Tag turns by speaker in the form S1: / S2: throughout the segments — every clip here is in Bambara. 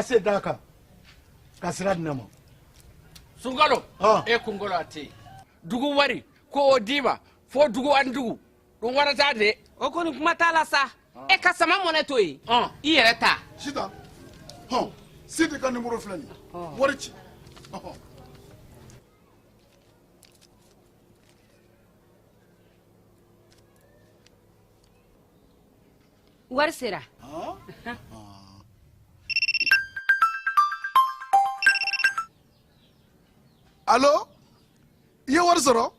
S1: kase d'a kan ka sira di ne ma.
S2: Sunkalo e kunkolo a tɛ yen dugu wari ko o d'i ma fo dugu ani dugu ɗum warata de.
S3: O kɔni kuma t'a la sa e ka sama mɔnɛ to yen i yɛrɛ ta.
S4: Sitan hɔn Sidi ka numéro filɛ nin ye wari ci.
S3: Wari sera.
S4: Allo i ye wari sɔrɔ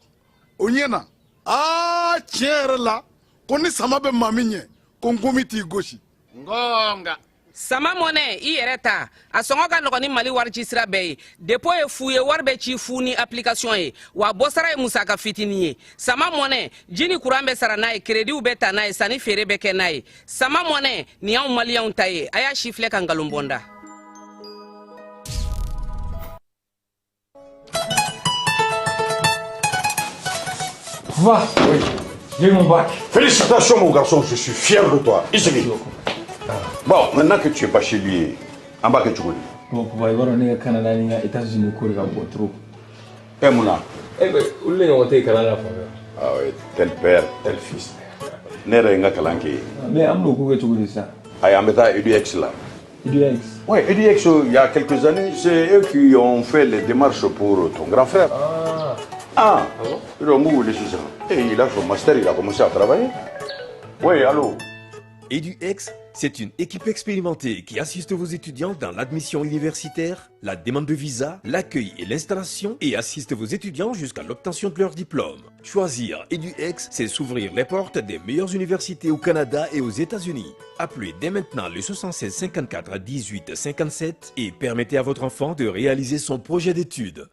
S4: o ɲɛna aa tiɲɛ yɛrɛ la ko ni sama bɛ maa min ɲɛ ko nkomi t'i gosi.
S2: Ngonga.
S3: Sama mɔnɛ i yɛrɛ ta a sɔngɔ ka nɔgɔn ni Mali wari ci sira bɛɛ ye dépôt ye fu ye wari bɛ ci fu ni application ye wa bɔsara ye musaka fitinin ye sama mɔnɛ ji ni kuran bɛ sara n'a ye créditw bɛ ta n'a ye sanni feere bɛ kɛ n'a ye sama mɔnɛ nin y'anw maliyɛnw ta ye a y'a si filɛ ka nkalon bɔ n da.
S5: Va.
S6: Oui.
S5: J'ai mon bac.
S6: Félicitations mon garçon, je suis fier de toi. Isigi. Bon, maintenant que tu es bachelier, en bas que tu connais.
S5: Bon, papa, i b'a dɔn ne ka Canada ni n ka États-Unis ko de ka bon trop.
S6: Eh mun na?
S5: Eh ben, olu de ɲɔgɔn tɛ yen kalan na fan bɛɛ.
S6: Ah oui, tel père, tel fils. Ne yɛrɛ ye n ka kalan kɛ yen.
S5: Mais an bɛn'o ko kɛ cogo di sisan?
S6: Ayi, an bɛ taa EDX la.
S5: EDX?
S6: Oui, EDX, il y a quelques années, c'est eux qui ont fait les démarches pour ton grand frère.
S5: Ah.
S6: Ah,
S5: ah bon?
S6: Ils ont wele sisan. Et il a son master, il a commencé à travailler. Oui, allô?
S7: EduX, c'est une équipe expérimentée qui assiste vos étudiants dans l'admission universitaire, la demande de visa, l'accueil et l'installation et assiste vos étudiants jusqu'à l'obtention de leur diplôme. Choisir EduX, c'est s'ouvrir les portes des meilleures universités au Canada et aux États-Unis. Appelez dès maintenant le 76 54 18 57 et permettez à votre enfant de réaliser son projet d'études.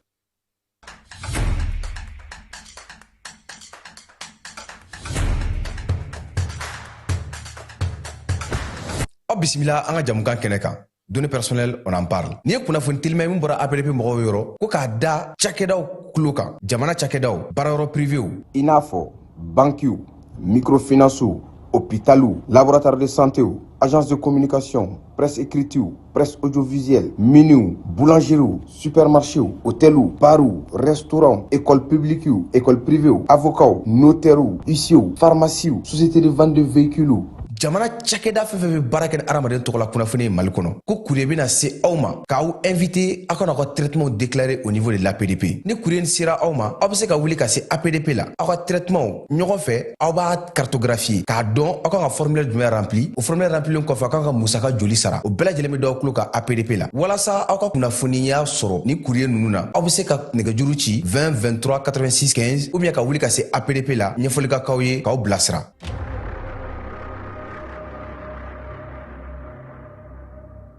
S8: Aw bisimila an ka jamukan kɛnɛ kan données personnelles, on en parle. N'i ye kunnafoni telima ye min bɔra APDP mɔgɔw yɔrɔ ko k'a da cakɛdaw tulo kan jamana cakɛdaw baarayɔrɔ privéw i n'a fɔ bankiw microfinancew hôpitaliw laboratoire de santéw agence de communication presse écritew presse audiovisuelle miniw boulangeriew supermarchéw hôteliw barw restaurant école publiquew école privéw avocats notairew huissierw pharmaciew société de vente de véhicules jamana cakɛda fɛn fɛn bɛ baara kɛ ni hadamaden tɔgɔ la kunnafoni ye Mali kɔnɔ ko courrier bɛna se aw ma k'aw invité aw ka n'aw ka traitement déclaré au niveau de l'APDP. Ni courrier sera aw ma aw bɛ se ka wuli ka se APDP la aw ka traitement ɲɔgɔn fɛ aw b'a cartographier k'a dɔn aw kan ka formulaire jumɛn rempli o formulaire remplilen kɔfɛ aw kan ka musaka joli sara o bɛɛ lajɛlen bɛ d'aw tulo kan APDP la walasa aw ka kunnafoniya sɔrɔ ni courrier ninnu na aw bɛ se ka nɛgɛjuru ci 20 23 86 15 ou bien ka wuli ka se APDP la ɲɛfɔli ka k'aw ye k'aw bilasira.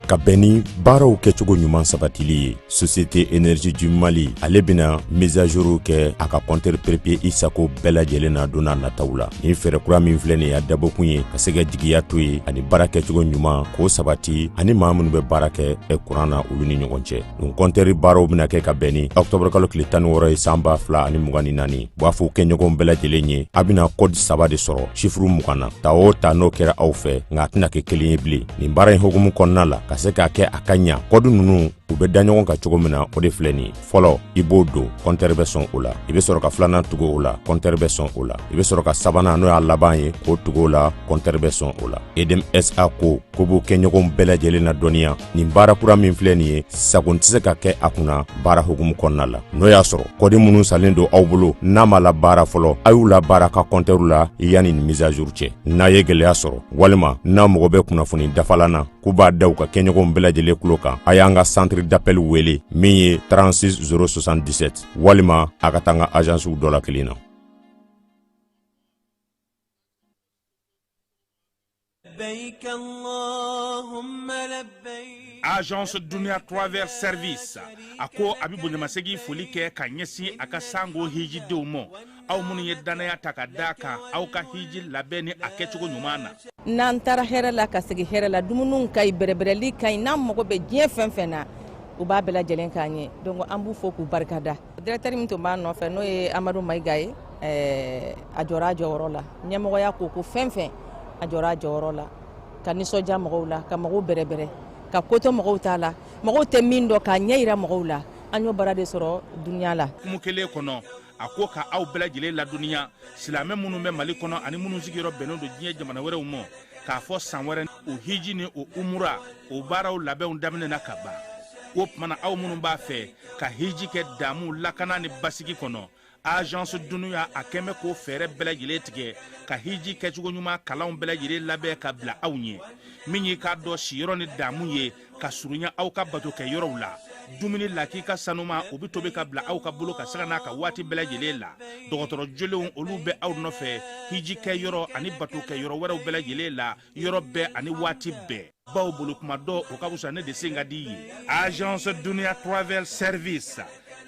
S9: Ka bɛn ni baaraw kɛcogo ɲuman sabatili ye, Société Énergie du Mali ale bɛna mise à jour kɛ a ka compteur prépayé i sago bɛɛ lajɛlen na don n'a nataw la. Nin fɛɛrɛ kura min filɛ nin ye, a dabɔkun ye ka se ka jigiya to yen ani baara kɛcogo ɲuman k'o sabati ani maa minnu bɛ baara kɛ kuran na olu ni ɲɔgɔn cɛ. Nin compteur baaraw bɛna kɛ ka bɛn ni octobre kalo tile 16 ye san 2024. U b'a fɔ kɛɲɔgɔnw bɛɛ lajɛlen ye a bɛna code 3 de sɔrɔ chiffre 20 na ta o ta n'o kɛra aw fɛ, nka a tɛna kɛ kelen ye bilen. Nin baara in hukumu kɔnɔna la, ka se k'a kɛ a ka ɲa, kɔdu ninnu u bɛ da ɲɔgɔn kan cogo min na o de filɛ nin ye. Fɔlɔ i b'o don, kɔntɛri bɛ sɔn o la. I bɛ sɔrɔ ka filanan tugu o la, kɔntɛri bɛ sɔn o la. I bɛ sɔrɔ ka sabanan n'o y'a laban ye k'o tugu o la, kɔntɛri bɛ sɔn o la. EDM SA ko ko b'o kɛɲɔgɔnw bɛɛ lajɛlen na dɔnniya nin baara kura min filɛ nin ye, sago tɛ se ka kɛ a kunna baara hukumu kɔnɔna la. N'o y'a sɔrɔ kɔdi minnu salen don aw bolo n'a ma la baara fɔlɔ, a y'u la baara ka kɔntɛriw la yanni nin mise à jour cɛ. N'a ye gɛlɛya sɔrɔ walima n'a mago bɛ kunnafoni dafalan na k'u b'a da u ka kɛɲɔgɔnw bɛɛ lajɛlen tulo kan, a y'an ka centre d'appel wele min ye 36 077 walima a ka taa an ka agencew dɔ la kelen na.
S10: Agence Dunia Travel Service a ko a bɛ bonyamasegin foli kɛ ka ɲɛsin a ka sango hijidenw ma, aw minnu ye danaya ta ka d'a kan aw ka hiji labɛn ni a kɛcogo ɲuman na.
S11: N'an taara hɛrɛ la ka segin hɛrɛ la, dumuniw ka ɲi, bɛrɛbɛrɛli ka ɲi, n'an mago bɛ diɲɛ fɛn fɛn na u b'a bɛɛ lajɛlen k'an ye. Donc an b'u fo k'u barikada. Directeur min tun b'a nɔfɛ n'o ye Amadu Mayiga ye, a jɔra a jɔyɔrɔ la. Ɲɛmɔgɔya ko ko fɛn fɛn a jɔra a jɔyɔrɔ la ka nisɔndiya mɔgɔw la ka mɔgɔw bɛrɛbɛrɛ. Ka ko to mɔgɔw ta la, mɔgɔw tɛ min dɔn, k'a ɲɛ yira mɔgɔw la. An y'o baara de sɔrɔ dunuya la.
S10: Kumu kelen kɔnɔ, a ko ka aw bɛɛ lajɛlen ladɔnniya, silamɛ minnu bɛ Mali kɔnɔ ani minnu sigiyɔrɔ bɛnnen don diɲɛ jamana wɛrɛw ma, k'a fɔ san wɛrɛ o hiji ni o umura o baaraw labɛnw daminɛna ka ban. O tuma na, aw minnu b'a fɛ ka hiji kɛ damu, lakana ni basigi kɔnɔ, Agence Dunuya a kɛn bɛ k'o fɛɛrɛ bɛɛ lajɛlen tigɛ ka hiji kɛcogo ɲuman kalanw bɛɛ lajɛlen labɛn ka bila aw ɲɛ. Min y'i k'a dɔn siyɔrɔ ni damu ye ka surunya aw ka bato kɛ yɔrɔw la, dumuni lakika sanuma o bɛ tobi ka bila aw ka bolo ka sanga n'a ka waati bɛɛ lajɛlen la. Dɔgɔtɔrɔ jolenw olu bɛ aw nɔfɛ hiji kɛ yɔrɔ ani bato kɛ yɔrɔ wɛrɛw bɛɛ lajɛlen la, yɔrɔ bɛɛ ani waati bɛɛ. Baw bolo kuma dɔ o ka fisa ne de sen ka di ye. Agence Dunuya Travel Service,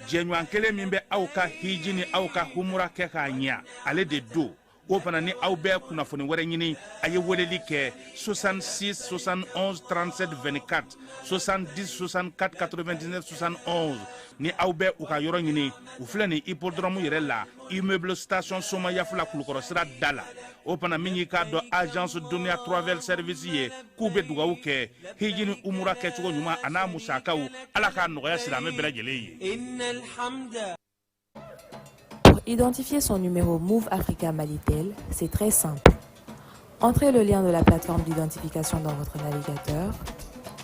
S10: jɛɲɔgɔn kelen min bɛ aw ka hiji ni aw ka humura kɛ k'a ɲɛ, ale de don. O fana ni aw bɛ kunnafoni wɛrɛ ɲini, a ye weleli kɛ 66 71 37 24, 70 64 99 71. Ni aw bɛ u ka yɔrɔ ɲini, u filɛ nin hippodrome yɛrɛ la, immeuble station Somayafula, Kulukɔrɔ sira da la. O fana min y'i k'a dɔn Agence Dunuya Travel Service ye, k'u bɛ dugawu kɛ hiji ni umura kɛcogo ɲuman a n'a musakaw, Ala k'a nɔgɔya silamɛ bɛɛ lajɛlen ye.
S12: Pour identifier son numéro Moov Africa Malitel, c'est très simple. Entrez le lien de la plateforme d'identification dans votre navigateur.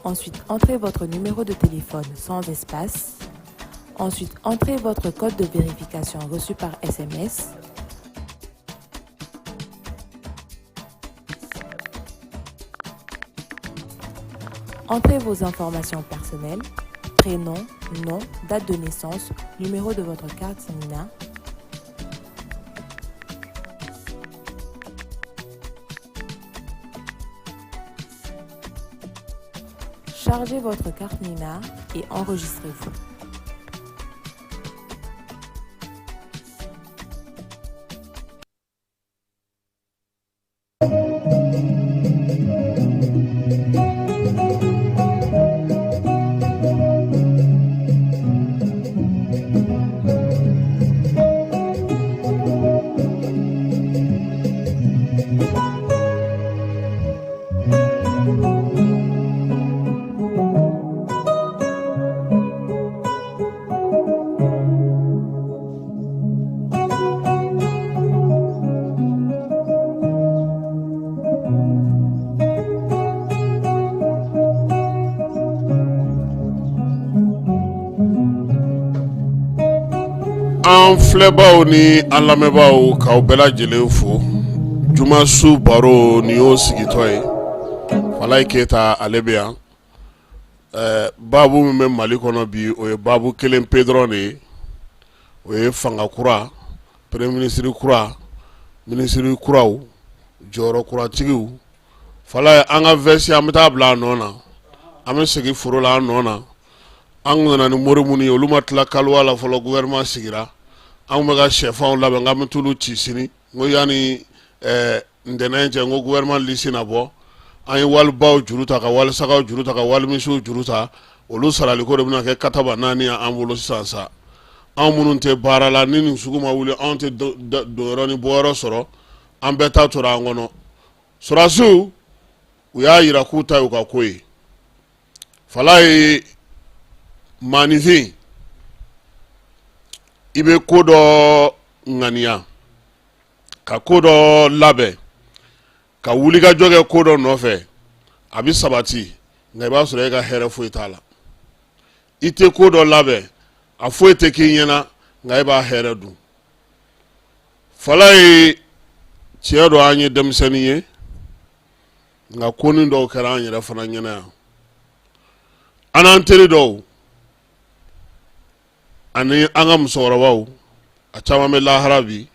S12: Ensuite, entrez votre numéro de téléphone sans espace. Ensuite, entrez votre code de vérification reçu par SMS. Entrez vos informations personnelles, prénom, nom, date de naissance, numéro de votre carte NINA. Chargez votre carte NINA et enregistrez-vous.
S13: An filɛbaw ni an lamɛnbaaw, k'aw bɛɛ lajɛlen fo. Juma su baro nin y'o sigitɔ ye. Falayi Keyita, ale bɛ yan. Baabu min bɛ Mali kɔnɔ bi, o ye baabu kelen pe dɔrɔn de ye, o ye fanga kura, premier ministre kura, minisiri kuraw, jɔyɔrɔ kuratigiw. Falayi, an ka veste an bɛ taa bila a nɔ na, an bɛ segin foro la an nɔ na. An nana ni mori minnu ye, olu ma tila kaliwa la fɔlɔ, gouvernement sigira. An bɛ ka sɛfanw labɛn k'an bɛ t'olu ci sini. N ko yanni ntɛnɛn cɛ, n ko gouvernement liste na bɔ. An ye walibaw juru ta, ka walisagaw juru ta, ka walimisiw juru ta. Olu saraliko de bɛna kɛ kataba naani an bolo sisan sa. Anw minnu tɛ baara la, ni nin sugu ma wuli, anw tɛ donyɔrɔ ni bɔyɔrɔ sɔrɔ. An bɛɛ ta tora an kɔnɔ. Sɔrɔdasiw, u y'a jira k'u ta y'u ka ko ye. Falayi, maaninfin, i bɛ ko dɔ ŋaniya, ka ko dɔ labɛn, ka wulikajɔ kɛ ko dɔ nɔfɛ, a bɛ sabati, nka i b'a sɔrɔ e ka hɛrɛ foyi t'a la. I tɛ ko dɔ labɛn, a foyi tɛ k'i ɲɛna, nka e b'a hɛrɛ dun. Falayi, tiɲɛ don, an ye denmisɛnnin ye, nka konin dɔw kɛra an yɛrɛ fana ɲɛna yan. An n'an teri dɔw ani an ka musokɔrɔbaw, a caman bɛ lahara bi,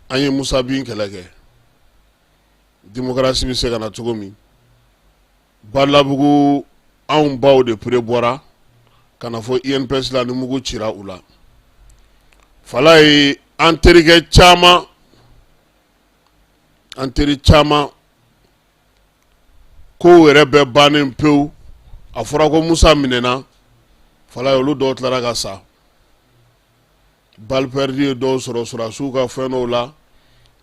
S13: an ye Musa bin kɛlɛ kɛ. Démocratie bɛ se ka na cogo min, Balabugu anw baw de pere bɔra ka na fɔ INPS la ni mugu cira u la. Falayi, an terikɛ caman, an teri caman, kow yɛrɛ bɛɛ bannen pewu, a fɔra ko Musa minɛna. Falayi, olu dɔw tilara ka sa. Balle perdue ye dɔw sɔrɔ sɔrɔdasiw ka fɛn dɔw la.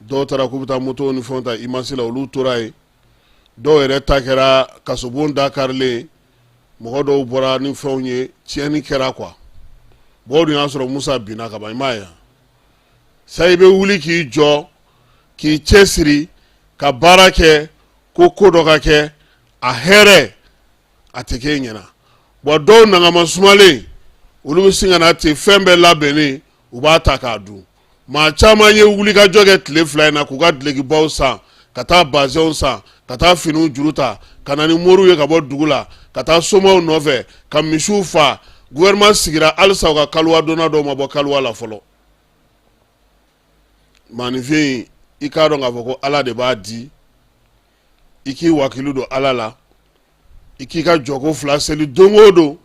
S13: Dɔw taara k'u bɛ taa motow ni fɛnw ta IMAS la, olu tora yen. Dɔw yɛrɛ ta kɛra kasobon da karilen, mɔgɔ dɔw bɔra ni fɛnw ye, tiɲɛni kɛra quoi. Mɔgɔw dun y'a sɔrɔ Musa binna ka ban, i m'a ye. Sa i bɛ wuli k'i jɔ k'i cɛsiri ka baara kɛ ko ko dɔ ka kɛ a hɛrɛ a tɛ k'e ɲɛna. Bon, dɔw nagama sumalen, olu bɛ sin ka na ten, fɛn bɛɛ labɛnnen, u b'a ta k'a dun. Maa caman ye wulikajɔ kɛ tile 2 in na k'u ka dulokibaw san, ka taa bazɛnw san, ka taa finiw juru ta, ka na ni moriw ye ka bɔ dugu la, ka taa somaw nɔfɛ, ka misiw fa. Gouvernement sigira, halisa u ka kaliwa donna dɔw ma bɔ kaliwa la fɔlɔ. Maaninfin, i k'a dɔn k'a fɔ ko Ala de b'a di, i k'i wakilu don Ala la, i k'i ka jɔko 2 seli don o don,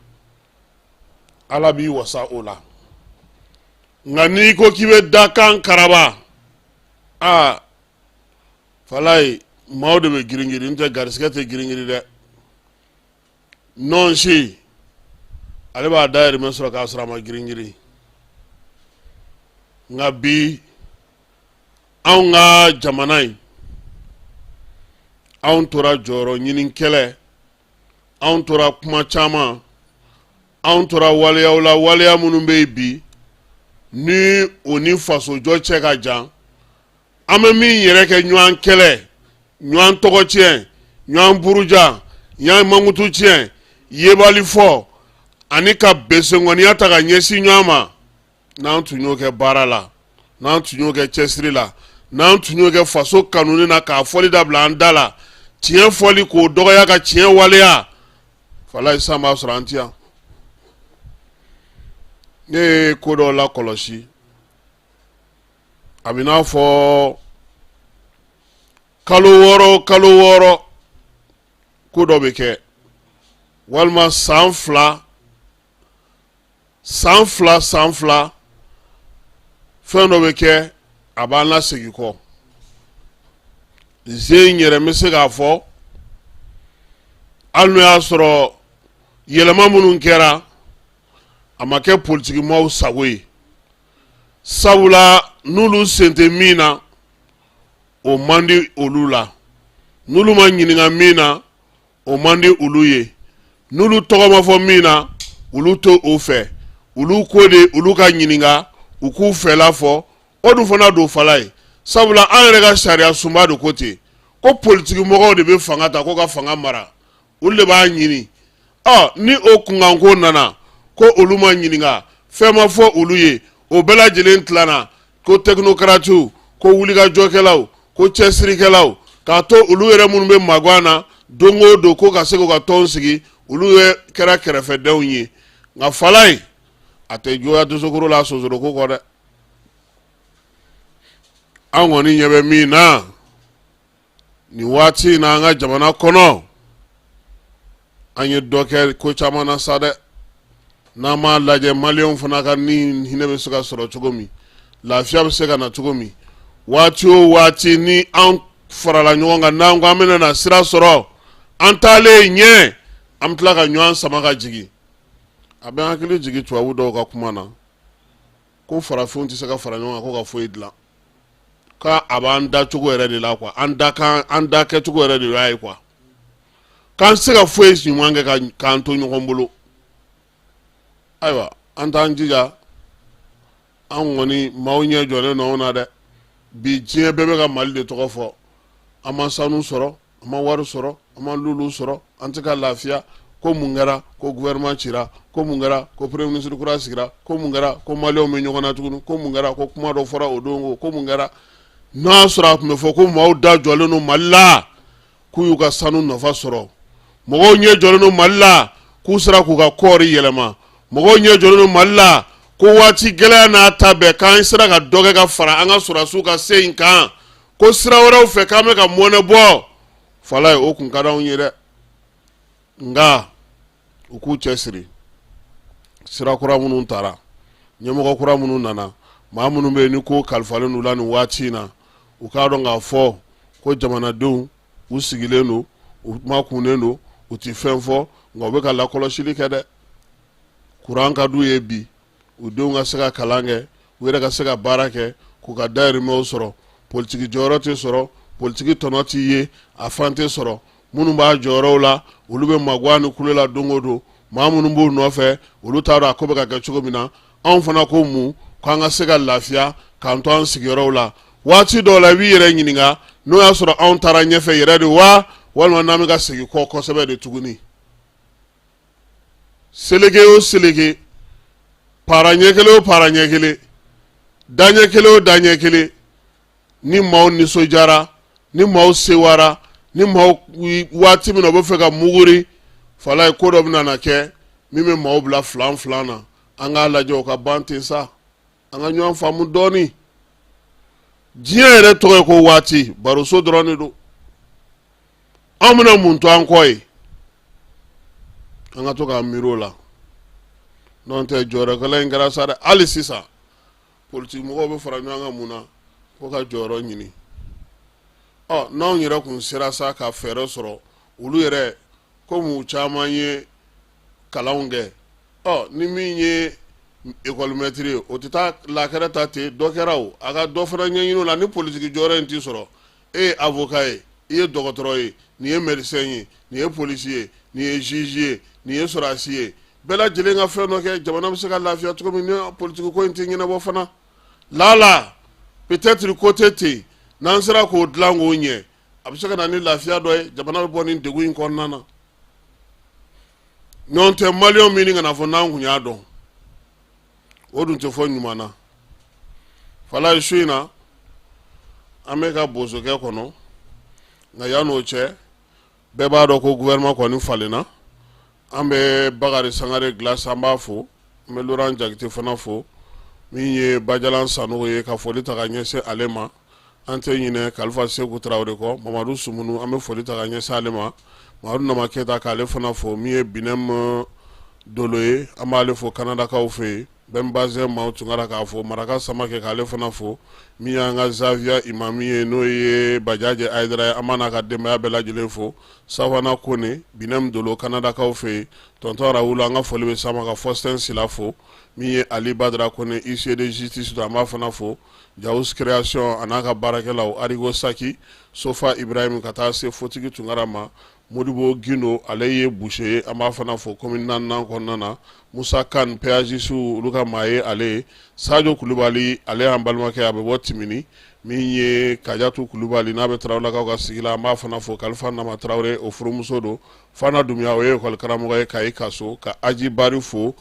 S13: Ala b'i wasa o la. Nka n'i ko k'i bɛ dakan karaba, aa falayi, maaw de bɛ girin-girin, n tɛ garisigɛ tɛ girin-girin dɛ. Nɔn si ale b'a dayirimɛ sɔrɔ k'a sɔrɔ a ma girin-girin. Nka bi anw ka jamana in, anw tora jɔyɔrɔ ɲini kɛlɛ, anw tora kuma caman, anw tora waleyaw la, waleya minnu bɛ yen bi ni o ni fasojɔ cɛ ka jan. An bɛ min yɛrɛ kɛ, ɲɔgɔn kɛlɛ, ɲɔgɔn tɔgɔ tiɲɛ, ɲɔgɔn buruja, ɲɔgɔn mankutu tiɲɛ, yebali fɔ ani ka besenkɔniya ta ka ɲɛsin ɲɔgɔn ma, n'an tun y'o kɛ baara la, n'an tun y'o kɛ cɛsiri la, n'an tun y'o kɛ faso kanuni na, k'a fɔli dabila an da la, tiɲɛ fɔli k'o dɔgɔya ka tiɲɛ waleya, falayi, san b'a sɔrɔ an ti yan. Ne ye ko dɔw lakɔlɔsi, a bɛ n'a fɔ kalo 6, kalo 6 ko dɔ bɛ kɛ, walima san 2, san 2, san 2 fɛn dɔ bɛ kɛ, a b'an lasegin kɔ. Zen yɛrɛ, n bɛ se k'a fɔ, hali n'o y'a sɔrɔ yɛlɛma minnu kɛra, a ma kɛ politikimaaw sago ye, sabula n'olu sen tɛ min na, o man di olu la, n'olu ma ɲininka min na, o man di olu ye, n'olu tɔgɔ ma fɔ min na, olu tɛ o fɛ. Olu ko de olu ka ɲininka, u k'u fɛla fɔ. O dun fana don fala ye, sabula an yɛrɛ ka sariya sunba de ko ten ko politikimɔgɔw de bɛ fanga ta ko ka fanga mara, olu de b'a ɲini. Ɔ ni o kunkanko nana ko olu ma ɲininka, fɛn ma fɔ olu ye, o bɛɛ lajɛlen tilanna ko technocratew, ko wulikajɔkɛlaw, ko cɛsirikɛlaw, k'a to olu yɛrɛ minnu bɛ magan na don o don ko ka se k'u ka tɔn sigi, olu ye kɛra kɛrɛfɛdenw ye. Nka falayi, a tɛ juguya dosokoro la sonsoro ko kɔ dɛ. An kɔni ɲɛ bɛ min na nin waati in na an ka jamana kɔnɔ, an ye dɔ kɛ ko caman na sa dɛ. N'an m'a lajɛ, maliyɛnw fana ka ni hinɛ bɛ se ka sɔrɔ cogo min, lafiya bɛ se ka na cogo min, waati o waati ni an farala ɲɔgɔn kan, n'an ko an bɛna na sira sɔrɔ, an taalen ɲɛ, an bɛ tila ka ɲɔgɔn sama ka jigin. A bɛ n hakili jigin tubabu dɔw ka kuma na ko farafinw tɛ se ka fara ɲɔgɔn kan ko ka foyi dilan, k'a a b'an da cogo yɛrɛ de la quoi, an da kan, an da kɛcogo yɛrɛ de y'a ye quoi, k'an tɛ se ka foyi ɲuman kɛ k'an to ɲɔgɔn bolo. Ayiwa, an t'an jija, an kɔni maaw ɲɛ jɔlen don anw na dɛ. Bi diɲɛ bɛɛ bɛ ka Mali de tɔgɔ fɔ. An ma sanu sɔrɔ, an ma wari sɔrɔ, an ma lulu sɔrɔ, an tɛ ka lafiya. Ko mun kɛra? Ko gouvernement cira. Ko mun kɛra? Ko premier ministre kura sigira. Ko mun kɛra? Ko maliyɛnw bɛ ɲɔgɔn na tuguni. Ko mun kɛra? Ko kuma dɔ fɔra o don. Ko mun kɛra? N'a y'a sɔrɔ a tun bɛ fɔ ko maaw da jɔlen don Mali la k'u y'u ka sanu nafa sɔrɔ, mɔgɔw ɲɛ jɔlen don Mali la k'u sera k'u ka kɔɔri yɛlɛma, mɔgɔw ɲɛ jɔlen don Mali la ko waati gɛlɛya n'a ta bɛɛ, k'an sera ka dɔ kɛ ka fara an ka sɔrɔdasiw ka se in kan, ko sira wɛrɛw fɛ k'an bɛ ka mɔnɛ bɔ falayi, o kun ka d'anw ye dɛ. Nka u k'u cɛsiri, sira kura minnu tara, ɲɛmɔgɔ kura minnu nana, maa minnu bɛ yen ni ko kalifalen u la nin waati in na, u k'a dɔn k'a fɔ ko jamanadenw u sigilen don, u makunnen don, u tɛ fɛn fɔ, nka u bɛ ka lakɔlɔsili kɛ dɛ. Kuran ka d'u ye bi, u denw ka se ka kalan kɛ, u yɛrɛ ka se ka baara kɛ k'u ka dayirimɛw sɔrɔ. Politiki jɔyɔrɔ tɛ sɔrɔ, politiki tɔnɔ tɛ ye, a fan tɛ sɔrɔ. Minnu b'a jɔyɔrɔw la, olu bɛ magan ni kule la don o don. Maa minnu b'u nɔfɛ, olu t'a dɔn a ko bɛ ka kɛ cogo min na. Anw fana ko mun k'an ka se ka lafiya k'an to an sigiyɔrɔw la. Waati dɔw la, i b'i yɛrɛ ɲininka n'o y'a sɔrɔ anw taara ɲɛfɛ yɛrɛ de wa, walima n'an bɛ ka segin kɔ kosɛbɛ de tuguni. Seleke o seleke, para ɲɛ kelen o para ɲɛ kelen, daɲɛ kelen o daɲɛ kelen, ni maaw nisɔndiyara, ni maaw sewara, ni maaw waati min na u bɛ fɛ ka muguri, falaye ko dɔ bɛna na kɛ min bɛ maaw bila filan filan na. An k'a lajɛ o ka ban ten sa, an ka ɲɔgɔn faamu dɔɔnin. Diɲɛ yɛrɛ tɔgɔ ye ko waati, baroso dɔrɔn de don. Anw bɛna mun to an kɔ ye? An ka to k'an miiri o la. N'o tɛ jɔyɔrɔkɛlɛ in kɛra sa dɛ. Hali sisan politiki mɔgɔw bɛ fara ɲɔgɔn kan mun na? Ko ka jɔyɔrɔ ɲini. Ɔ, n'anw yɛrɛ kun sera sa ka fɛɛrɛ sɔrɔ, olu yɛrɛ komi u caman ye kalanw kɛ, ɔ ni min ye ekɔlimɛtiri ye, o tɛ taa lakɛrɛ ta ten. Dɔ kɛra o, a ka dɔ fana ɲɛɲini o la. Ni politiki jɔyɔrɔ in t'i sɔrɔ, e ye avocat ye, i ye dɔgɔtɔrɔ ye, nin ye médecin ye, nin ye polisi ye, nin ye juge ye, nin ye sɔrɔdasi ye, bɛɛ lajɛlen ka fɛn dɔ kɛ, jamana bɛ se ka lafiya cogo min, ni politiki ko in tɛ ɲɛnabɔ fana. Lala peut-être ko tɛ ten, n'an sera k'o dilan k'o ɲɛ, a bɛ se ka na ni lafiya dɔ ye, jamana bɛ bɔ nin degun in kɔnɔna na. Ɲɔgɔn tɛ maliyɛnw min kana fɔ n'an kun y'a dɔn, o dun tɛ fɔ ɲuman na. Falaye, su in na an bɛ ka bosokɛ kɔnɔ, nka yann'o cɛ, bɛɛ b'a dɔn ko gouvernement kɔni falenna. An bɛ Bakari Sangare Glace, an b'a fo. An bɛ Laurent Jakite fana fo, min ye Bajalan Sanogo ye, ka foli ta ka ɲɛsin ale ma. An tɛ ɲinɛ Kalifa Seku Tarawele kɔ. Mamadu Sumunu, an bɛ foli ta ka ɲɛsin ale ma. Mamadu Nama Keyita, k'ale fana fo. Min ye Binɛm Dolo ye, an b'ale fo Kanadakaw fɛ yen. Bɛn Bazɛn Maaw Tunkara k'a fo. Maraka Samakɛ, k'ale fana fo. Min y'an ka Zawiya imami ye, n'o ye Bajajɛ Ayidara ye, an b'a n'a ka denbaya bɛɛ lajɛlen fo. Safana Kone, Binɛm Dolo Kanadakaw fɛ yen. Tonton Rawulu, an ka foli bɛ s'a ma. Ka Faustin Sila fo. Min ye Ali Badara Kone, huissier de justice don, an b'a fana fo. Jawus Création a n'a ka baarakɛlaw, Arigo Saki, Sofa Ibrahim, ka taa se Fotigi Tunkara ma. Modibo Gindo, ale ye boucher ye, an b'a fana fo commune naaninan kɔnɔna na. Musa Kan, péagiste olu ka maa ye ale ye. Sajo Kulubali, ale y'an balimakɛ, a bɛ bɔ Timini. Min ye Kajatu Kulubali, n'a bɛ Tarawelelakaw ka sigi la, an b'a fana fo. Kalifa Nama Tarawele, o furumuso don. Fana Dunbiya, o ye école karamɔgɔ ye Kayi Kaso. Ka Aji Bari fo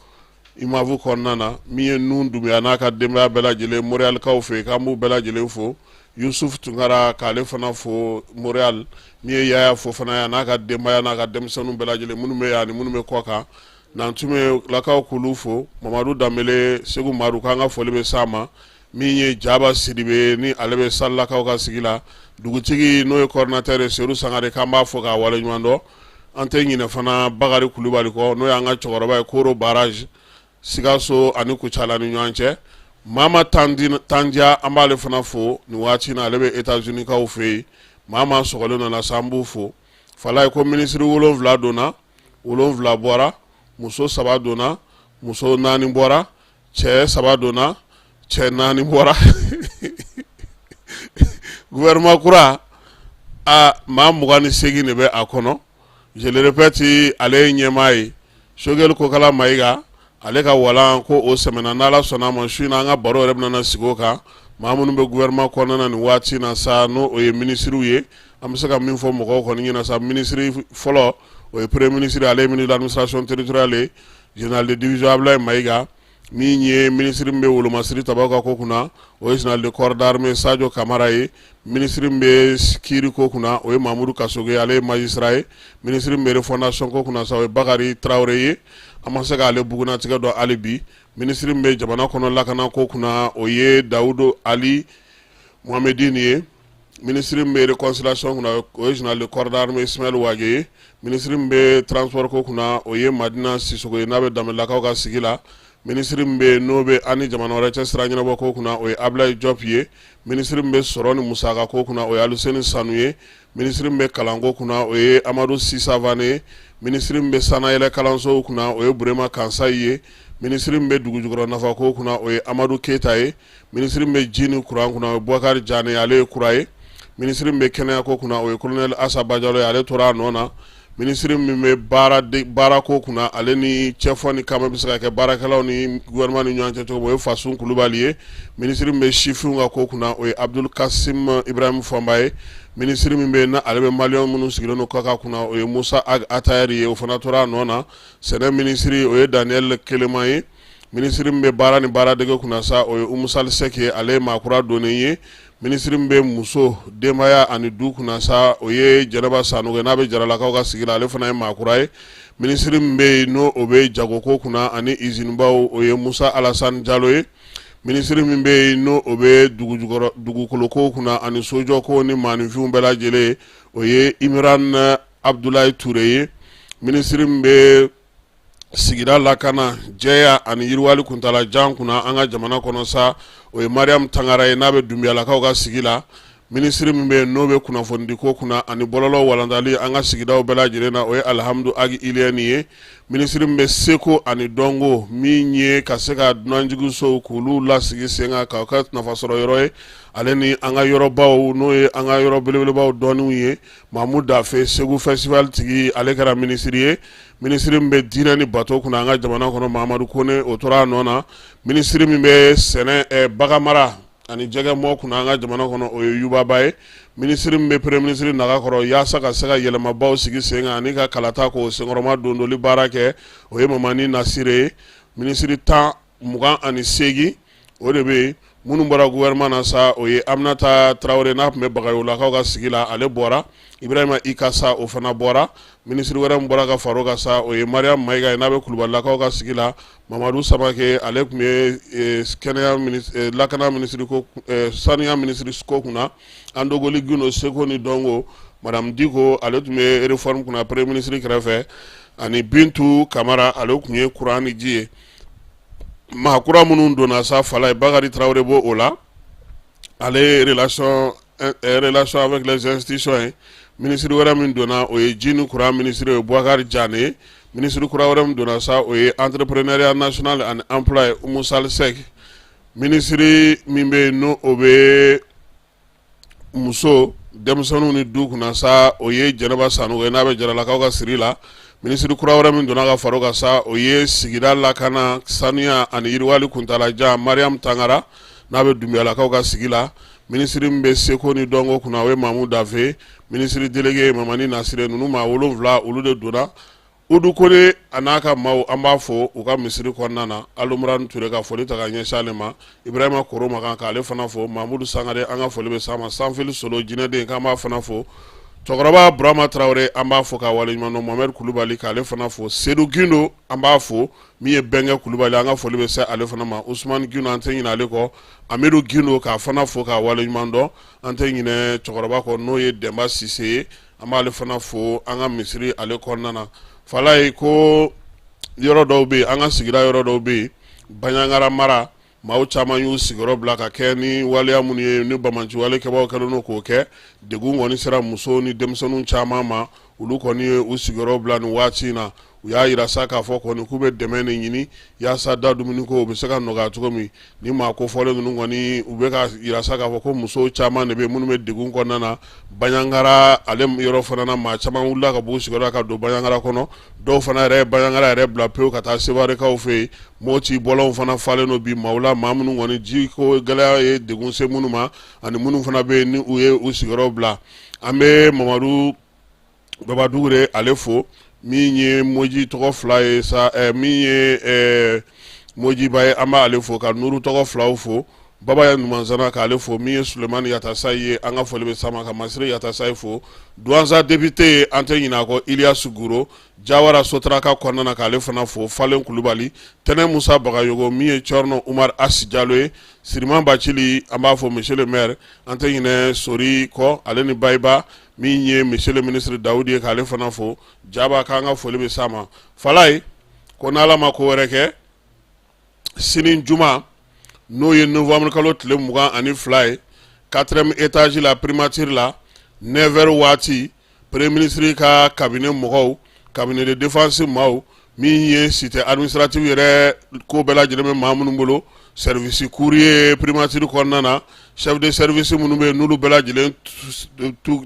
S13: IMAV kɔnɔna na. Min ye Nun Dunbiya n'a ka denbaya bɛɛ lajɛlen Montréalkaw fɛ yen, k'an b'u bɛɛ lajɛlen fo. Yusuf Tunkara, k'ale fana fo Montréal. Min ye Yaya Fofana ye, a n'a ka denbaya n'a ka denmisɛnninw bɛɛ lajɛlen, minnu bɛ yan ani minnu bɛ kɔ kan, Nantumelakaw k'olu fo. Mamadu Danbele, Segu Madu, k'an ka foli bɛ s'a ma. Min ye Jaba Sidibe, ni ale bɛ Salilakaw ka sigi la, dugutigi n'o ye coordinateur ye, Seru Sangare, k'an b'a fo k'a waleɲuman dɔn. An tɛ ɲinɛ fana Bakari Kulubali kɔ, n'o y'an ka cɛkɔrɔba ye Koro barrage, Sikaso ani Kucala ni ɲɔgɔn cɛ. Mama Tandiya, an b'ale fana fo nin waati na, ale bɛ États-Unis kaw fɛ yen. Maa maa sɔgɔlen nana sa, an b'u fo. Falaye, ko minisiri 7 donna, 7 bɔra, muso 3 donna, muso 4 bɔra, cɛ 3 donna, cɛ 4 bɔra. Gouvernement kura a maa 28 de bɛ a kɔnɔ. Je le répète, ale ye ɲɛmaa ye. Choguel Kokala Mayiga, ale ka walan ko o sɛmɛna. N'Ala sɔnna a ma, su in na an ka baro yɛrɛ bɛna na sigi o kan. Maa minnu bɛ gouvernement kɔnɔna na nin waati na sa, n'o o ye minisiriw ye, an bɛ se ka min fɔ mɔgɔw kɔni ɲɛna sa, minisiri fɔlɔ, o ye premier ministre, ale ye ministre de l'administration territoriale ye, général de division Abdoulaye Mayiga. Min ye minisiri min bɛ wolomasiri tabaw ka ko kunna, o ye général de corps d'armée Sadio Kamara ye. Minisiri min bɛ kiiri ko kunna, o ye Mamudu Kasoge ye, ale ye magistrat ye. Minisiri min bɛ refondation ko kunna sa, o ye Bakari Tarawele ye, an ma se k'ale bugunnatigɛ dɔn hali bi. Minisiri min bɛ jamana kɔnɔ lakana ko kunna, o ye Dawudu Ali Mohamedine ye. Minisiri min bɛ réconciliation kunna, o ye général de corps d'armée Ismaël Wagué ye. Minisiri min bɛ transport ko kunna, o ye Madina Sisoko ye, n'a bɛ Danbelelakaw ka sigi la. Minisiri min bɛ n'o bɛ an ni jamana wɛrɛ cɛ sira ɲɛnabɔ ko kunna, o ye Abdoulaye Diop ye. Minisiri min bɛ sɔrɔ ni musaka ko kunna, o ye Aluseni Sanu ye. Minisiri min bɛ kalanko kunna, o ye Amadu Si Savane ye. Minisiri min bɛ sannayɛlɛ kalansow kunna, o ye Burema Kansayi ye. Minisiri min bɛ dugujukɔrɔ nafako kunna, o ye Amadu Keyita ye. Minisiri min bɛ ji ni kuran kunna, o ye Bubakari Jane, ale ye kura ye. Minisiri min bɛ kɛnɛyako kunna, o ye colonel Asa Bajalo ye, ale tora a nɔ na. Minisiri min bɛ baarako kunna, ale ni cɛfɔ ni kanbɛn bɛ se ka kɛ baarakɛlaw ni gouvernement ni ɲɔgɔn cɛ cogo min, o ye Fasun Kulubali ye. Minisiri min bɛ sifinw ka ko kunna, o ye Abdul Kasim Ibrahim Fɔnba ye. Minisiri min bɛ yen n'ale bɛ maliyɛn minnu sigilen don kɔkan kunna, o ye Musa Ag Atayɛri ye, o fana tora a nɔ na. Sɛnɛ minisiri, o ye Daniel Kelema ye. Minisiri min bɛ baara ni baaradege kunna sa, o ye Umu Sali Sɛki ye, ale ye maa kura donnen ye. Minisiri min bɛ muso, denbaya ani du kunna sa, o ye Jɛnɛba Sanogo ye, n'a bɛ Jaralakaw ka sigi la, ale fana ye maa kura ye. Minisiri min bɛ yen n'o o bɛ jagoko kunna ani izininbaw, o ye Musa Alasani Jalo ye. Minisiri min bɛ yen n'o o bɛ dugujukɔrɔ dugukoloko kunna ani sojɔko ni maaninfinw bɛɛ lajɛlen, o ye Imiran Abudulayi Ture ye. Minisiri min bɛ sigida lakana, jɛya ani yiriwali kuntaalajan kunna an ka jamana kɔnɔ sa, o ye Mariam Tangara ye, n'a bɛ Dunbiyalakaw ka sigi la. Minisiri min bɛ yen n'o bɛ kunnafonidiko kunna ani bɔlɔlɔ walandali an ka sigidaw bɛɛ lajɛlen na, o ye Alihamudu Agi Iliyɛni ye. Minisiri min bɛ seko ani dɔnko, min ye ka se ka dunanjiginsow k'olu lasigi sen kan k'o kɛ nafasɔrɔ yɔrɔ ye, ale ni an ka yɔrɔbaw, n'o ye an ka yɔrɔ belebelebaw dɔnniw ye, Mamu Dafe, Segu Festival tigi, ale kɛra minisiri ye. Minisiri min bɛ diinɛ ni bato kunna an ka jamana kɔnɔ, Mamadu Kone, o tora a nɔ na. Minisiri min bɛ sɛnɛ, baganmara ani jɛgɛmɔ kunna an ka jamana kɔnɔ, o ye Yuba Ba ye. Minisiri min bɛ premier ministre naga kɔrɔ yaasa ka se ka yɛlɛmabaw sigi sen kan ani ka kalata k'o senkɔrɔma dondoli baara kɛ, o ye Mamani Nasire ye. Minisiri 28, o de bɛ yen. Minnu bɔra gouvernement na sa, o ye Aminata Tarawele, n'a tun bɛ Bagayolakaw ka sigi la, ale bɔra. Ibrahima Ikasa, o fana bɔra. Minisiri wɛrɛ min bɔra ka fara o kan sa, o ye Mariam Mayiga ye, n'a bɛ Kulubalilakaw ka sigi la. Mamadu Samake, ale tun bɛ kɛnɛya, lakana minisiri ko, saniya minisiri ko kunna. Andogoli Gindo, seko ni dɔnko. Madame Diko, ale tun bɛ réforme kunna premier ministre kɛrɛfɛ, ani Bintu Kamara, ale tun ye courant ni ji ye. Maa kura minnu donna sa, Falaye Bakari Tarawele b'o o la, ale ye relation avec les institutions ye. Minisiri wɛrɛ min donna, o ye ji ni courant minisiri, o ye Bubakari Jane ye. Minisiri kura wɛrɛ min donna sa, o ye entrepreneuriat national ani emploi ye, Umu Sali Sɛki. Minisiri min bɛ yen n'o o bɛ muso, denmisɛnninw ni du kunna sa, o ye Jɛnɛba Sanogo ye, n'a bɛ Jaralakaw ka siri la. Minisiri kura wɛrɛ min donna ka fara o kan sa, o ye sigida lakana, saniya ani yiriwali kuntaalajan, Mariam Tangara, n'a bɛ Dunbiyalakaw ka sigi la. Minisiri min bɛ seko ni dɔnko kunna, o ye Mamu Dafe. Minisiri délégué, Mamani Nasire. Ninnu maa 7, olu de donna. Udu Kone a n'a ka maaw, an b'a fo u ka misiri kɔnɔna na. Alumurani Ture, ka foli ta ka ɲɛsin ale ma. Ibrahima Koro Makan, k'ale fana fo. Mamudu Sangare, an ka foli bɛ s'a ma. Sanfili Solo jinɛden, k'an b'a fana fo. Cɛkɔrɔba Burama Tarawele, an b'a fo ka waleɲuman dɔn. Mohamɛdi Kulubali, k'ale fana fo. Sedu Gindo, an b'a fo. Min ye Bɛnkɛ Kulubali, an ka foli bɛ se ale fana ma. Usumani Gindo, an tɛ ɲinɛ ale kɔ. Amidu Gindo, k'a fana fo k'a waleɲuman dɔn. An tɛ ɲinɛ cɛkɔrɔba kɔ, n'o ye Dɛnba Sise ye, an b'ale fana fo an ka misiri ale kɔnɔna na. Falaye, ko yɔrɔ dɔw bɛ yen, an ka sigida yɔrɔ dɔw bɛ yen, Banjagara mara, maaw caman y'u sigiyɔrɔ bila ka kɛ ni waleya minnu ye ni banbaanci wale kɛbaaw kɛlen don k'o kɛ. Degun kɔni sera musow ni denmisɛnninw caman ma. Olu kɔni ye u sigiyɔrɔ bila nin waati in na. U y'a jira sa k'a fɔ kɔni k'u bɛ dɛmɛ de ɲini yaasa da dumuniko u bɛ se ka nɔgɔya cogo min. Ni maa kofɔlen ninnu kɔni, u bɛ ka jira sa k'a fɔ ko musow caman de bɛ minnu bɛ degun kɔnɔna na Banjagara ale yɔrɔ fana na. Maa caman wulila ka b'u sigiyɔrɔ ka don Banjagara kɔnɔ. Dɔw fana yɛrɛ ye Banjagara yɛrɛ bila pewu ka taa Sewarekaw fɛ yen. Moti bɔlɔnw fana falen don bi maaw la, maa minnu kɔni jiko gɛlɛya ye degun se minnu ma, ani minnu fana bɛ yen ni u ye u sigiyɔrɔ bila. An bɛ Mamadu Baba Dugure ale fo, min ye Moji tɔgɔ fila ye sa, min ye Mojiba ye, an b'ale fo ka Nuru tɔgɔ filaw fo. Baba ye Ɲumansana, k'ale fo. Min ye Sulemani Yatasa ye, an ka foli bɛ s'a ma. Ka Masire Yatasa fo. Duwanza député, an tɛ ɲinɛ a kɔ, Iliyasu Guro Jawara Sotaraka kɔnɔna na, k'ale fana fo. Falen Kulubali, Tɛnɛ Musa Bagayogo, min ye Cɔrɔnɔ Umar Asi Jalo ye, Siriman Bacili, an b'a fɔ monsieur le maire. An tɛ ɲinɛ Sori kɔ, ale ni Bayiba. Min ye monsieur le ministre Dawudi ye, k'ale fana fo. Jaba, k'an ka foli bɛ s'a ma. Falaye, ko n'Ala ma ko wɛrɛ kɛ, sini juma, n'o ye novembre kalo tile 22 ye, quatrième étage la, primature la, 9 heures waati, premier ministre ka cabinet mɔgɔw, cabinet de défense maaw, min ye cité administrative yɛrɛ ko bɛɛ lajɛlen bɛ maa minnu bolo. service courrier primature kɔnɔna na, chef de service minnu bɛ yen n'olu bɛɛ lajɛlen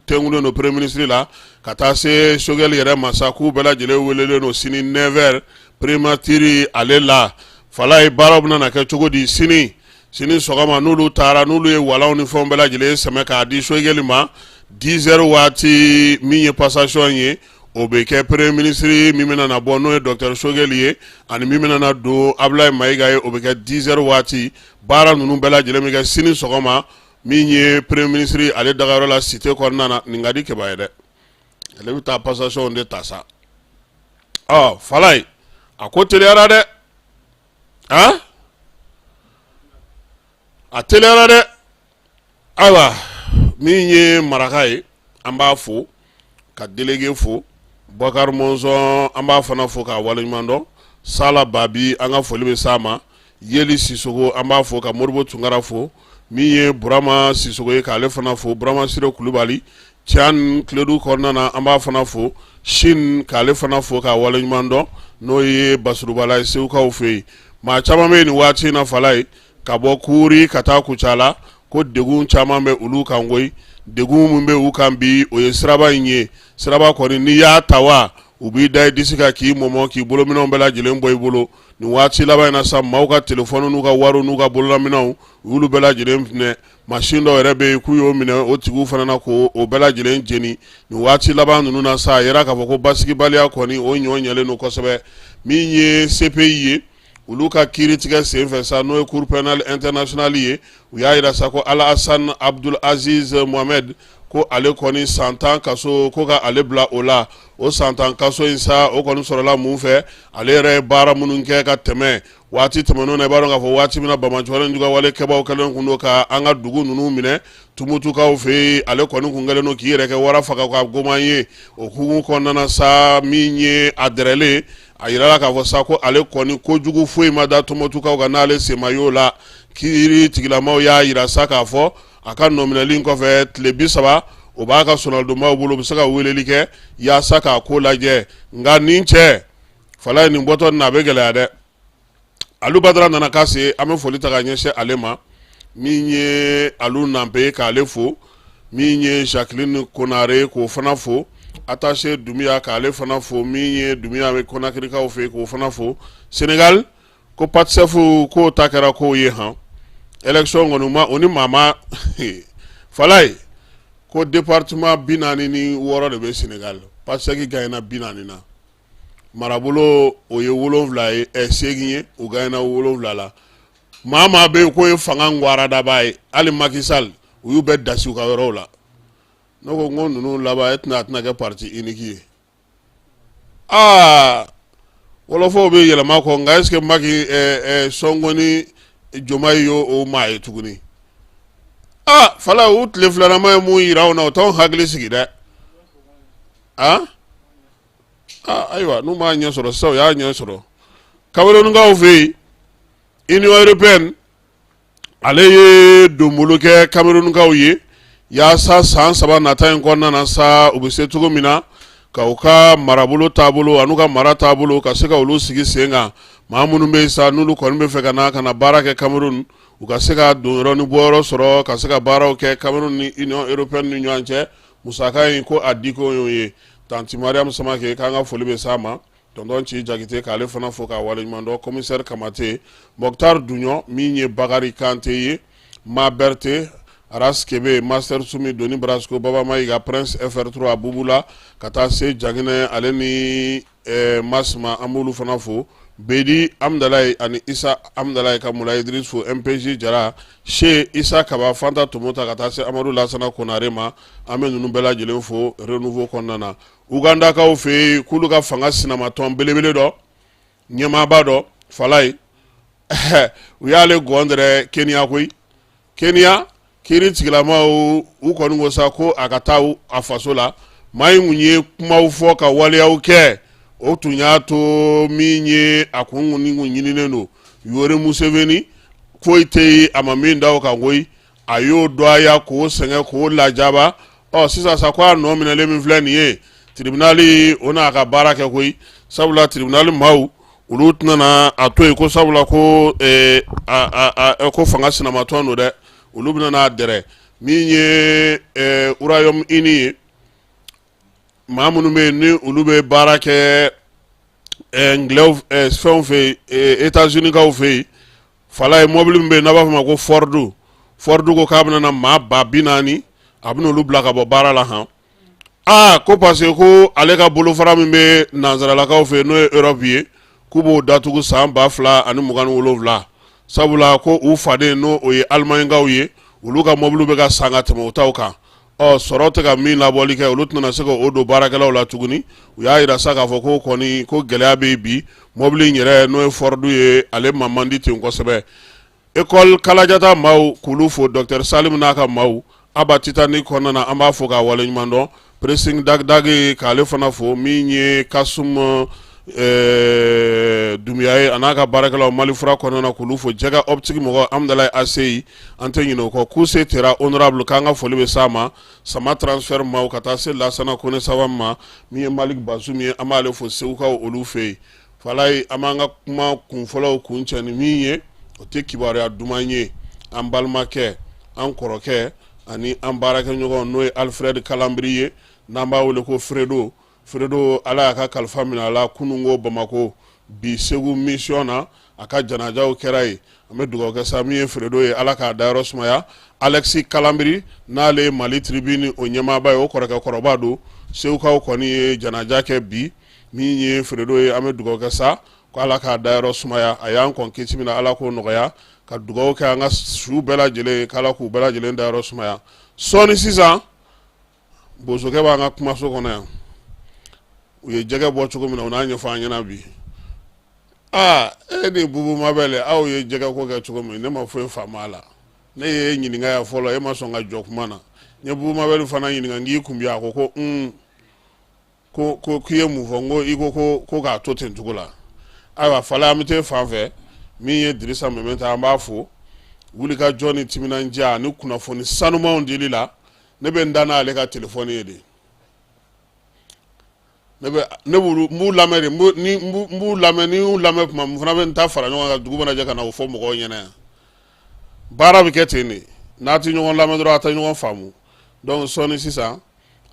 S13: tɛnkunnen don premier ministre la, ka taa se Choguel yɛrɛ ma sa, k'u bɛɛ lajɛlen welelen don sini 9 heures primature ale la. Falaye, baaraw bɛna na kɛ cogo di sini? Sini sɔgɔma n'olu taara, n'olu ye walanw ni fɛnw bɛɛ lajɛlen sɛmɛ k'a di Choguel ma, 10 heures waati min ye passation ye, o bɛ kɛ premier ministre min bɛna na bɔ, n'o ye docteur Choguel ye, ani min bɛna na don, Abdoulaye Maïga ye, o bɛ kɛ 10 heures waati. Baara ninnu bɛɛ lajɛlen bɛ kɛ sini sɔgɔma min ye premier ministre ale dagayɔrɔ la cité kɔnɔna na. Nin ka di Keba ye dɛ, ale bɛ taa passation de ta sa. Ɔ Falaye, a ko teliyara dɛ, han, a teliyara dɛ. Ayiwa, min ye maraka ye, an b'a fo ka délégué fo, Bɔkari Mɔnzɔn, an b'a fana fo k'a waleɲuman dɔn. Sala Babi, an ka foli bɛ s'a ma. Yeli Sisogo, an b'a fo ka Moribo Tunkara fo. Min ye Burama Sisogo ye, k'ale fana fo. Burama Sire Kulubali Can Kiledu kɔnɔna na, an b'a fana fo. Sini, k'ale fana fo k'a waleɲuman dɔn, n'o ye Basurubala ye Segukaw fɛ yen. Maa caman bɛ yen nin waati in na, Falaye, ka bɔ Kuri ka taa Kucala, ko degun caman bɛ olu kan koyi. Degun min bɛ u kan bi, o ye siraba in ye. Siraba kɔni, n'i y'a ta wa, u b'i da i disi kan k'i mɔmɔ, k'i bolominɛnw bɛɛ lajɛlen bɔ i bolo. Nin waati laban in na sa, maaw ka telefɔni n'u ka wariw n'u ka bololaminɛnw, u y'olu bɛɛ lajɛlen minɛ. Mansin dɔw yɛrɛ bɛ yen k'u y'o minɛ o tigiw fana na, k'o bɛɛ lajɛlen jeni. Nin waati laban ninnu na sa, a yira k'a fɔ ko basigibaliya kɔni, o ɲɔ ɲɛlen don kosɛbɛ. Min ye CPI ye, olu ka kiiritigɛ senfɛ sa, n'o ye Cour pénale internationale ye, u y'a jira sa ko Alassane Abdul Aziz Mohamed, ko ale kɔni san 10 kaso, ko ka ale bila o la. O san 10 kaso in sa, o kɔni sɔrɔla mun fɛ? Ale yɛrɛ ye baara minnu kɛ ka tɛmɛ waati tɛmɛnenw na. I b'a dɔn k'a fɔ waati min na banbaanciwale juguyawale kɛbaaw kɛlen kun don ka an ka dugu ninnu minɛ Tumutukaw fɛ yen, ale kɔni kun kɛlen don k'i yɛrɛ kɛ wara faga ka goman ye. O hukumu kɔnɔna na sa, min ye a dɛrɛlen, a yirala k'a fɔ sa ko ale kɔni kojugu foyi ma da Tumutukaw kan n'ale sen ma y'o la. Kiiri tigilamaw y'a yira sa k'a fɔ a ka nɔminɛli kɔfɛ, tile 30, o b'a ka sonadonbaw bolo, u bɛ se ka weleli kɛ yaasa k'a ko lajɛ. Nka nin cɛ Falaye nin bɔtɔ nin, a bɛ gɛlɛya dɛ. Alu Badara nana ka se, an bɛ foli ta ka ɲɛsin ale ma. Min ye Alu Nanpe, k'ale fo. Min ye Jacqueline Konare, k'o fana fo. Attaché Dunbiya, k'ale fana fo. Min ye Dunbiya bɛ Konakirikaw fɛ, k'o fana fo. Senegal ko Pastef k'o ta kɛra kow ye han. Élection kɔni ma o ni maa ma. Falaye, ko département 46 de bɛ Senegal, Pastef gagnera 40 na. Marabolo o ye 7 ye, 8 ye, u gagnera 7 la. Maa maa bɛ yen k'o ye fanga ngwaradaba ye, hali Macky Sall, u y'u bɛɛ dasi u ka yɔrɔw la. Ne ko n ko ninnu laban e tɛna, a tɛna kɛ parti unique ye. Aa, wɔlɔfɔw bɛ yɛlɛma kɔ, nka est ce que Macky, Sonko ni Diomaye y'o o maa ye tuguni? Aa Falaye, u tile filanama ye mun yira anw na, o t'anw hakili sigi dɛ. Aa ayiwa, n'u m'a ɲɛ sɔrɔ sisan, u y'a ɲɛ sɔrɔ. Kamerunkaw fɛ yen, Union européenne ale ye donbolo kɛ Kamerunkaw ye yaasa san 3 nata in kɔnɔna na sa, u bɛ se cogo min na ka u ka marabolo taabolo an'u ka mara taabolo ka se ka olu sigi sen kan. Maa minnu bɛ yen sa, n'olu kɔni bɛ fɛ ka na baara kɛ Cameroun, u ka se ka don yɔrɔ ni bɔyɔrɔ sɔrɔ ka se ka baaraw kɛ Cameroun ni Union européenne ni ɲɔgɔn cɛ. Musaka in ko a diko y'o ye. Tanti Mariam Samake, k'an ka foli bɛ s'a ma. Tonton Ci Jakite, k'ale fana fo k'a waleɲuman dɔn. Commissaire Kamate, Mokhtar Duɲɔ, min ye Bakari Kante ye, Ma Berthe, Aras Kebe, Master Sumi, Doni Brasco, Baba Mayiga, Prince FR3 Bubula, ka taa se Jaginɛ ale ni Masma, an b'olu fana fo. Bedi Amdalaye ani Isa Amdalaye, ka Mula Idris fo, MPJ Jara, Se Isa Kaba, Fanta Tomota, ka taa se Amadu Lasana Konare ma, an bɛ ninnu bɛɛ lajɛlen fo Renouveau kɔnɔna na. Ugandakaw fɛ yen, k'olu ka fanga sinamatɔn belebele dɔ ɲɛmaaba dɔ, Falaye, u y'ale gɔn Kenya koyi. Kenya kiiri tigilamaw, u kɔni ko sa ko a ka taa a faso la. Maa in kun ye kumaw fɔ ka waleyaw kɛ, o tun y'a to min ye a kun ni kun ɲininen don Yoweri Museveni, foyi tɛ yen a ma min da o kan koyi. A y'o dɔgɔya, k'o sɛgɛn, k'o lajaba. Ɔ sisan sa, ko a nɔ minɛlen min filɛ nin ye, tribunal o n'a ka baara kɛ koyi. Sabula tribunal maaw, olu tɛna na a to yen ko sabula ko ko fanga sinamatɔn don dɛ, olu bɛna n'a dɛrɛ. Min ye Royaume-Uni ye, maa minnu bɛ yen ni olu bɛ baara kɛ angilɛw fɛnw fɛ yen, États-Unis-kaw fɛ yen, Falaye, mɔbili min bɛ yen n'a b'a fɔ ma ko Ford, Ford ko k'a bɛna na maa 40,000, a bɛna olu bila ka bɔ baara la han. Aa, ko parce que ko ale ka bolofara min bɛ nansaralakaw fɛ yen, n'o ye Europe ye, k'u b'o datugu san 2027, sabula ko u faden, n'o o ye Alimaɲikaw ye, olu ka mɔbiliw bɛ ka san ka tɛmɛ u taw kan. Ɔ, sɔrɔ tɛ ka min labɔli kɛ, olu tɛna se ka o don baarakɛlaw la tuguni. U y'a jira sa k'a fɔ ko kɔni ko gɛlɛya bɛ yen bi, mɔbili in yɛrɛ, n'o ye Ford ye, ale ma man di ten kosɛbɛ. École Kalajata maaw, k'olu fo, docteur Salim n'a ka maaw, Aba Titanic kɔnɔna na, an b'a fo k'a waleɲuman dɔn. Pressing Dagdage, k'ale fana fo. Min ye Kasum Dunbiya ye, a n'a ka baarakɛlaw Mali fura kɔnɔna na, k'olu fo. Jɛgɛ optique mɔgɔ, Amudalayi ACI, an tɛ ɲinɛ o kɔ. Kuse Tera honorable, k'an ka foli bɛ s'a ma. Sama transfert maaw, ka taa se Lasana Kone Saba ma. Min ye Malik Basum ye, an b'ale fo Segukaw olu fɛ yen. Falaye, an b'an ka kuma kunfɔlɔw kuncɛ ni min ye, o tɛ kibaruya duman ye. An balimakɛ, an kɔrɔkɛ ani an baarakɛɲɔgɔn, n'o ye Alfred Kalanbiri ye, n'an b'a wele ko Fredo. Fredo, Ala y'a ka kalifa minɛ a la kununko Bamakɔ, bi Segu mission na, a ka janajaw kɛra yen. An bɛ dugawu kɛ sa, min ye Fredo ye, Ala k'a dayɔrɔ sumaya. Alexis Kalanbiri, n'ale ye Mali Tribune o ɲɛmaaba ye, o kɔrɔkɛ kɔrɔba don. Segukaw kɔni ye janaja kɛ bi. Min ye Fredo ye, an bɛ dugawu kɛ sa ko Ala k'a dayɔrɔ sumaya. A y'an kɔn kisi min na, Ala k'o nɔgɔya. Ka dugawu kɛ an ka su bɛɛ lajɛlen, k'Ala k'u bɛɛ lajɛlen dayɔrɔ sumaya. Sɔɔni sisan, bosokɛ b'an ka kumaso kɔnɔ yan. U ye jɛgɛ bɔ cogo min na, u n'a ɲɛfɔ an ɲɛna bi. Aa, e ni Bubu Mabɛlɛ, aw ye jɛgɛ ko kɛ cogo min, ne ma foyi faamu a la. Ne ye ɲininka yan fɔlɔ, e ma sɔn ka jɔ kuma na. N ye Bubu Mabɛlɛ fana ɲininka, n k'i kun bi, a ko ko un ko ko k'i ye mun fɔ? N ko i ko ko ko k'a to ten cogo la. Ayiwa Falaye, an bɛ t'e fan fɛ. Min ye Dirisa Mɛmɛta, an b'a fo wulikajɔ ni timinandiya ni kunnafoni sanumanw dili la. Ne bɛ n da n'ale ka telefɔni ye de. Ne bɛ ne b'u n b'u lamɛn de, ni n b'u lamɛn, ni n y'u lamɛn tuma min, n fana bɛ n ta fara ɲɔgɔn kan, dugu mana jɛ ka na o fɔ mɔgɔw ɲɛna yan. Baara bɛ kɛ ten de, n'a tɛ ɲɔgɔn lamɛn dɔrɔn, a tɛ ɲɔgɔn faamu. Donc sɔɔni sisan,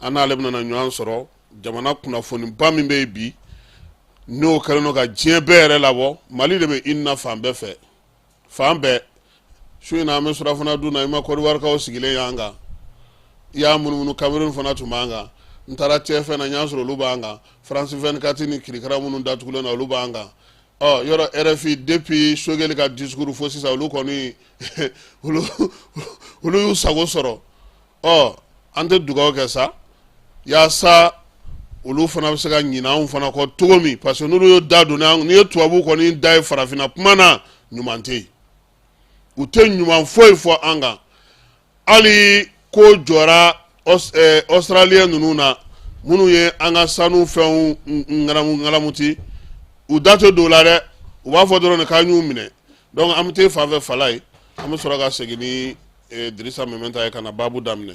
S13: an n'ale bɛna na ɲɔgɔn sɔrɔ. Jamana kunnafoniba min bɛ yen bi, n'o kɛlen don ka diɲɛ bɛɛ yɛrɛ labɔ, Mali de bɛ i na fan bɛɛ fɛ, fan bɛɛ. Su in na, an bɛ surafana dun na, i ma Kɔdiwarikaw sigilen y'an kan, i y'a munumunu, Cameroun fana tun b'an kan. N taara TF1 na, n y'a sɔrɔ olu b'an kan. France 24 ni kirikara minnu datugulen na, olu b'an kan. Ɔ, yɔrɔ RFI, depuis Choguel ka discours fo sisan, olu kɔni olu y'u sago sɔrɔ. Ɔ, an tɛ dugawu kɛ sa yaasa olu fana bɛ se ka ɲinɛ anw fana kɔ cogo min, parce que n'olu y'o da don, n'i ye tubabu kɔni da ye farafinna kuma na, ɲuman tɛ yen, u tɛ ɲuman foyi fɔ an kan. Hali ko jɔra Australien ninnu na, minnu ye an ka sanu fɛnw ŋalamuti, u da tɛ don o la dɛ, u b'a fɔ dɔrɔn de k'an y'u minɛ. Donc an bɛ t'e fan fɛ Falaye, an bɛ sɔrɔ ka segin ni Dirisa Mɛmɛta ye ka na baabu daminɛ.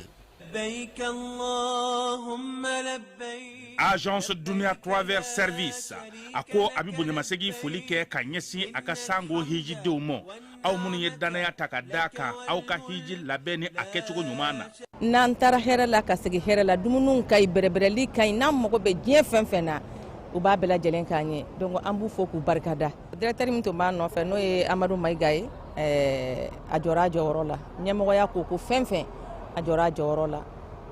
S10: Agence Dunia Travel Service, a ko a bɛ bonyamasegin foli kɛ ka ɲɛsin a ka sango hijidenw ma, aw minnu ye dannaya ta ka da kan aw ka hiji labɛn ni a kɛcogo ɲuman na.
S11: N'an taara hɛrɛ la ka segin hɛrɛ la, dumuniw ka ɲi, bɛrɛbɛrɛli ka ɲi, n'an mago bɛ diɲɛ fɛn fɛn na, u b'a bɛɛ lajɛlen k'an ye. Donc an b'u fo k'u barikada. Directeur min tun b'a nɔfɛ, n'o ye Amadu Mayiga ye, a jɔra a jɔyɔrɔ la. Ɲɛmɔgɔya ko ko fɛn fɛn, a jɔra a jɔyɔrɔ la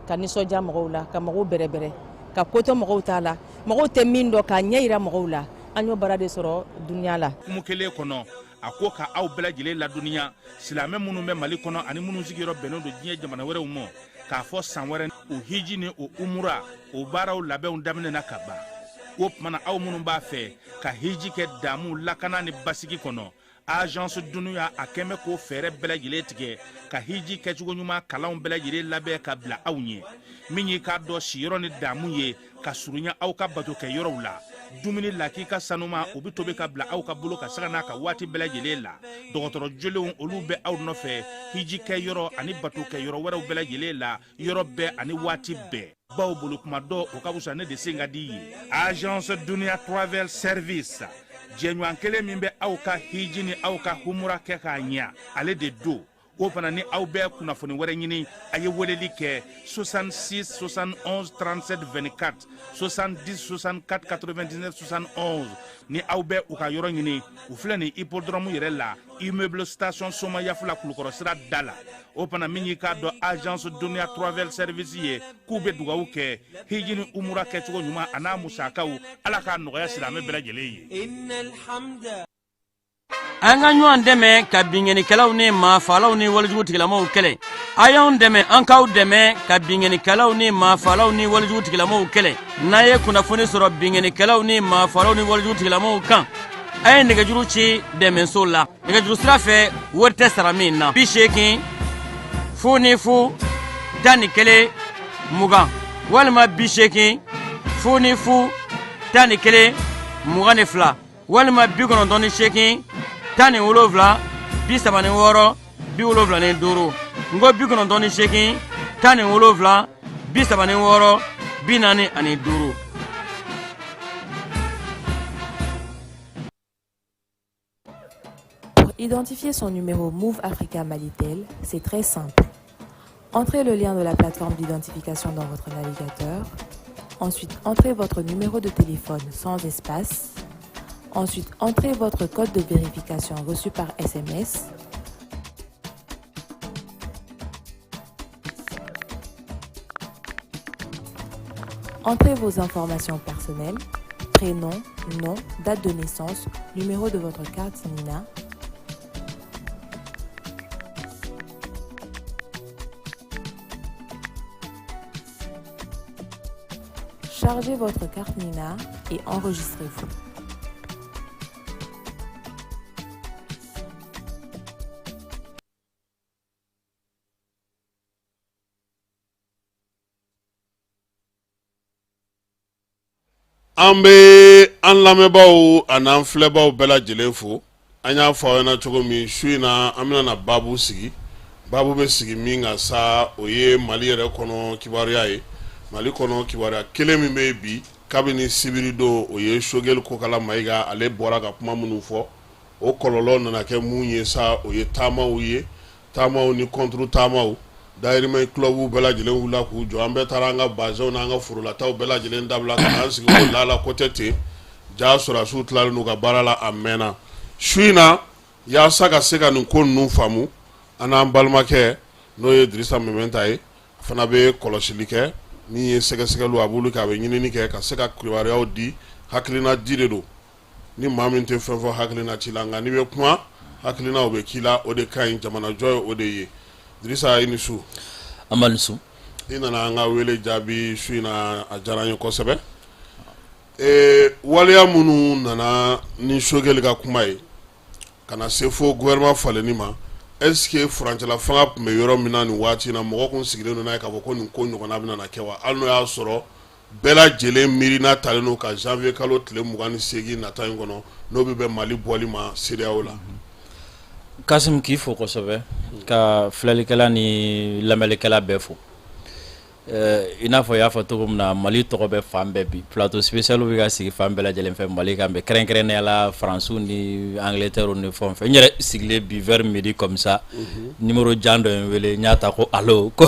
S11: ka nisɔndiya mɔgɔw la, ka mɔgɔw bɛrɛbɛrɛ, ka ko to mɔgɔw t'a la, mɔgɔw tɛ min dɔn, k'a ɲɛ yira mɔgɔw la. An y'o baara de sɔrɔ Dunia la.
S10: Hukumu kelen kɔnɔ, a ko ka aw bɛɛ lajɛlen ladɔnniya, silamɛ minnu bɛ Mali kɔnɔ ani minnu sigiyɔrɔ bɛnnen don diɲɛ jamana wɛrɛw ma, k'a fɔ san wɛrɛ o hiji ni o umura o baaraw labɛnw daminɛna ka ban. O tuma na, aw minnu b'a fɛ ka hiji kɛ damu, lakana ni basigi kɔnɔ, Agence Dunia a kɛn bɛ k'o fɛɛrɛ bɛɛ lajɛlen tigɛ ka hiji kɛcogo ɲuman kalanw bɛɛ lajɛlen labɛn ka bila aw ɲɛ. Min y'i k'a dɔn siyɔrɔ ni damu ye ka surunya aw ka bato kɛ yɔrɔw la, dumuni lakika sanuma, o bɛ tobi ka bila aw ka bolo ka sanga n'a ka waati bɛɛ lajɛlen la. Dɔgɔtɔrɔ jolenw, olu bɛ aw nɔfɛ hiji kɛ yɔrɔ ani bato kɛ yɔrɔ wɛrɛw bɛɛ lajɛlen la, yɔrɔ bɛɛ ani waati bɛɛ. Baw bolo kuma dɔ, o ka fisa ne de sen ka di ye. Agence Dunia Travel Service, Jɛɲɔgɔn kelen min bɛ aw ka hiji ni aw ka humura kɛ k'a ɲɛ, ale de don. O fana ni aw bɛ kunnafoni wɛrɛ ɲini, a ye weleli kɛ 66 71 37 24, 70 64 99 71. Ni aw bɛ u ka yɔrɔ ɲini, u filɛ nin hippodrome yɛrɛ la, immeuble station Somayaf la, Kulukɔrɔ sira da la. O fana min y'i k'a dɔn agence Dunia Travel Service ye, k'u bɛ dugawu kɛ hiji ni umura kɛcogo ɲuman a n'a musakaw, Ala k'a nɔgɔya silamɛ bɛɛ lajɛlen ye.
S14: An ka ɲɔgɔn dɛmɛ ka binkannikɛlaw ni maafalaw ni walejugu tigilamaw kɛlɛ. A y'anw dɛmɛ, an k'aw dɛmɛ ka binkannikɛlaw ni maafalaw ni walejugu tigilamaw kɛlɛ. N'a ye kunnafoni sɔrɔ binkannikɛlaw ni maafalaw ni walejugu tigilamaw kan, a ye nɛgɛjuru ci dɛmɛso la nɛgɛjuru sira fɛ, wari tɛ sara min na: 80 00 11 20 walima 80 00 11 22 walima 98 17 36 75. N ko 98 17 36 45.
S12: Pour identifier son numéro Moov Africa Malitel, c'est très simple. Entrez le lien de la plateforme d'identification dans votre navigateur. Ensuite, entrez votre numéro de téléphone sans espace. Ensuite, entrez votre code de vérification reçu par SMS. Entrez vos informations personnelles, prénom, nom, date de naissance, numéro de votre carte NINA. Chargez votre carte NINA et enregistrez-vous.
S13: An bɛ an lamɛnbaaw ani an filɛbaaw bɛɛ lajɛlen fo. An y'a fɔ aw ɲɛna cogo min, su in na an bɛna na baabu sigi. Baabu bɛ sigi min kan sa, o ye Mali yɛrɛ kɔnɔ kibaruya ye. Mali kɔnɔ kibaruya kelen min bɛ yen bi kabini sibiri don, o ye Sogɛli Kokala Mayiga, ale bɔra ka kuma minnu fɔ, o kɔlɔlɔ nana kɛ mun ye sa? O ye taamaw ye, taamaw ni contre taamaw. Dayirimɛ club bɛɛ lajɛlen wulila k'u jɔ. An bɛɛ taara an ka bazɛnw n'an ka forolataw bɛɛ lajɛlen dabila ka n'an sigi ko la la ko tɛ ten. Ja sɔrɔdasiw tilalen n'u ka baara la a mɛnna. Su in na, yaasa ka se ka nin ko ninnu faamu, an n'an balimakɛ, n'o ye Dirisa Mɛmɛnta ye, a fana bɛ kɔlɔsili kɛ min ye sɛgɛsɛgɛliw, a b'olu kɛ, a bɛ ɲinini kɛ ka se ka kibaruyaw di. Hakilina di de don. Ni maa min tɛ fɛn fɔ, hakilina t'i la, nka n'i bɛ kuma, hakilinaw bɛ k'i la. O de ka ɲi jamanajɔ ye, o de ye. Dirisa, i ni su.
S15: An b'a ni su.
S13: I nana an ka wele jaabi su in na, a diyara an ye kosɛbɛ. Waleya minnu nana ni Sogɛli ka kuma ye ka na se fo gouvernement falenni ma, est-ce que furancɛla fanga tun bɛ yɔrɔ min na nin waati in na, mɔgɔ tun sigilen don n'a ye k'a fɔ ko nin ko ɲɔgɔnna bɛna na kɛ wa? Hali n'o y'a sɔrɔ bɛɛ lajɛlen miirina talen don ka janvier kalo tile 28 nata in kɔnɔ, n'o bɛ bɛn Mali bɔli ma CEDEAO la.
S15: Kasim, k'i fo kosɛbɛ, ka filɛlikɛla ni lamɛnlikɛla bɛɛ fo. I n'a fɔ i y'a fɔ cogo min na, Mali tɔgɔ bɛ fan bɛɛ bi. Plateau spécial bɛ ka sigi fan bɛɛ lajɛlen fɛ Mali kan bɛɛ, kɛrɛnkɛrɛnnenya la Faransiw ni Angleterre ni fɛn fɛn. N yɛrɛ sigilen bi vers midi comme ça, numéro jan dɔ ye n wele, n y'a ta ko allo, ko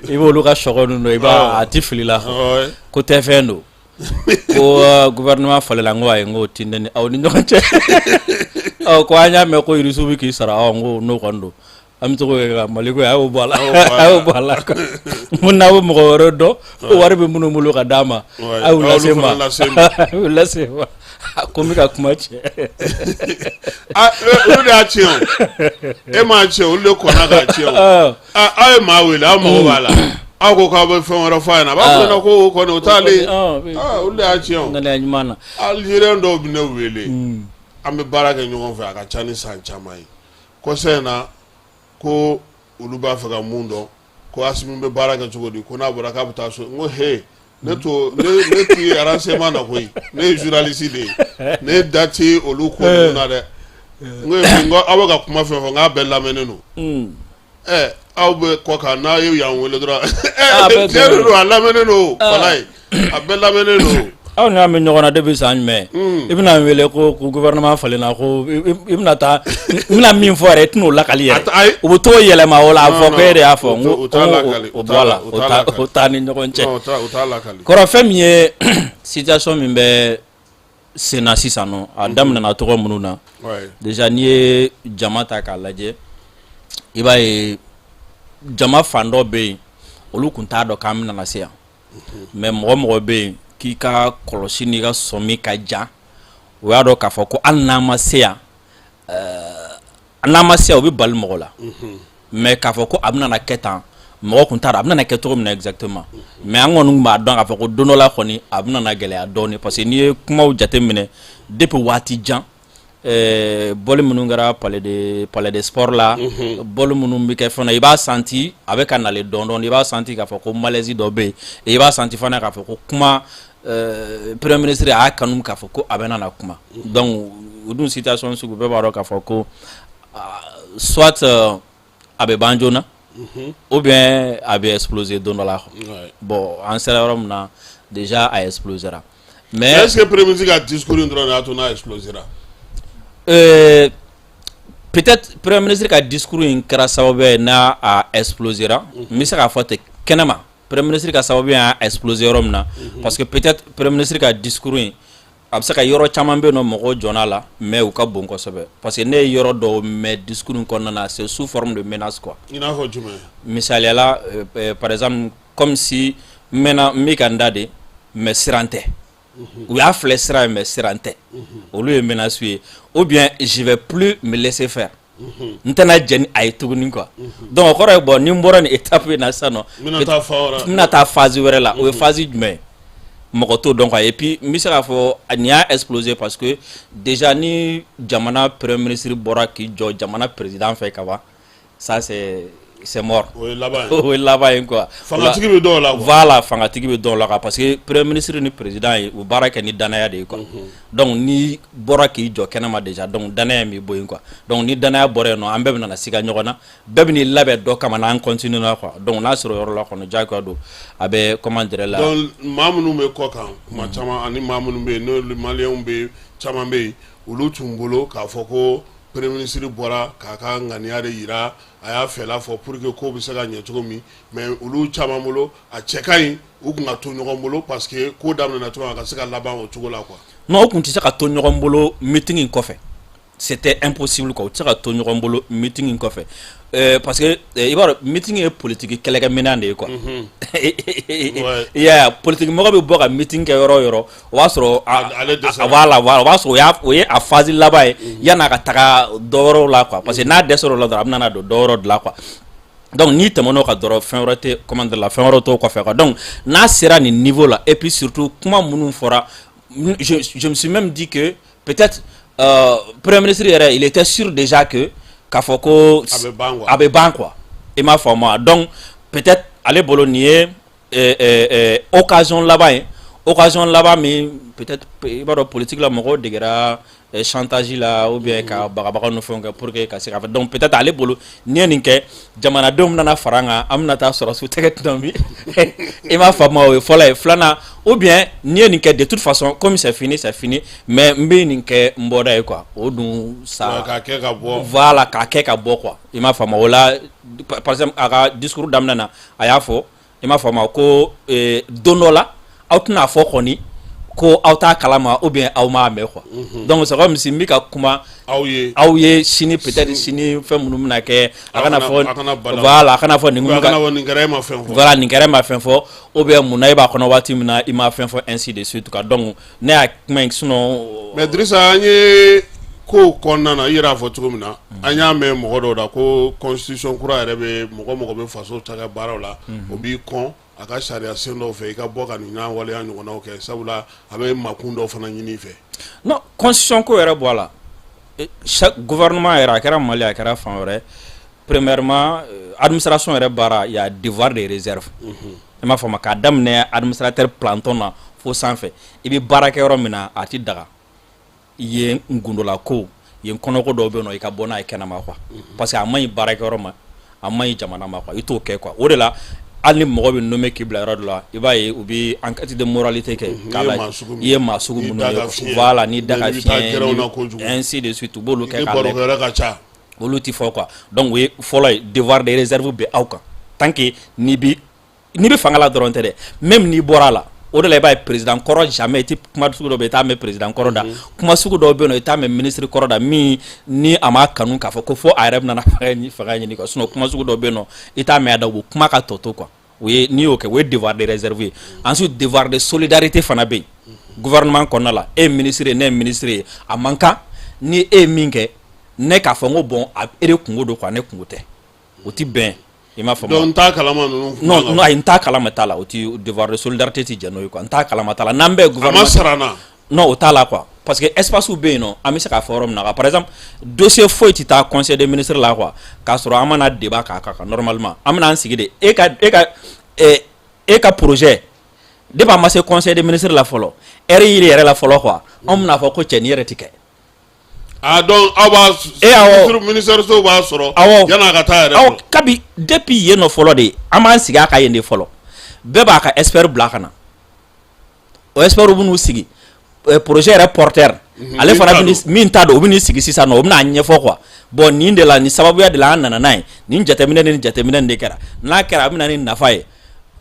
S15: i b'olu ka sɔgɔ ninnu dɔn, i b'a a ti fili la, ko TF1 don, ko gouvernement falenna. N ko ayi, n ko ti ne ni aw ni ɲɔgɔn cɛ. Ɔ ko an y'a mɛn ko irisiw bɛ k'i sara. Ɔ n ko n'o kɔni don, an bɛ se k'o kɛ ka Mali ko, a y'o bɔ a la, a y'o bɔ a la. Mun n'aw bɛ mɔgɔ wɛrɛ dɔn, wari bɛ minnu bolo ka d'a ma, a y'u lase n ma, a y'u lase n ma. Ko n bɛ ka kuma tiɲɛ.
S13: Olu de y'a tiɲɛ o, e m'a tiɲɛ, olu de kɔnna k'a tiɲɛ o. Aw ye maa wele, aw mago b'a la, aw ko k'aw bɛ fɛn wɛrɛ fɔ a ɲɛna, a b'a fɔ ko o kɔni o t'ale. Olu de y'a tiɲɛ o.
S15: Ŋaniya ɲuman na.
S13: Algérien dɔw bɛ ne wele, an bɛ baara kɛ ɲɔgɔn fɛ, a ka ca ni san caman ye. Kɔsa in na, ko olu b'a fɛ ka mun dɔn, ko Asimi bɛ baara kɛ cogo di, ko n'a bɔra k'a bɛ taa so. N ko he, ne to ne t'i renseignement na koyi, ne ye journaliste de ye, ne da tɛ olu ko ninnu na dɛ. N ko et puis n ko aw bɛ ka kuma fɛn fɛn fɔ, n k'a bɛɛ lamɛnnen don. Ɛ aw bɛ kɔ kan, n'a ye yan wele dɔrɔn, tiɲɛ de don, a lamɛnnen don, walayi a bɛɛ lamɛnnen don.
S15: Aw ni an bɛ ɲɔgɔn na depuis san jumɛn? I bɛna n wele ko gouvernement falenna, ko i bɛna taa, n bɛna min fɔ yɛrɛ, i tɛn'o lakali yɛrɛ. U bɛ t'o yɛlɛma o la, a fɔ ko e de y'a fɔ. N ko o bɔ a la, o t'an ni ɲɔgɔn cɛ. Kɔrɔ, fɛn min ye situation min bɛ sen na sisan nɔ, a daminɛna tɔgɔ minnu na déjà, n'i ye jama ta k'a lajɛ, i b'a ye jama fan dɔ bɛ yen, olu tun t'a dɔn k'an bɛna se yan. Mais mɔgɔ mɔgɔ bɛ yen k'i ka kɔlɔsi n'i ka sɔmi ka jan, o y'a dɔn k'a fɔ ko hali n'an ma se yan, n'an ma se yan, o bɛ bali mɔgɔ la. Mais k'a fɔ ko a bɛna kɛ tan, mɔgɔ tun t'a dɔn a bɛna kɛ cogo min na exactement. Mais an kɔni b'a dɔn k'a fɔ ko don dɔ la kɔni, a bɛna gɛlɛya dɔɔnin, parce que n'i ye kumaw jateminɛ depuis waati jan, bɔli minnu kɛra palais de sport la, bɔli minnu bɛ kɛ fɛn na, i b'a senti a bɛ ka nalen dɔɔnin dɔɔnin. I b'a senti k'a fɔ ko malaise dɔ bɛ yen. I b'a senti fana k'a fɔ ko kuma, premier ministre a y'a kanu k'a fɔ ko a bɛ na kuma. Donc o dun situation sugu, bɛɛ b'a dɔn k'a fɔ ko soit a bɛ ban joona, ou bien a bɛ exploser don dɔ la. Bon, an sera yɔrɔ min na, déjà a explosera.
S13: Mais est-ce que premier ministre ka discours in dɔrɔn de y'a to n'a explosera?
S15: Peut-être premier ministre ka discours in kɛra sababu ye n'a a explosera. N bɛ se k'a fɔ ten kɛnɛma, premier ministre ka sababu y'a exploser yɔrɔ min na, parce que peut-être premier ministre ka discours in, a bɛ se ka yɔrɔ caman bɛ yen nɔ, mɔgɔw jɔn'a la, mais u ka bon kosɛbɛ, parce que ne ye yɔrɔ dɔw mɛn discours in kɔnɔna na, c'est sous forme de menace quoi.
S13: I n'a fɔ jumɛn?
S15: Misaliyala, par exemple, comme si n mɛnna n bɛ ka n da de, mais siran tɛ. U y'a filɛ sira ye, mais siran tɛ. Olu ye menace ye. Ou bien je vais plus me laisser faire, n tɛna jɛn ni a ye tuguni quoi. Donc o kɔrɔ ye, bon, ni n bɔra nin étape in na sisan nɔ,
S13: n bɛna taa fan wɛrɛ.
S15: N bɛna taa phase wɛrɛ la. O ye phase jumɛn ye? Mɔgɔ t'o dɔn quoi. Et puis n bɛ se k'a fɔ nin y'a explosé parce que déjà ni jamana premier ministre bɔra k'i jɔ jamana président fɛ ka ban, ça c'est mort.
S13: O ye laban ye.
S15: O ye laban ye quoi.
S13: Fangatigi bɛ dɔw la quoi.
S15: Voilà, fangatigi bɛ dɔw la quoi, parce que premier ministre ni président ye, u baara kɛ ni danaya de ye quoi. Donc n'i bɔra k'i jɔ kɛnɛma déjà, donc danaya in bɛ bɔ yen quoi. Donc ni danaya bɔra yen nɔ, an bɛɛ bɛ na siga ɲɔgɔn na, bɛɛ bɛ n'i labɛn dɔ kama n'an continue na quoi. Donc n'a sɔrɔ yɔrɔ la kɔni, diyagoya don, a bɛ comment dirais la.
S13: Donc maa minnu bɛ kɔ kan kuma caman, ani maa minnu bɛ yen n'olu maliyɛnw bɛ caman bɛ yen, olu tun bolo k'a fɔ ko premier ministre bɔra k'a ka ŋaniya de yira, a y'a fɛla fɔ pour que ko bɛ se ka ɲɛ cogo min. Mais olu caman bolo, a cɛ ka ɲi u kun ka to ɲɔgɔn bolo, parce que ko daminɛna cogo min, a ka se ka laban o cogo la quoi.
S15: Non, o tun tɛ se ka to ɲɔgɔn bolo meeting in kɔfɛ. C'était impossible quoi. U tɛ se ka to ɲɔgɔn bolo meeting in kɔfɛ, parce que i b'a dɔn, meeting ye politique kɛlɛkɛminɛn de ye quoi. I y'a ye, politique mɔgɔ bɛ bɔ ka meeting kɛ yɔrɔ o yɔrɔ, o b'a sɔrɔ
S13: ale dɛsɛra.
S15: Voilà, o b'a sɔrɔ o ye a phase laban ye yan'a ka taga dɔ wɛrɛw la quoi, parce que n'a dɛsɛra o la dɔrɔn, a bɛna na don dɔ wɛrɛw de la quoi. Donc n'i tɛmɛn'o kan dɔrɔn, fɛn wɛrɛ tɛ, comment dire la, fɛn wɛrɛ t'o kɔfɛ quoi. Donc n'a sera nin niveau la, et puis surtout kuma minnu fɔra, je me suis même dit que peut-être premier ministre yɛrɛ, il était sûr déjà que k'a fɔ ko
S13: a bɛ ban quoi.
S15: A bɛ ban quoi, i m'a faamu wa? Donc peut-être ale bolo nin ye occasion laban ye, occasion laban min peut-être, i b'a dɔn, politique la, mɔgɔw degera chantage la ou bien ka bagabaga ni fɛnw kɛ pour que ka se ka fɛ. Donc peut-être ale bolo, n'i ye nin kɛ, jamanadenw bɛna fara an kan, an bɛna taa sɔrɔ su tɛgɛ tɛna min, i m'a faamu? O ye fɔlɔ ye. Filanan, ou bien n'i ye nin kɛ, de toute façon, comme c'est fini, c'est fini, mais n bɛ nin kɛ n bɔda ye quoi. O dun sa
S13: k'a kɛ ka bɔ.
S15: Voilà, k'a kɛ ka bɔ quoi, i m'a faamu? O la, par exemple, a ka discours daminɛ na, a y'a fɔ, i m'a faamu, ko don dɔ la, aw tɛna fɔ kɔni ko aw t'a kalama ou bien aw m'a mɛn quoi. Donc c'est comme si n bɛ ka kuma
S13: aw ye.
S15: Aw ye sini, peut-être sini, fɛn minnu bɛna kɛ, a kana fɔ
S13: a kana bala.
S15: Voilà, a kana fɔ nin
S13: a kana fɔ nin kɛra, e ma fɛn fɔ.
S15: Voilà, nin kɛra, e ma fɛn fɔ, ou bien munna e b'a kɔnɔ waati min na, i ma fɛn fɔ, ainsi de suite quoi. Donc ne y'a kuma in, sinon.
S13: Mais Dirisa, an ye kow kɔnɔna na, i yɛrɛ y'a fɔ cogo min na, an y'a mɛn mɔgɔ dɔw da ko constitution kura yɛrɛ bɛ mɔgɔ mɔgɔ bɛ faso cakɛ baaraw la, o b'i kɔn a ka sariya sen dɔw fɛ i ka bɔ ka nin n'a waleya ɲɔgɔnnaw kɛ, sabula a bɛ makun dɔw fana ɲini i fɛ.
S15: Non, constitution ko yɛrɛ bɔ a la. Chaque gouvernement yɛrɛ, a kɛra Mali, a kɛra fan wɛrɛ, premièrement, administration yɛrɛ baara, il y a devoir de réserve, i m'a faamu? K'a daminɛ administrateur planton na fo sanfɛ, i bɛ baara kɛ yɔrɔ min na, a ti daga yen gundola ko, yen kɔnɔko dɔw bɛ yen nɔ, i ka bɔ n'a ye kɛnɛma quoi, parce que a man ɲi baarakɛyɔrɔ ma, a man ɲi jamana ma quoi. I t'o kɛ quoi. O de la Hali ni mɔgɔ bɛ nommé k'i bila yɔrɔ dɔ la, i b'a ye u bɛ enquête de moralité kɛ k'a lajɛ i ye maa sugu minnu ye, voilà, n'i da ka fiɲɛ, ainsi de suite, u b'olu kɛ k'a lajɛ.
S13: Ka ca.
S15: Olu ti fɔ quoi. Donc o ye fɔlɔ ye. Devoir de réserve bɛ aw kan tant que n'i bɛ fanga la dɔrɔn tɛ dɛ, même n'i bɔra a la. O de la i b'a ye président kɔrɔ, jamais i ti kuma sugu dɔ bɛ yen i t'a mɛn président kɔrɔ da, kuma sugu dɔw bɛ yen nɔ i t'a mɛn ministre kɔrɔ da, min ni a m'a kanu k'a fɔ ko fo a yɛrɛ bɛna fanga ɲini quoi. Sinon kuma sugu dɔw bɛ yen nɔ i t'a mɛn a da, u bɛ kuma ka tɔ to quoi. O ye n'i y'o kɛ, o ye devoir de réserve ye. Ensuite, devoir de solidarité fana bɛ yen gouvernement kɔnɔna la. E ye ministre ye, ne ye ministre ye, a man kan ni e ye min kɛ ne k'a fɔ n ko bon, a e de kungo don quoi, ne kungo tɛ, o ti bɛn. I m'a faamu?
S13: Donc n t'a kalama ninnu.
S15: Non non, ayi, n t'a kalama t'a la, o ti devoir de solidarité ti jɛ n'o ye quoi. N t'a kalama t'a la, n'an bɛɛ gouvernement.
S13: A ma sara n na.
S15: Non, o t'a la quoi, parce que espace bɛ yen nɔ, an bɛ se k'a fɔ yɔrɔ min na, par exemple, dossier foyi ti taa conseil des ministres la quoi k'a sɔrɔ an mana débat k'a kan. Normalement an bɛna an sigi de, e ka projet, depuis a ma se conseil des ministres la fɔlɔ, heure yiri yɛrɛ la fɔlɔ quoi, anw bɛna fɔ ko cɛ nin yɛrɛ ti kɛ.
S13: Ah, donc aw b'a
S15: E awɔ.
S13: Ministère sow b'a sɔrɔ.
S15: Awɔ.
S13: Yan'a ka taa yɛrɛ.
S15: Awɔ, kabi depuis yen nɔ fɔlɔ de, an b'an sigi a kan yen de fɔlɔ. Bɛɛ b'a ka expert bila ka na, o expert bɛ n'u sigi, projet yɛrɛ porteur ale
S13: Min
S15: fana
S13: t'a
S15: bɛ min t'a dɔn, o bɛ n'i sigi sisan nɔ, o bɛna ɲɛfɔ quoi. Bon, nin de la, nin sababuya de la an nana n'a ye, nin jateminɛ ni nin jateminɛ de kɛra, n'a kɛra a bɛ na ni nafa ye.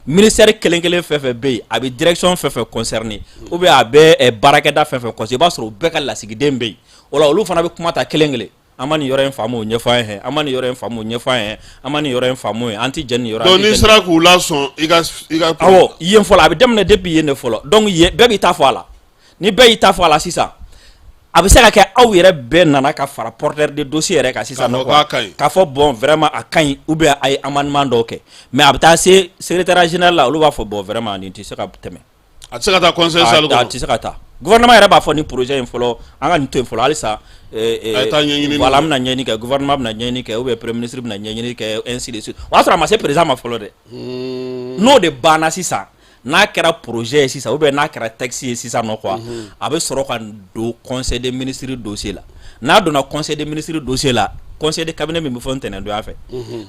S15: Ministère kelen kelen fɛn fɛn bɛ yen, a bɛ direction fɛn fɛn concerné ou bien a bɛ baarakɛda fɛn fɛn concerné, i b'a sɔrɔ u bɛɛ ka lasigiden bɛ yen. O la olu fana bɛ kuma ta kelen kelen: an ma nin yɔrɔ in faamu, o ɲɛfɔ an ye, an ma nin yɔrɔ in faamu, o ɲɛfɔ an ye, an ma nin yɔrɔ in faamu ye, an ti jɛn nin yɔrɔ.
S13: Donc n'i sera k'u lasɔn i ka.
S15: Awɔ, yen fɔlɔ, a bɛ daminɛ depuis yen de fɔlɔ. Donc yen bɛɛ b'i ta fɔ a la. Ni bɛɛ y'i ta fɔ a la sisan, a bɛ se ka kɛ aw yɛrɛ bɛɛ nana ka fara porteur de dossier yɛrɛ kan sisan
S13: K'a fɔ
S15: nɔ quoi.
S13: K'a ka ɲi.
S15: K'a fɔ bon, vraiment a ka ɲi, ou bien a ye amendement dɔw kɛ, mais a bɛ taa se secrétariat général la, olu b'a fɔ bon, vraiment nin tɛ se ka tɛmɛ.
S13: A tɛ se ka taa conseil salle
S15: A
S13: kɔnɔ.
S15: tɛ se ka taa. Gouvernement yɛrɛ b'a fɔ ni projet in fɔlɔ, an ka nin to yen fɔlɔ halisa.
S13: A ye taa ɲɛɲini.
S15: Voilà, an bɛna ɲɛɲini kɛ, gouvernement bɛna ɲɛɲini kɛ, ou bien premier ministre bɛna ɲɛɲini kɛ, ainsi de suite. O y'a sɔrɔ a ma se président ma fɔlɔ dɛ. N'o de banna sisan, n'a kɛra projet ye sisan, ou bien n'a kɛra texte ye sisan nɔ quoi, a bɛ sɔrɔ ka don conseil des ministres dossier la. N'a donna conseil des ministres dossier la, conseil de cabinet min bɛ fɔ ntɛnɛndonya fɛ,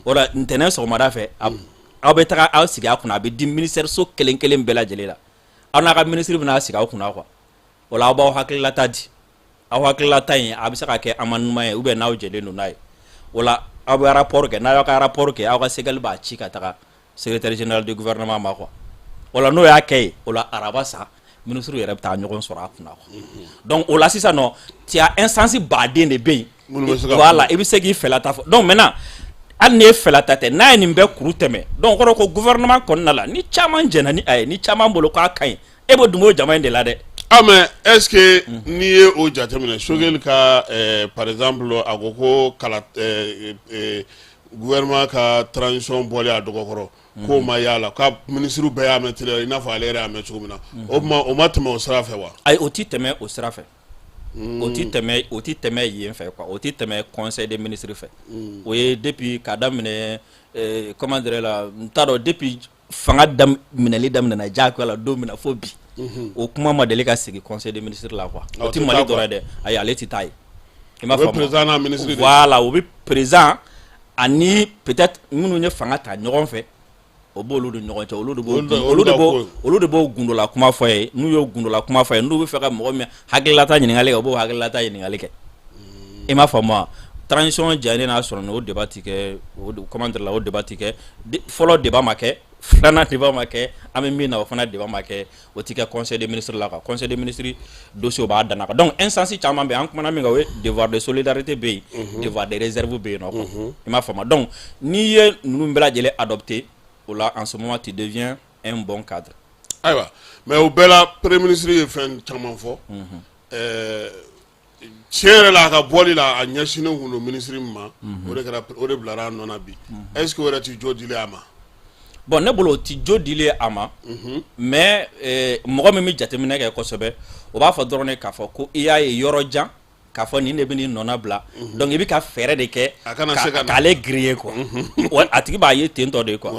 S15: o la ntɛnɛn sɔgɔmada fɛ, aw bɛ taga aw sigi a kunna, a bɛ di ministère so kelen kelen bɛɛ lajɛlen la, aw n'a ka ministre bɛna sigi aw kunna quoi. O la aw b'aw hakililata di. Aw hakililata in, a bɛ se ka kɛ amendement ye ou bien n'aw jɛlen don n'a ye, o la aw bɛ rapport kɛ. N'a y'aw ka rapport kɛ, aw ka SEGEL b'a ci ka taga secrétaire général du gouvernement ma quoi. O la n'o y'a kɛ yen, o la araba sa, ministre yɛrɛ bɛ taa ɲɔgɔn sɔrɔ a kunna quoi. Donc o la sisan nɔ, tu as instance baden de bɛ yen.
S13: Minnu bɛ se ka
S15: Voilà.
S13: kuma.
S15: I bɛ se k'i fɛla ta fɔ. Donc maintenant, hali ni ye fɛla ta tɛ, n'a ye nin bɛɛ kuru tɛmɛ, donc o kɔrɔ ko gouvernement kɔnɔna la, ni caman jɛnna ni a ye, ni caman bolo k'a ka ɲi, e b'o dun b'o jama in de la dɛ.
S13: Ah, mais est-ce que n'i ye o jateminɛ, Choguel ka par exemple, a ko ko kala gouvernement ka transition bɔlen a dɔgɔkɔrɔ, k'o ma y'a la, k'a ministre bɛɛ y'a mɛn télé la, i n'a fɔ ale yɛrɛ y'a mɛn cogo min na, o tuma o ma tɛmɛ o sira fɛ wa?
S15: Ayi, o ti tɛmɛ o sira fɛ, o ti tɛmɛ yen fɛ quoi, o ti tɛmɛ conseil des ministres fɛ. O ye depuis k'a daminɛ comment dirais la, n t'a dɔn, depuis fanga minɛli daminɛna diyagoya la don min na fo bi, o kuma ma deli ka sigi conseil des ministres la quoi.
S13: Ah,
S15: O ti
S13: o tɛ
S15: Mali
S13: taa quoi.
S15: dɔrɔn ye dɛ, ayi, ale ti taa ye. I m'a
S13: O bɛ
S15: faamu?
S13: Président n'a ministre de.
S15: Voilà, o bɛ président ani peut-être minnu ye fanga ta ɲɔgɔn fɛ, o b'olu de ɲɔgɔn cɛ, olu de b'o
S13: Olu
S15: olu de
S13: ka
S15: b'o
S13: ko ye.
S15: Olu de b'o gundola kuma fɔ ye. N'u y'o gundola kuma fɔ ye, n'u bɛ fɛ ka mɔgɔ min hakililata ɲininkali kɛ, u b'o hakililata ɲininkali kɛ. I m'a faamu wa? Transition jɛlen n'a sɔrɔ o débat ti kɛ o comment dire la, o débat ti kɛ. Fɔlɔ débat ma kɛ, filanan débat ma kɛ, an bɛ min na, o fana débat ma kɛ. O ti kɛ conseil des ministres la quoi. Conseil des ministres dossier, o b'a danna quoi. Donc instance caman bɛ yen. An kumana min kan, o ye devoir de solidarité bɛ yen, devoir de réserve bɛ yen nɔ quoi. I m'a faamu? Donc n'i ye ninnu bɛɛ lajɛlen adopté, o la en ce moment tu deviens un bon cadre.
S13: Ayiwa, mais o bɛɛ la, premier ministre ye fɛn caman fɔ. Tiɲɛ yɛrɛ la, a ka bɔli la, a ɲɛsinnen kun don ministre min ma, o de kɛra, o de bilara a nɔ na bi. Est ce que o yɛrɛ ti jo dilen a ma?
S15: Bon, ne bolo o ti jo dilen a ma, mais mɔgɔ min bɛ jateminɛ kɛ kosɛbɛ, o b'a fɔ dɔrɔn de k'a fɔ ko i y'a ye yɔrɔ jan k'a fɔ nin de bɛ nin nɔna bila, donc i bɛ ka fɛɛrɛ de kɛ
S13: A kana se ka na.
S15: K'ale griller quoi. Wa a tigi b'a ye ten tɔ de quoi.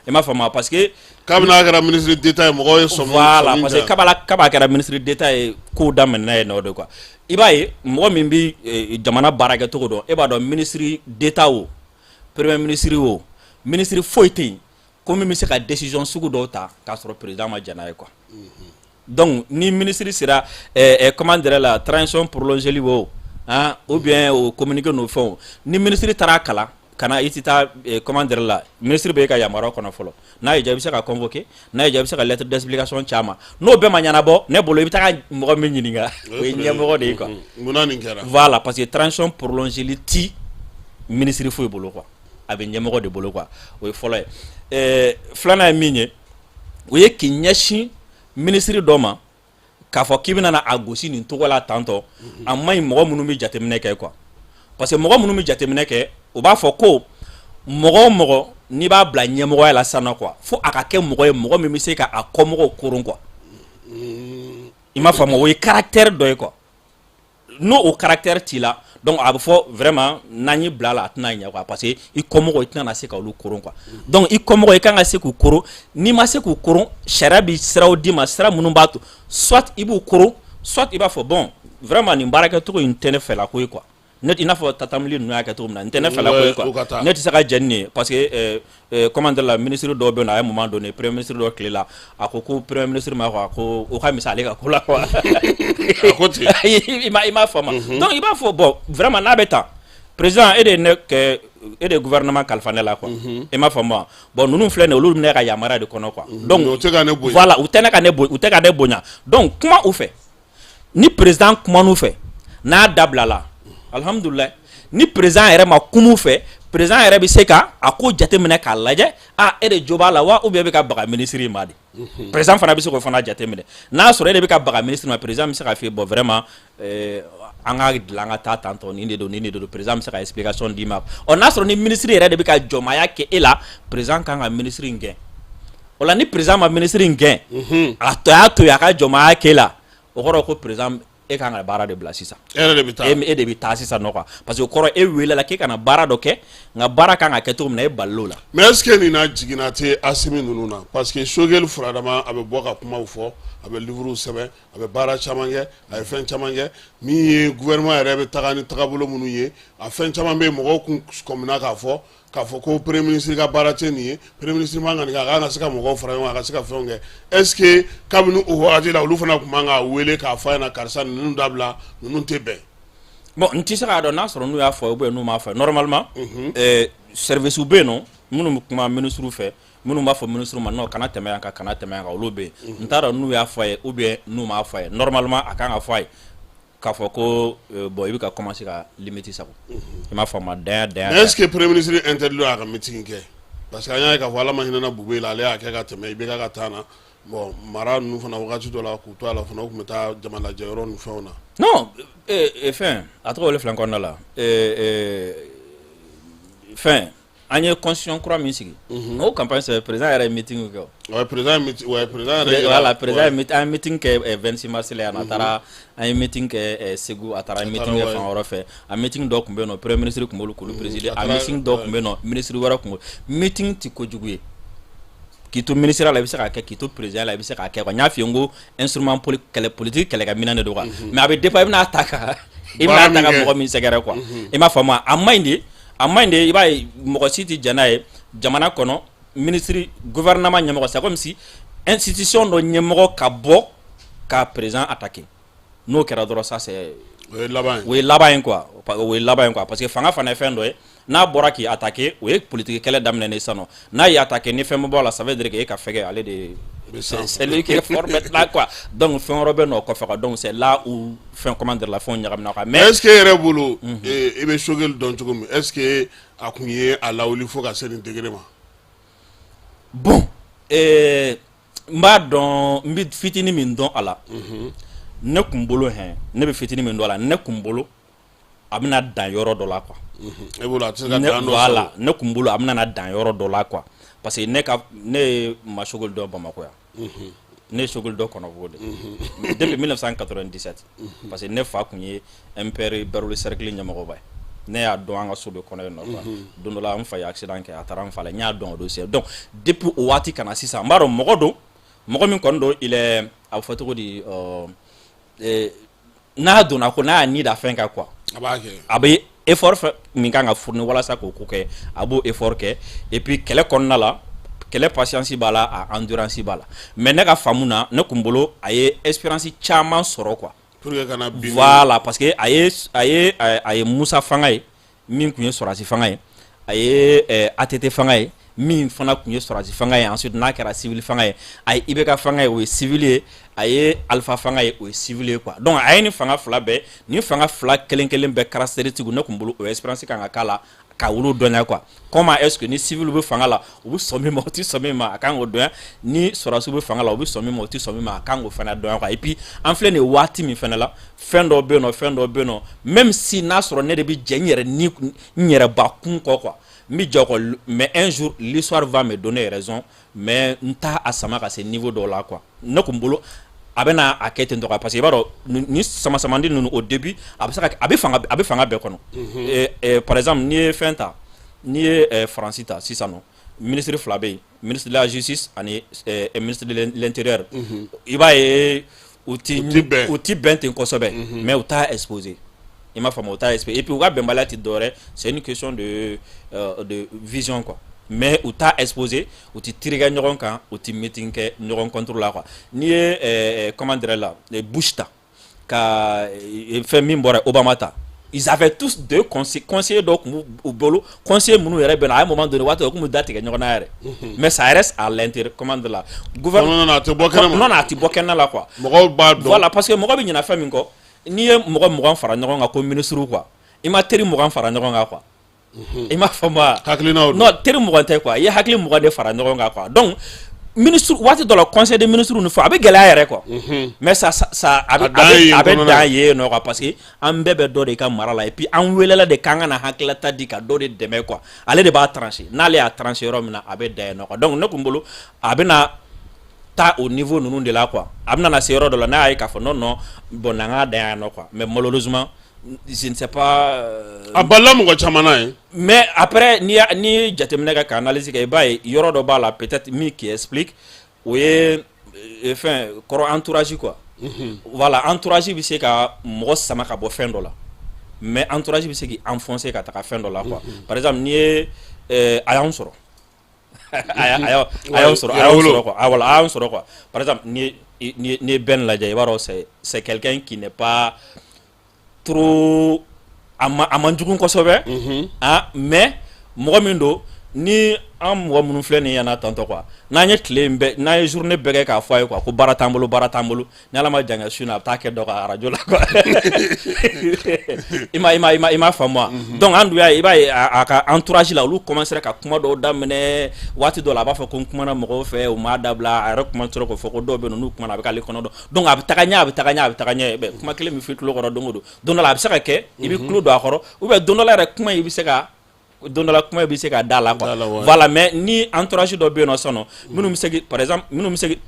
S15: I m'a faamu? Parce que
S13: kabini a kɛra ministre d'État ye, mɔgɔw ye sɔmi
S15: Voilà,
S13: sɔmi
S15: parce que
S13: ja.
S15: Kaba kɛra ministre d'État ye, kow daminɛna yen nɔ de quoi. I b'a ye mɔgɔ min bɛ jamana baara kɛcogo dɔn, e b'a dɔn ministre d'État o, premier ministre o, ministre foyi tɛ yen. Ko min bɛ se ka décision sugu dɔw ta k'a sɔrɔ président ma jɛn n'a ye quoi. Donc ni ministre sera comment dirais la transition prolongée o, hein, ou bien o communiqué n'o fɛnw, ni ministre taara kalan ka na, i tɛ taa, comment dirais la, ministre bɛ e ka yamaruya kɔnɔ fɔlɔ. N'a y'i diya, i bɛ se ka convoquer. N'a y'i diya, i bɛ se ka lettre d'explication ci a ma. N'o bɛɛ ma ɲɛnabɔ, ne bolo, i bɛ taga mɔgɔ min ɲininka, o ye ɲɛmɔgɔ de ye quoi.
S13: Munna nin kɛra?
S15: Voilà, parce que transition prolongée ti ministre foyi bolo quoi, a bɛ ɲɛmɔgɔ de bolo quoi. O ye fɔlɔ ye. Filanan ye min ye, o ye k'i ɲɛsin ministre dɔ ma k'a fɔ k'i bɛna a gosi nin cogo la tantɔ, a man ɲi mɔgɔ minnu bɛ jateminɛ kɛ quoi. Parce que mɔgɔ minnu bɛ jateminɛ kɛ, u b'a fɔ ko mɔgɔ o mɔgɔ n'i b'a bila ɲɛmɔgɔya la sisan nɔ quoi, fo a ka kɛ mɔgɔ ye, mɔgɔ min bɛ se ka a kɔmɔgɔw koron quoi. I m'a faamu? O ye caractère dɔ ye quoi. N'o o caractère t'i la, donc a bɛ fɔ vraiment n'an y'i bila a la, a tɛna ɲɛ quoi, parce que i kɔmɔgɔw, i tɛna na se ka olu koron quoi. Donc i kɔmɔgɔw, i kan ka se k'u koron. N'i ma se k'u koron, sariya bɛ siraw d'i ma, sira minnu b'a to soit i b'u koron, soit i b'a fɔ bon, vraiment nin baarakɛcogo in tɛ ne fɛla ko ye quoi. Ne i n'a fɔ Tatamuli ninnu y'a kɛ cogo min na, nin tɛ ne fɛla ko ye quoi, ne tɛ se ka jɛn ni nin ye. Parce que comment dire la, ministre dɔw bɛ yen nɔ, a ye moment donné, premier ministre dɔ tile la, a ko ko premier ministre ma quoi, ko o ka misɛn ale ka ko la quoi.
S13: A ko ten.
S15: I m'a faamu? Donc i b'a fɔ bon, vraiment n'a bɛ tan, président, e de ye ne kɛ, e de ye gouvernement kalifa ne la quoi. I m'a faamu wa? Bon, ninnu filɛ nin ye, olu bɛ ne ka yamaruya de kɔnɔ quoi. Donc
S13: u tɛ ka ne bonya.
S15: Voilà, u tɛ ne ka ne bonya, u tɛ ka ne bonya. Donc kuma u fɛ. Ni président kuman'u fɛ, n'a dabilala, alhamdulilayi. Ni président yɛrɛ ma kuma u fɛ, président yɛrɛ bɛ se ka a ko jateminɛ k'a lajɛ: a e de jo b'a la wa, ou bien e bɛ ka baga ministre ma de? Président fana bɛ se k'o fana jateminɛ. N'a sɔrɔ e de bɛ ka baga ministre ma, président bɛ se k'a f'i ye bon, vraiment an ka dilan, an ka taa tantɔ, nin de don, nin de don. Président bɛ se ka explication d'i ma. Ɔ n'a sɔrɔ ni ministre yɛrɛ de bɛ ka jɔnmaya kɛ e la, président kan ka ministre in gɛn. O la, ni président ma ministre in gɛn, a tɔ y'a to yen a ka jɔnmaya kɛ e la, o kɔrɔ ko président, e kan ka baara de bila sisan.
S13: E yɛrɛ de bɛ taa.
S15: E de bɛ taa sisan nɔ quoi, parce que o kɔrɔ e welela k'e ka na baara dɔ kɛ, nka baara kan ka kɛ cogo min na, e balil'o la.
S13: Mais est ce que nin na jiginna tɛ Asimi ninnu na? Parce que Choguel furadama, a bɛ bɔ ka kumaw fɔ, a bɛ livre sɛbɛn, a bɛ baara caman kɛ, a ye fɛn caman kɛ. Min ye gouvernement yɛrɛ bɛ taga ni tagabolo minnu ye, a fɛn caman bɛ yen, mɔgɔw kun kɔmina k'a fɔ ko premier ministre ka baara tɛ nin ye, premier ministre man ka nin kɛ, a kan ka se ka mɔgɔw fara ɲɔgɔn kan, a ka se ka fɛnw kɛ. Est ce que kabini o wagati la, olu fana tun man ka wele k'a fɔ a ɲɛna karisa, ninnu dabila, ninnu tɛ bɛn?
S15: Bon, n tɛ se k'a dɔn n'a sɔrɔ n'u y'a fɔ ou bien n'u m'a fɔ. Normalement, service bɛ yen nɔ minnu bɛ kuma ministre fɛ, minnu b'a fɔ ministre ma non, kana tɛmɛ yan kan, kana tɛmɛ yan kan, olu bɛ yen. N t'a dɔn n'u y'a fɔ a ye ou bien n'u m'a fɔ a ye. Normalement, a kan ka fɔ a ye k'a fɔ ko bon, i bɛ ka commencer ka limite sago. I m'a faamu? Danya danya.
S13: Mais est ce que premier ministre interdit a ka meeting kɛ? Parce que an y'a ye k'a fɔ Ala ma hinɛna Bube la, ale y'a kɛ ka tɛmɛ IBK ka taa na. Bon, mara ninnu fana, wagati dɔ la k'u to a la fana, u tun bɛ taa jama lajɛ yɔrɔ ni fɛnw na.
S15: Non, fɛn a tɔgɔ wele filɛ kɔnɔna la, fɛn an ye constitution kura min sigi, o campagne sɛbɛn, président yɛrɛ ye meeting kɛ o.
S13: Ouais, président ye meeting, ouais, président yɛrɛ.
S15: Voilà, président ye an ye meeting kɛ 26 mars la yan, a taara, an ye meeting kɛ Segu, a taara meeting kɛ fan wɛrɛ fɛ. A meeting dɔ tun bɛ yen nɔ, premier ministre tun b'olu k'olu présider. A meeting dɔ tun bɛ yen nɔ, ministre wɛrɛ tun b'o. Meeting ti kojugu ye. K'i to ministère la, i bɛ se k'a kɛ, k'i to président la, i bɛ se k'a kɛ quoi. N y'a f'i ye n ko instrument kɛlɛ politique, kɛlɛkɛminɛn de don quoi. Mais a bɛ dépend i bɛna ta ka mɔgɔ min sɛgɛrɛ quoi. I m'a faamu? A man ɲi de, a man ɲi de. I b'a ye, mɔgɔ si tɛ jɛn n'a ye jamana kɔnɔ, ministre, gouvernement ɲɛmɔgɔ, c'est comme si institution dɔ ɲɛmɔgɔ ka bɔ ka président attaquer. N'o kɛra dɔrɔn, ça c'est
S13: O ye laban ye.
S15: O ye laban ye quoi, o ye laban ye quoi. Parce que fanga fana ye fɛn dɔ ye, n'a bɔra k'i attaquer, o ye politique kɛlɛ daminɛ ne sisan nɔ. N'a y'i attaquer, ni fɛn bɛ bɔ a la, ça veut dire que e ka fɛgɛ, ale de, c'est lui qui est fort maintenant quoi. Donc fɛn wɛrɛ bɛ nɔ kɔfɛ quoi. Donc c'est là où fɛn, comment dire la, fɛnw ɲagamina quoi.
S13: Mais est ce que e yɛrɛ bolo, i bɛ Choguel dɔn cogo min, est ce que a kun ye a lawuli fo ka se nin degré ma?
S15: Bon, n b'a dɔn, n bɛ fitinin min dɔn a la, ne kun bolo hɛn, ne bɛ fitinin min dɔn a la, ne kun bolo a bɛna dan yɔrɔ dɔ la quoi.
S13: E bolo a tɛ se ka dan dɔ?
S15: Voilà, ne kun bolo a bɛna na dan yɔrɔ dɔ la quoi. Parce que ne ka ne ye ma Choguel dɔn Bamakɔ yan, ne ye Choguel dɔn Kɔnɔbugu de depuis 1997, parce que ne fa kun ye MPR Bɛrɛwolo cercle ɲɛmɔgɔba ye. Ne y'a dɔn an ka so de kɔnɔ yen nɔ quoi. Don dɔ la, n fa ye accident kɛ, a taara n fa la, n y'a dɔn o dossier. Donc depuis o waati ka na sisan, n b'a dɔn mɔgɔ don, mɔgɔ min kɔni don, il est, a bɛ fɔ cogo di, n'a donna ko n'a y'a ni da fɛn kan quoi,
S13: a b'a kɛ.
S15: A bɛ effort fɛ min kan ka fournir walasa k'o ko kɛ, a b'o effort kɛ. Et puis kɛlɛ kɔnɔna la, Kɛlɛ patience b'a la, a endurance b'a la. Mais ne ka faamu na, ne kun bolo a ye expérience caman sɔrɔ quoi.
S13: Pour que kana bin.
S15: Voilà, parce que a ye Musa fanga ye min tun ye sɔrɔdasi fanga ye, a ye ATT fanga ye min fana tun ye sɔrɔdasi fanga ye, ensuite n'a kɛra civil fanga ye, a ye IBK fanga ye, o ye civil ye, a ye Alpha fanga ye, o ye civil ye quoi. Donc a ye nin fanga fila bɛɛ, nin fanga fila kelen kelen bɛɛ caractéristique, ne kun bolo o expérience kan ka k'a la ka olu dɔnya quoi. Comment est-ce que ni civil bɛ fanga la, u bɛ sɔn min ma, u tɛ sɔn min ma, a kan k'o dɔnya. Ni sɔrɔdasiw bɛ fanga la, u bɛ sɔn min ma, u tɛ sɔn min ma, a kan k'o fana dɔnya quoi. Et puis an filɛ nin ye waati min fana la, fɛn dɔw bɛ yen nɔ, fɛn dɔw bɛ yen nɔ, même si n'a sɔrɔ ne de bɛ jɛ n yɛrɛ ni n yɛrɛ bakun kɔ quoi, n bɛ jɛ o kɔ, mais un jour l'histoire va me donner raison. Mais n t'a a sama ka se niveau dɔw la quoi. Ne kun bolo a bɛ na a kɛ ten tɔ quoi, parce que i b'a dɔn ni sama samandi ninnu, au début a bɛ se ka a bɛ fanga bɛɛ kɔnɔ. Par exemple, n'i ye fɛn ta, n'i ye Faransi ta sisan nɔ, ministre fila bɛ yen, ministre de la Justice ani ministre de l'Intérieur. I b'a ye u ti bɛn ten kosɛbɛ, mais u t'a exposer. I m'a faamu, u t'a exposer. Et puis u ka bɛnbaliya tɛ dɔwɛrɛ, c'est une question de vision quoi. Mais u t'a exposer, u ti tiri kɛ ɲɔgɔn kan, u ti meeting kɛ ɲɔgɔn contre la quoi. N'i ye, comment dirais la, Bush ta ka fɛn min bɔra, Obama ta, ils avaient tous deux conseillers dɔw tun b'u bolo, conseillers minnu yɛrɛ bɛ na à un moment donné, waati dɔ u tun bɛ da tigɛ ɲɔgɔn na yɛrɛ, mais ça reste à l'intérieur, comment dire la
S13: gouvernement, a tɛ bɔ kɛnɛ ma.
S15: Non, a tɛ bɔ kɛnɛ la quoi.
S13: Mɔgɔw b'a dɔn.
S15: Voilà, parce que mɔgɔ bɛ ɲinɛ fɛn min kɔ, n'i ye mɔgɔ 20 fara ɲɔgɔn kan ko ministre quoi, i ma teri 20 fara ɲɔgɔn kan quoi. I m'a faamu wa?
S13: Hakilinaw.
S15: Non, teri 20 tɛ quoi, i ye hakili 20 de fara ɲɔgɔn kan quoi. Donc ministre, waati dɔ la, conseil des ministres ni fɔ a bɛ gɛlɛya yɛrɛ quoi, mais ça a bɛ dan yen nɔ quoi, parce que an bɛɛ bɛ dɔ de ka mara la. Et puis an welela de k'an ka na hakililata di ka dɔ de dɛmɛ quoi. Ale de b'a trancher, n'ale y'a trancher yɔrɔ min na, a bɛ dan yen nɔ quoi. Donc ne kun bolo a bɛ na taa o niveau ninnu de la quoi. A bɛna na se yɔrɔ dɔ la, n'a y'a ye k'a fɔ non, non, bon, n'an k'a dan yan nɔ quoi. Mais malheureusement, je ne sais pas.
S13: A balila mɔgɔ caman na ye.
S15: Mais après, n'i ye jateminɛ kɛ ka analyse kɛ, i b'a ye yɔrɔ dɔ b'a la peut-être min qui explique, o ye fɛn kɔrɔ, entourage quoi. Voilà, entourage bɛ se ka mɔgɔ sama ka bɔ fɛn dɔ la, mais entourage bɛ se k'i enfoncer ka taga fɛn dɔ la quoi. Par exemple, n'i ye a y'anw sɔrɔ, a y'anw sɔrɔ, a y'anw sɔrɔ quoi. Ah voilà, a y'anw sɔrɔ quoi. Par exemple, n'i ye Ben lajɛ, i b'a dɔn c'est quelqu'un qui n'est pas trop, a man jugu kosɛbɛ. Ah, mais mɔgɔ min don ni an mɔgɔ minnu filɛ nin ɲɛna tantɔ quoi, n'an ye tile in bɛɛ, n'an ye journée bɛɛ kɛ k'a fɔ a ye quoi ko baara t'an bolo, baara t'an bolo, ni Ala ma jan kɛ, su in na a bɛ taa kɛ dɔ ka arajo la quoi. I m'a faamu wa? Donc an dun y'a ye, i b'a ye a ka entourage la, olu commencera ka kuma dɔw daminɛ. Waati dɔ la, a b'a fɔ ko n kumana mɔgɔw fɛ, u m'a dabila. A yɛrɛ commencera k'o fɔ ko dɔw bɛ yen nɔ, n'u kumana a bɛ k'ale kɔnɔ dɔn. Donc a bɛ taga ɲɛ, a bɛ taga ɲɛ, a bɛ taga ɲɛ. Bɛ kuma kelen min f'i tulo kɔrɔ don o don, don dɔ la a bɛ se ka kɛ i bɛ tulo don a kɔrɔ, ou bien don dɔ la yɛrɛ kuma in, i bɛ se ka don dɔ la kuma bɛ se ka da la quoi. Voilà, mais ni entourage dɔ bɛ yen nɔ sisan nɔ, minnu bɛ se ki, par exemple, minnu bɛ se ki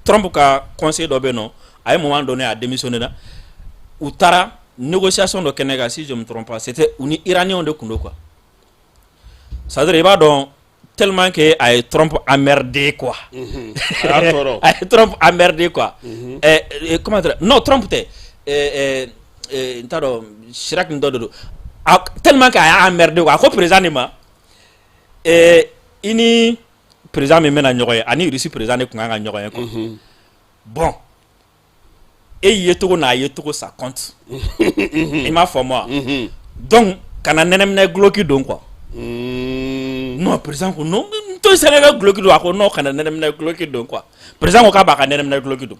S15: Trump ka conseiller dɔ bɛ yen nɔ, a ye moment donné a démissionné na, u taara négociation dɔ kɛnɛ kan, si je me trompe pas, c'était u ni Iraniens de tun don quoi. C'est à dire, i b'a dɔn, tellement que a ye Trump emmerdé quoi.
S13: A y'a tɔɔrɔ.
S15: A ye Trump emmerdé quoi. Comment dire, non, Trump tɛ, n t'a dɔn, Chirac ni dɔ de don. Tellement que a y'a emmerdé quoi, a ko président de ma, i ni président min bɛna ɲɔgɔn ye, ani Russie président de tun kan ka ɲɔgɔn ye quoi. Bon, e ye cogo n'a ye cogo, ça compte. I m'a faamu wa? Donc kana nɛnɛminɛ guloki don quoi. Non, président ko non, n to sɛnɛ ka guloki don. A ko non, kana nɛnɛminɛ guloki don quoi. Président ko k'a b'a ka nɛnɛminɛ guloki don.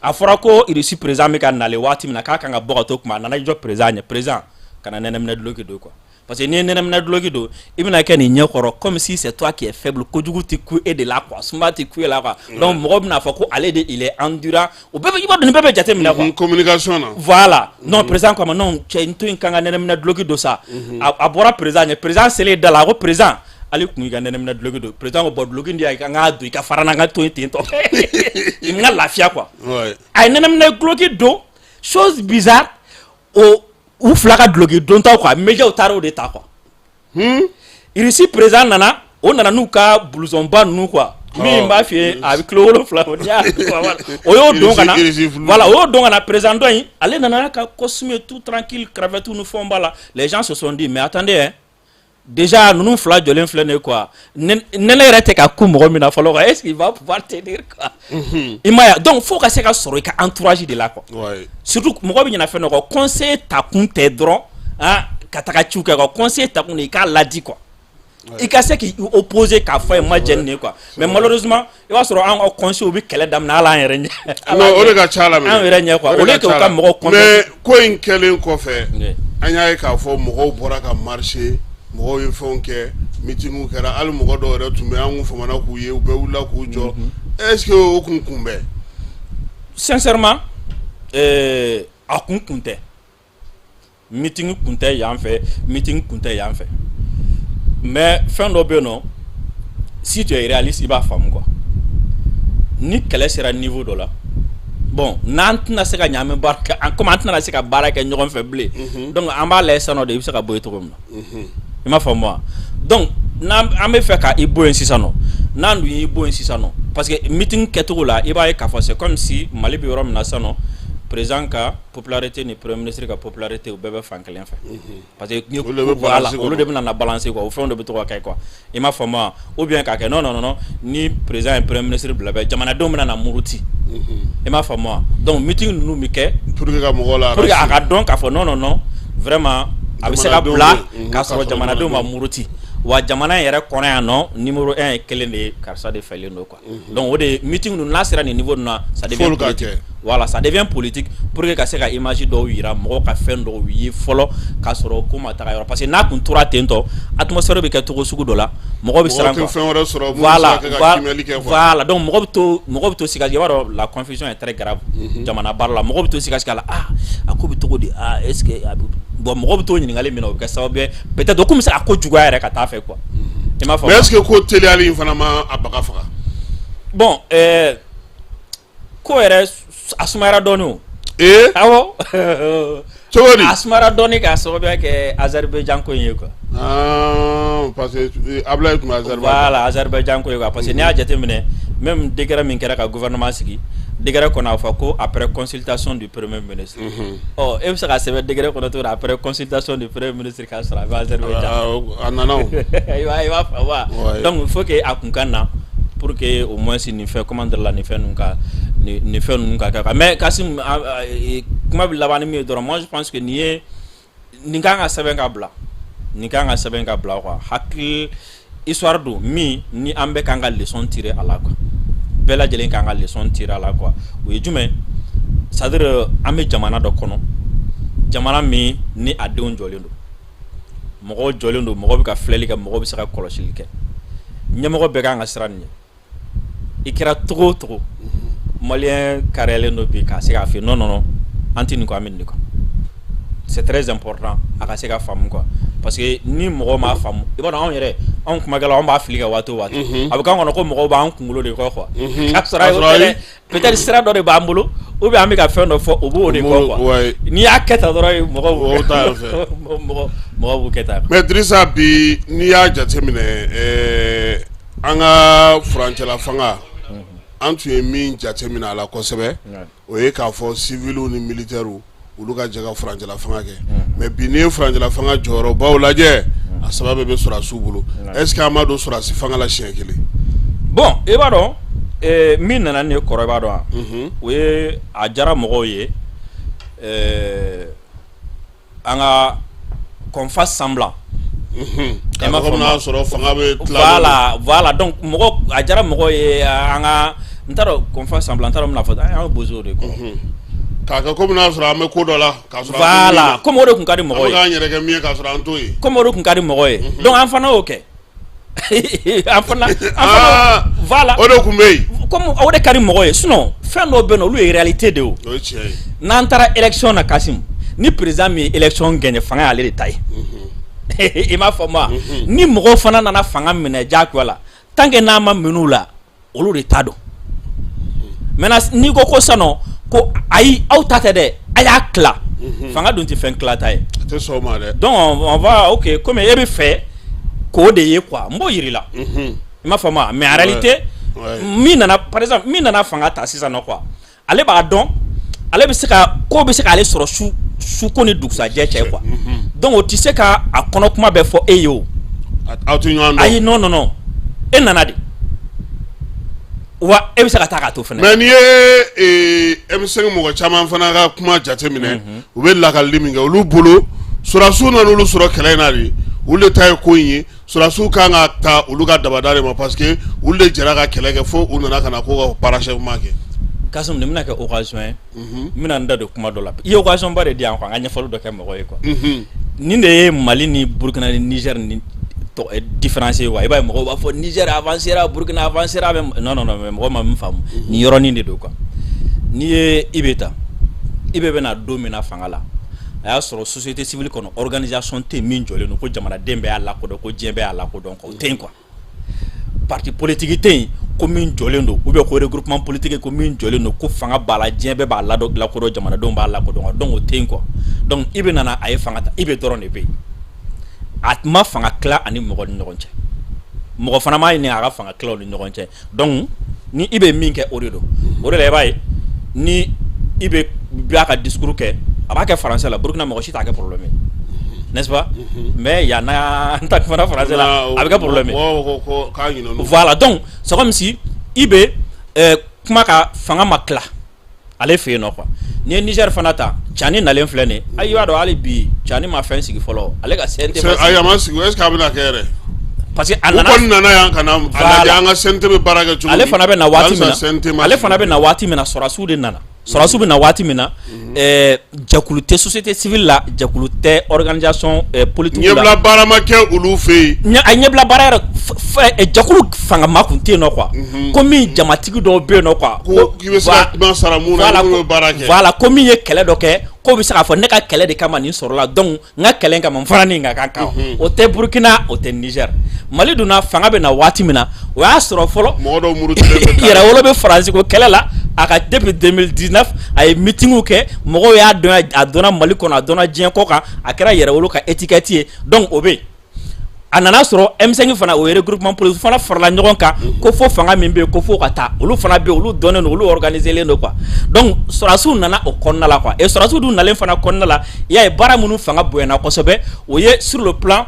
S15: A fɔra ko Russie président bɛ ka nalen waati min na, k'a kan ka bɔ ka to kuma, a nana jɔ président ɲɛ, président kana nɛnɛminɛ guloki don quoi. Parce que n'i ye nɛnɛminɛ guloki don, i bɛna kɛ nin ɲɛ kɔrɔ comme si c'est toi qui es faible, kojugu tɛ ku e de la quoi, suma tɛ ku e la quoi. Donc mɔgɔ bɛna fɔ ko ale de, il est endurant. O bɛɛ bɛ, i b'a dɔn, nin bɛɛ bɛ jateminɛ quoi.
S13: Communication na.
S15: Voilà. Non, président ko a ma non, cɛ, n to in kan ka nɛnɛminɛ guloki don sa. A bɔra président ɲɛ, président selen da la, a ko président, hali kun y'i ka nɛnɛminɛ guloki don. Président ko bon, guloki di yan, n k'a don i ka fara n ka to yen ten tɔ, n ka lafiya quoi. A ye nɛnɛminɛ guloki don. Chose bizarre, o u fila ka guloki dontaw quoi, médiaw taara o de ta quoi. Russie président nana, o nana n'u ka blouson ba ninnu quoi, min b'a f'i ye a bɛ kilo 7 o, n'i y'a o y'o don ka na. Voilà, o y'o don ka na. Président dɔ in, ale nana n'a ka costume tout tranquille, cravate ni fɛnw b'a la. Les gens se sont dit, mais attendez hein. Déjà ninnu fila jɔlen filɛ nin ye quoi, nɛnɛ yɛrɛ tɛ ka ku mɔgɔ min na fɔlɔ quoi, est-ce qu'il va pouvoir tenir quoi? I m'a ye, donc fo ka se ka sɔrɔ i ka entourage de la quoi. Surtout mɔgɔ bɛ ɲinɛ fɛn dɔ kɔ, conseiller ta kun tɛ dɔrɔn ah ka taga ciw kɛ quoi, conseiller ta kun de i k'a ladi quoi. I ka se k'i opposer k'a fɔ a ye ma jɛn ni nin ye quoi. Mais malheureusement, i b'a sɔrɔ an ka conseillers u bɛ kɛlɛ daminɛ hali an yɛrɛ ɲɛ.
S13: Non, o de ka ca la.
S15: An yɛrɛ ɲɛ quoi, au lieu que u ka mɔgɔw
S13: Mais ko in kɛlen kɔfɛ, an y'a ye k'a fɔ mɔgɔw bɔra ka marcher, mɔgɔw ye fɛnw kɛ, meeting kɛra, hali mɔgɔ dɔw yɛrɛ tun bɛ an kun famana k'u ye, u bɛɛ wulila k'u jɔ. Est-ce que o kun bɛ?
S15: Sincèrement, a kun tɛ. Meeting kun tɛ yan fɛ, meeting kun tɛ yan fɛ. Mais fɛn dɔ bɛ yen nɔ, si tu es réaliste, i b'a faamu quoi. Ni kɛlɛ sera niveau dɔ la, bon, n'an tɛna se ka ɲɛ, an bɛ baara kɛ comme an tɛna se ka baara kɛ ɲɔgɔn fɛ bilen, donc an b'a lajɛ sisan nɔ de, i bɛ se ka bɔ yen cogo min na. I m'a faamu wa? Donc n'an an bɛ fɛ ka i bɔ yen sisan nɔ, n'an dun y'i bɔ yen sisan nɔ, parce que meeting kɛcogo la, i b'a ye k'a fɔ c'est comme si Mali bɛ yɔrɔ min na sisan nɔ, président ka popularité ni premier ministre ka popularité, u bɛɛ bɛ fan kelen fɛ, parce que voilà, olu de bɛna na balancer quoi, o fɛnw de bɛ to ka kɛ quoi. I m'a faamu wa? Ou bien k'a kɛ non non non, ni président ye premier ministre bila bɛ, jamanadenw bɛna na muruti. I m'a faamu wa? Donc meeting ninnu bɛ kɛ
S13: pour que ka mɔgɔw la
S15: pour que a ka dɔn k'a fɔ non non non, vraiment a bɛ se ka bila k'a sɔrɔ jamanadenw ma muruti. Wa jamana in yɛrɛ kɔnɔ yan nɔ, numéro 1 ye kelen de ye, karisa de fɛlen don quoi. Donc o de meeting ninnu, n'a sera nin niveau ninnu na, ça devient politique. Voilà, ça devient politique pour que ka se ka image dɔw yira mɔgɔw, ka fɛn dɔw ye fɔlɔ k'a sɔrɔ ko ma taga yɔrɔ, parce que n'a kun tora ten tɔ, atmosphère bɛ kɛ cogo sugu dɔ la, mɔgɔ bɛ siran quoi.
S13: Fɛn wɛrɛ sɔrɔ.
S15: Voilà, voilà, donc mɔgɔ bɛ to siga. I b'a dɔn, la confusion est très grave jamana baara la. Mɔgɔ bɛ to siga siga la, ah, a ko bɛ cogo di? Ah, est ce que a bɛ bon? Mɔgɔ bɛ to ɲininkali min na, o bɛ kɛ sababu ye peut-être o kun bɛ se ka ko juguya yɛrɛ ka taa fɛ quoi. I m'a faamu?
S13: Mais est ce que ko teliyali in fana ma a baga faga?
S15: Bon, ko yɛrɛ a sumayara dɔɔni o.
S13: Ee?
S15: Awɔ.
S13: Cogo di?
S15: A sumayara dɔɔni k'a sababuya kɛ Azerbaïdjan ko in ye quoi.
S13: Ah, parce que Ablaye tun bɛ Azerbaïdjan.
S15: Voilà, Azerbaïdjan ko ye quoi, parce que n'i y'a jateminɛ, même décret min kɛra ka gouvernement sigi, décret kɔnɔ a fɔ ko après consultation du premier ministre. Ɔ, e bɛ se ka sɛbɛn décret kɔnɔ cogo di après consultation du premier ministre k'a sɔrɔ a bɛ Azerbaïdjan?
S13: A nana o.
S15: I b'a faamu wa? Donc il faut que a kun ka na pour que au moins nin fɛn, comment dire la, nin fɛn ninnu ka nin fɛn ninnu ka kɛ quoi. Mais Kassim, kuma bɛ laban ni min ye dɔrɔn, moi je pense que nin ye nin kan ka sɛbɛn ka bila, nin kan ka sɛbɛn ka bila quoi. Hakili histoire don min ni an bɛɛ kan ka leçon tirer a la quoi, bɛɛ lajɛlen kan ka leçon tirer a la quoi. O ye jumɛn? C'est à dire an bɛ jamana dɔ kɔnɔ, jamana min ni a denw jɔlen don, mɔgɔw jɔlen don, mɔgɔ bɛ ka filɛli kɛ, mɔgɔ bɛ se ka kɔlɔsili kɛ, ɲɛmɔgɔ bɛɛ kan ka siran nin ɲɛ. I kɛra togo o togo, malien kariyalen don bi k'a se k'a fɔ non non non, an tɛ nin kɔ, an bɛ nin de kɔ. C'est très important a ka se ka faamu quoi, parce que ni mɔgɔ m'a faamu, i b'a dɔn, anw yɛrɛ, anw kumakɛlaw, anw b'a fili ka waati o waati, a bɛ k'an kɔnɔ ko mɔgɔw b'an kunkolo de kɔ quoi, k'a sɔrɔ o tɛ dɛ. Peut-être sira dɔ de b'an bolo ou bien an bɛ ka fɛn dɔ fɔ, o b'o de kɔ quoi. N'i y'a kɛ tan dɔrɔn, mɔgɔw mɔgɔw b'u kɛ tan.
S13: Mais Dirisa, bi n'i y'a jateminɛ, an ka furancɛla fanga, an tun ye min jateminɛ a la kosɛbɛ, o ye k'a fɔ civils ni militaires, olu ka jɛ ka furancɛla fanga kɛ. Mais bi, n'i ye furancɛla fanga jɔyɔrɔbaw lajɛ, a saba bɛɛ bɛ sɔrɔdasiw bolo. Est ce que an ma don sɔrɔdasi fanga la siɲɛ kelen?
S15: Bon, i b'a dɔn, min nana nin ye kɔrɔ, i b'a dɔn wa? O ye a diyara mɔgɔw ye, an ka qu'on fasse semblant.
S13: K'a fɔ komi n'a sɔrɔ fanga bɛ tila.
S15: Voilà, donc mɔgɔ a diyara mɔgɔw ye, an ka, n t'a dɔn, qu'on fasse semblant, n t'a dɔn n bɛna fɔ, an ye bozow de kɔrɔ.
S13: K'a kɛ komi n'a sɔrɔ an bɛ ko dɔ la k'a sɔrɔ.
S15: Voilà, comme o de tun ka di mɔgɔw ye.
S13: An bɛ k'an yɛrɛ kɛ min ye k'a sɔrɔ an t'o ye.
S15: Comme o de tun ka di mɔgɔw ye, donc an fana y'o kɛ. An fana, voilà.
S13: O de tun bɛ yen.
S15: Comme o de ka di mɔgɔw ye, sinon fɛn dɔw bɛ yen nɔ, olu ye réalité de ye o.
S13: O ye tiɲɛ ye.
S15: N'an taara élection na, Kassim, ni président min ye élection gagné, fanga y'ale de ta ye. I m'a faamu wa? Ni mɔgɔw fana nana fanga minɛ diyagoya la, tant que n'a ma minɛ u la, olu de ta don. Maintenant n'i ko sisan nɔ ko ayi, aw ta tɛ dɛ, a y'a tila, fanga dun tɛ fɛn tilata ye.
S13: A tɛ sɔn o ma dɛ.
S15: Donc on va, ok, comme e bɛ fɛ k'o de ye quoi, n b'o yir'i la. I m'a faamu wa? Mais en réalité, min nana, par exemple, min nana fanga ta sisan nɔ quoi, ale b'a dɔn, ale bɛ se ka ko bɛ se k'ale sɔrɔ su ko ni dugusajɛ cɛ quoi. Donc o tɛ se ka a kɔnɔ kuma bɛɛ fɔ e ye o.
S13: Aw tɛ ɲɔgɔn dɔn.
S15: Ayi, non, non, non, e nana de wa, e bɛ se ka taa k'a to fɛnɛ.
S13: Mais n'i ye M5 mɔgɔ caman fana ka kuma jateminɛ, u bɛ lakalili min kɛ, olu bolo sɔrɔdasiw nana olu sɔrɔ kɛlɛ in na de, olu de ta ye ko in ye. Sɔrɔdasiw kan ka ta olu ka dabada de ma, parce que olu de jɛra ka kɛlɛ kɛ fo u nana ka na ko ka parachèvement kɛ.
S15: Kasum, nin bɛna kɛ occasion ye, n bɛna n da don kuma dɔ la. I ye occasion ba de di yan quoi, n ka ɲɛfɔli dɔ kɛ mɔgɔw ye quoi. Nin de ye Mali ni Burukina ni Niger ni différence ye quoi. I b'a ye, mɔgɔw b'a fɔ Niger avancera, Burukina avancera, mais non, non, non, mais mɔgɔ ma min faamu, nin yɔrɔnin de don quoi. N'i ye IB ta, IB bɛna don min na fanga la, a y'a sɔrɔ société civile kɔnɔ, organisation tɛ yen min jɔlen don ko jamanaden bɛɛ y'a lakodɔn, ko diɲɛ bɛɛ y'a lakodɔn quoi, o tɛ yen quoi. Parti politique tɛ yen ko min jɔlen don, ou bien ko regroupement politique ko min jɔlen don, ko fanga b'a la, diɲɛ bɛɛ b'a lakodɔn, jamanadenw b'a lakodɔn. Donc o tɛ yen quoi. Donc IB nana, a ye fanga ta, IB dɔrɔn de bɛ yen. A ma fanga tila ani mɔgɔ ni ɲɔgɔn cɛ, mɔgɔ fana m'a ɲini a ka fanga tila ni ɲɔgɔn cɛ. Donc ni IB min kɛ, o de don. O de la, i b'a ye, ni IB b'a ka discours kɛ, a b'a kɛ français la, Burukina mɔgɔ si t'a kɛ problème ye, n'est-ce pas? Mais yan n'a n ta fana français la, a bɛ kɛ problème ye. Voilà, donc c'est comme si IB kuma ka fanga ma tila ale fɛ yen nɔ quoi. N'i ye Niger fana ta, Tiani nalen filɛ nin ye, i b'a dɔn hali bi Tiani ma fɛn sigi fɔlɔ, ale ka CNT ma sigi.
S13: Ayi, a ma sigi. est ce que a bɛna kɛ yɛrɛ?
S15: Parce que a nana,
S13: u kɔni nana yan ka na a lajɛ an ka CNT bɛ baara kɛ cogo
S15: min. Ale fana bɛ na waati min na, ale fana bɛ na waati min na, sɔrɔdasiw de nana. Sɔrɔdasiw bɛ na waati min na, jɛkulu tɛ société civile la, jɛkulu tɛ organisation politique la.
S13: Ɲɛbila baara ma kɛ olu fɛ
S15: yen. A ɲɛbila baara yɛrɛ, jɛkulu fangama tun tɛ yen nɔ quoi. Ko min jamatigi dɔw bɛ yen nɔ quoi.
S13: Ko k'i bɛ se ka kuma sara mun na, minnu bɛ baara kɛ.
S15: Voilà, ko min ye kɛlɛ dɔ kɛ, k'o bɛ se k'a fɔ ne ka kɛlɛ de kama nin sɔrɔla, donc n ka kɛlɛ kama n fana ni ka kan kan. O tɛ Burukina, o tɛ Niger. Mali dun na, fanga bɛ na waati min na, o y'a sɔrɔ fɔlɔ
S13: mɔgɔ dɔw murutilen bɛ.
S15: Yɛrɛwolo bɛ Faransi ko kɛlɛ la. A ka depuis 2019, a ye meeting kɛ, mɔgɔw y'a dɔn, a dɔnna Mali kɔnɔ, a dɔnna diɲɛ kɔ kan, a kɛra yɛrɛwolo ka étiquette ye. Donc o bɛ yen. A nana sɔrɔ M5 fana, o ye regroupement politique fana farala ɲɔgɔn kan, ko fo fanga min bɛ yen, ko fo ka taa, olu fana bɛ yen, olu dɔnnen don, olu organisé len don quoi. Donc sɔrɔdasiw nana o kɔnɔna la quoi. Et sɔrɔdasiw dun nalen fana kɔnɔna la, i y'a ye, baara minnu fanga bonyana kosɛbɛ, o ye sur le plan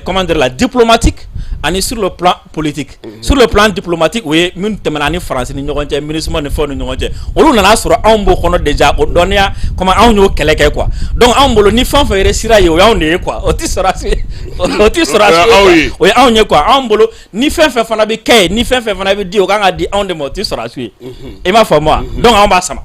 S15: comment dire la diplomatique ani sur le plan politique. Sur le plan diplomatique, o ye min tɛmɛna ni Faransi ni ɲɔgɔn cɛ, MINUSMA ni fɛnw ni ɲɔgɔn cɛ. Olu nana sɔrɔ anw b'o kɔnɔ déjà, o dɔnniya comme anw y'o kɛlɛ kɛ quoi. Donc anw bolo, ni fɛn o fɛn réussira yen, o y'anw de ye quoi, o tɛ sɔrɔdasi, o tɛ sɔrɔdasi ye, o ye anw ye quoi. Anw bolo, ni fɛn fɛn fana bɛ kɛ yen, ni fɛn fɛn fana bɛ di, o kan ka di anw de ma, o tɛ sɔrɔdasi ye. I m'a faamu wa? Donc anw b'a sama.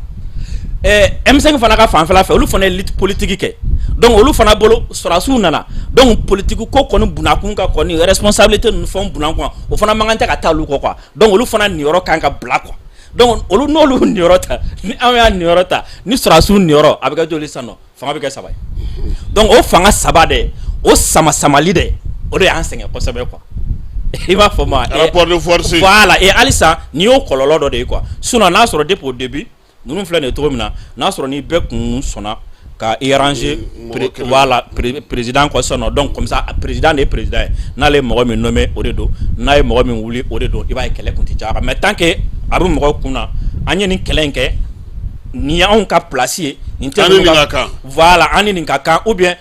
S15: M5 fana ka fanfɛla fɛ, olu fana ye lutte politique kɛ. Donc olu fana bolo, sɔrɔdasiw nana, donc politique ko kɔni bunakun ka kɔni responsabilité ninnu fɛnw bunakun, o fana man kan tɛ ka taa olu kɔ quoi. Donc olu fana niyɔrɔ kan ka bila quoi. Donc olu n'olu niyɔrɔ ta, ni anw y'a niyɔrɔ ta, ni sɔrɔdasiw niyɔrɔ, a bɛ kɛ joli sisan nɔ? Fanga bɛ kɛ saba ye. Donc o fanga saba dɛ, o sama samali dɛ, o de y'an sɛgɛn kosɛbɛ quoi. I b'a fɔ ma?
S13: Rapport de force.
S15: Voilà. Et halisa nin y'o kɔlɔlɔ dɔ de ye quoi. Sinon n'a sɔrɔ depuis au début, ninnu filɛ nin ye cogo min na, n'a sɔrɔ ni bɛɛ kun sɔnna ka i arranger, voilà, président kɔ sisan nɔ. Donc comme ça, président de ye président ye, n'ale ye mɔgɔ min nommé, o de don, n'a ye mɔgɔ min wuli, o de don. I b'a ye, kɛlɛ kun tɛ caya. Mais tant que a bɛ mɔgɔw kun na, an ye nin kɛlɛ in kɛ, nin y'anw ka place ye, nin tɛ
S13: An ni nin ka kan.
S15: Voilà, an ni nin ka kan, ou bien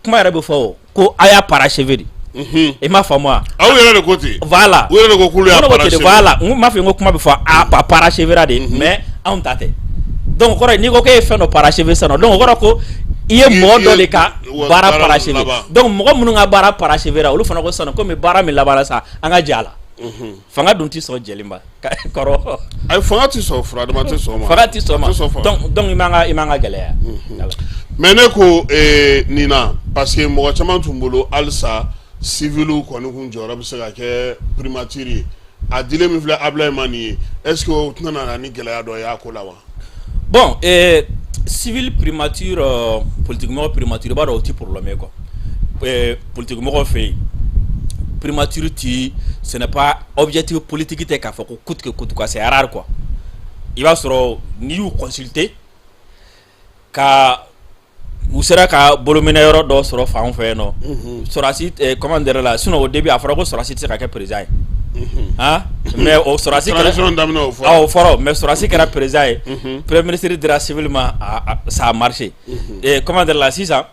S15: kuma yɛrɛ bɛ fɔ o ko a y'a parachever de. I m'a faamu wa?
S13: Aw yɛrɛ de ko ten.
S15: Voilà.
S13: U yɛrɛ de ko k'olu y'a parachever.
S15: Voilà, n m'a fɔ ko kuma bɛ fɔ a parachevera de, mais anw ta tɛ. Donc o kɔrɔ ye, n'i ko k'e ye fɛn dɔ parachever sisan nɔ, donc o kɔrɔ ko i ye mɔgɔ dɔ de ka baara parachever. Donc mɔgɔ minnu ka baara parachevera, olu fana ko sisan nɔ, komi baara min labanna sa, an ka jɛ a la. Fanga dun tɛ sɔn jɛli ma kɔrɔ.
S13: Ayi, fanga tɛ sɔn, furadama tɛ sɔn ma.
S15: Fanga tɛ sɔn ma. Donc i man ka gɛlɛya.
S13: Mais ne ko nin na, parce que mɔgɔ caman tun bolo halisa civil kɔni kun jɔyɔrɔ bɛ se ka kɛ primature ye. A dilen min filɛ Ablaye ma nin ye, est ce que o tɛna na ni gɛlɛya dɔ ye a ko la wa?
S15: Bon, civil primature, politique mɔgɔ primature, i b'a dɔn o tɛ problème ye quoi. Politique mɔgɔ fɛ yen, primature ti, ce n'est pas objectif politique tɛ k'a fɔ ko coûte que coûte quoi, c'est rare quoi. I b'a sɔrɔ n'i y'u consulter ka u sera ka bolominɛ yɔrɔ dɔ sɔrɔ fan fɛ yen nɔ, sɔrɔdasi, comment dire la. Sinon au début, a fɔra ko sɔrɔdasi tɛ se ka kɛ président ye, han, mais o sɔrɔdasi kɛra
S13: Transition daminɛ, o fɔra.
S15: Awɔ, o fɔra, mais sɔrɔdasi kɛra président ye, premier ministre dira civil ma, ça a marché. Comment dire la, sisan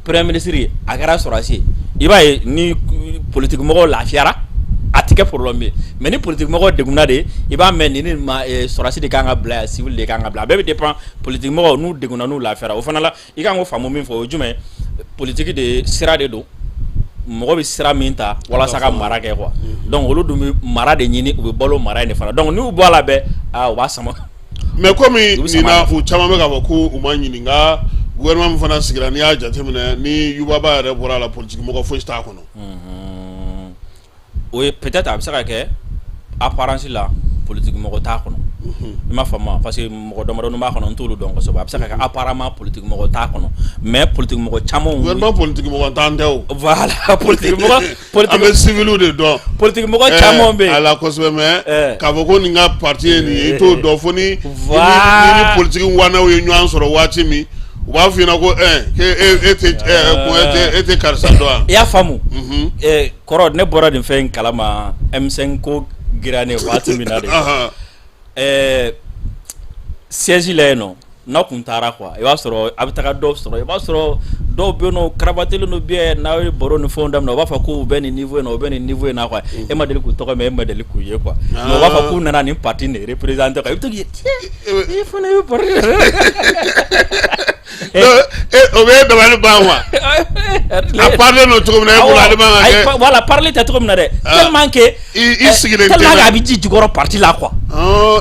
S15: premier ministre a kɛra sɔrɔdasi ye, i b'a ye ni politique mɔgɔw lafiyara, a tɛ kɛ problème ye. Mais ni politique mɔgɔw degunna de, i b'a mɛn nin ni ma sɔrɔdasi de kan ka bila yan, civil de kan ka bila. A bɛɛ bɛ dépend politique mɔgɔw n'u degunna, n'u lafiyara. O fana la, i kan k'o faamu min fɔ, o ye jumɛn ye? Politique de sira de don, mɔgɔ bɛ sira min ta walasa ka mara kɛ quoi. Donc olu dun bɛ mara de ɲini, u bɛ balo mara in de fana. Donc n'u bɔ a la bɛɛ, aa, u b'a sama.
S13: Mais komi nin na, u caman bɛ k'a fɔ ko u ma ɲininka, gouvernement min fana sigira, n'i y'a jateminɛ, ni Yuba Ba yɛrɛ bɔra a la, politique mɔgɔ foyi t'a kɔnɔ.
S15: O ye peut-être a bɛ se ka kɛ apparence la, politique mɔgɔ t'a kɔnɔ, i m'a faamu, parce que mɔgɔ damadɔni b'a kɔnɔ, n t'olu dɔn kosɛbɛ. A bɛ se ka kɛ apparemment politique mɔgɔ t'a kɔnɔ, mais politique mɔgɔ caman
S13: Gouvernement politique mɔgɔ t'an tɛ o.
S15: Voilà, politique mɔgɔ
S13: politique, an bɛ civil de dɔn.
S15: Politique mɔgɔ caman bɛ yen
S13: a la kosɛbɛ, mais k'a fɔ ko nin ka parti ye nin ye, i t'o dɔn fo ni politique wanɛw ye ɲɔgɔn sɔrɔ waati min, u b'a f'i ɲɛna ko e tɛ e tɛ karisa dɔn wa?
S15: I y'a faamu, kɔrɔ, ne bɔra nin fɛn in kalama M5 ko girannen waati min na de, siège la yen nɔ, n'a kun taara quoi, i b'a sɔrɔ a bɛ taga dɔw sɔrɔ, i b'a sɔrɔ dɔw bɛ yen nɔ, karabatelen don bien. N'aw ye baro ni fɛnw daminɛ, u b'a fɔ k'u bɛ nin niveau in na, u bɛ nin niveau in na quoi. E ma deli k'u tɔgɔ mɛn, e ma deli k'u ye quoi, mais u b'a fɔ k'u nana nin parti de représenter quoi. I bɛ to k'i i fana bɛ baro.
S13: O bɛ dabali ban wa? A parler don cogo min na, e bolo ale man ka kɛ.
S15: Voilà, parler tɛ cogo min na dɛ, tellement que
S13: i sigilen tɛ
S15: tellement que a bɛ ji jukɔrɔ parti la quoi.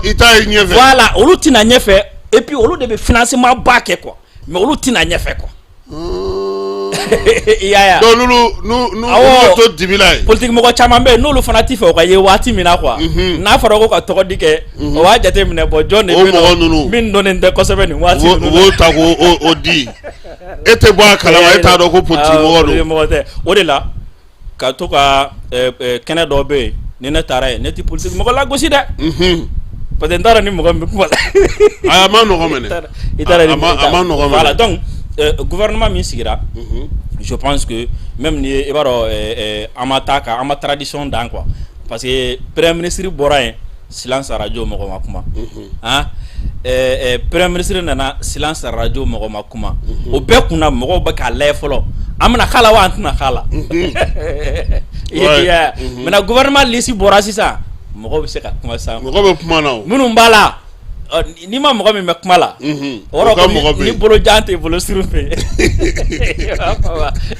S13: I t'a ye ɲɛfɛ.
S15: Voilà, olu tɛna ɲɛfɛ, et puis olu de bɛ financement ba kɛ quoi, mais olu tɛna ɲɛfɛ quoi. I y'a ye.
S13: Donc n'olu n'u bɛ to dibi la yen.
S15: Politique mɔgɔ caman bɛ yen, n'olu fana t'i fɛ o ka ye waati min na quoi, n'a fɔra ko ka tɔgɔ di kɛ, o b'a jateminɛ bon, jɔn de
S13: O mɔgɔ ninnu
S15: min dɔnnen tɛ kosɛbɛ nin waati
S13: ninnu. U b'o ta k'o di, e tɛ bɔ a kalama, e t'a dɔn ko politique mɔgɔ don.
S15: Mɔgɔ tɛ. O de la ka to ka kɛnɛ dɔw bɛ yen, ni ne taara yen, ne tɛ politique mɔgɔ lagosi dɛ. Parce que n t'a dɔn ni mɔgɔ min bɛ kuma la.
S13: A ma nɔgɔn minɛ.
S15: I t'a dɔn.
S13: A ma nɔgɔn minɛ.
S15: Voilà, donc gouvernement min sigira, je pense que même ni i b'a dɔn, an ma taa ka an ma tradition dan quoi, parce que premier ministre bɔra yen, silence radio, mɔgɔ ma kuma. Han, premier ministre nana, silence radio, mɔgɔ ma kuma. O bɛɛ kunna, mɔgɔw bɛ k'a lajɛ fɔlɔ, an bɛna k'a la wa an tɛna k'a la. I y'a ye. Maintenant, gouvernement liste bɔra sisan, mɔgɔw bɛ se ka kuma sisan.
S13: Mɔgɔ bɛ kuma na o.
S15: Minnu b'a la, n'i ma mɔgɔ min bɛ kuma la, o
S13: O ka
S15: kɔrɔ
S13: mɔgɔ
S15: ko
S13: bɛ
S15: ni
S13: yen.
S15: bolo jan tɛ bolo surun fɛ,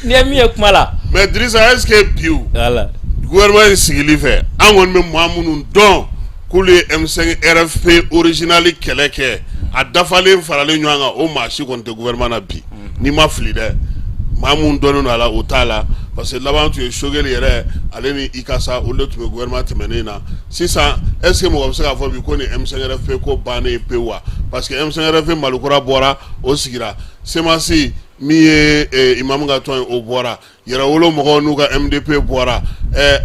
S15: n'i ye min ye kuma la.
S13: Mais Dirisa, est-ce que bi o
S15: Voilà.
S13: gouvernement in sigili fɛ, an kɔni bɛ maa minnu dɔn k'olu ye M5 RFP original kɛlɛ kɛ, a dafalen faralen ɲɔgɔn kan, o maa si kɔni tɛ gouvernement na bi, n'i ma fili dɛ. Maa mun dɔnnen don a la, o t'a la, parce que laban tun ye Choguel yɛrɛ, ale ni Ikasa, olu de tun bɛ gouvernement tɛmɛnen na. Sisan, est ce que mɔgɔ bɛ se k'a fɔ bi ko nin M5 RFP ko bannen pewu wa? Parce que M5 RFP Malikura bɔra, o sigira. CMAS min ye imamu ka tɔn ye, o bɔra. Yɛrɛwolo mɔgɔw n'u ka MDP bɔra.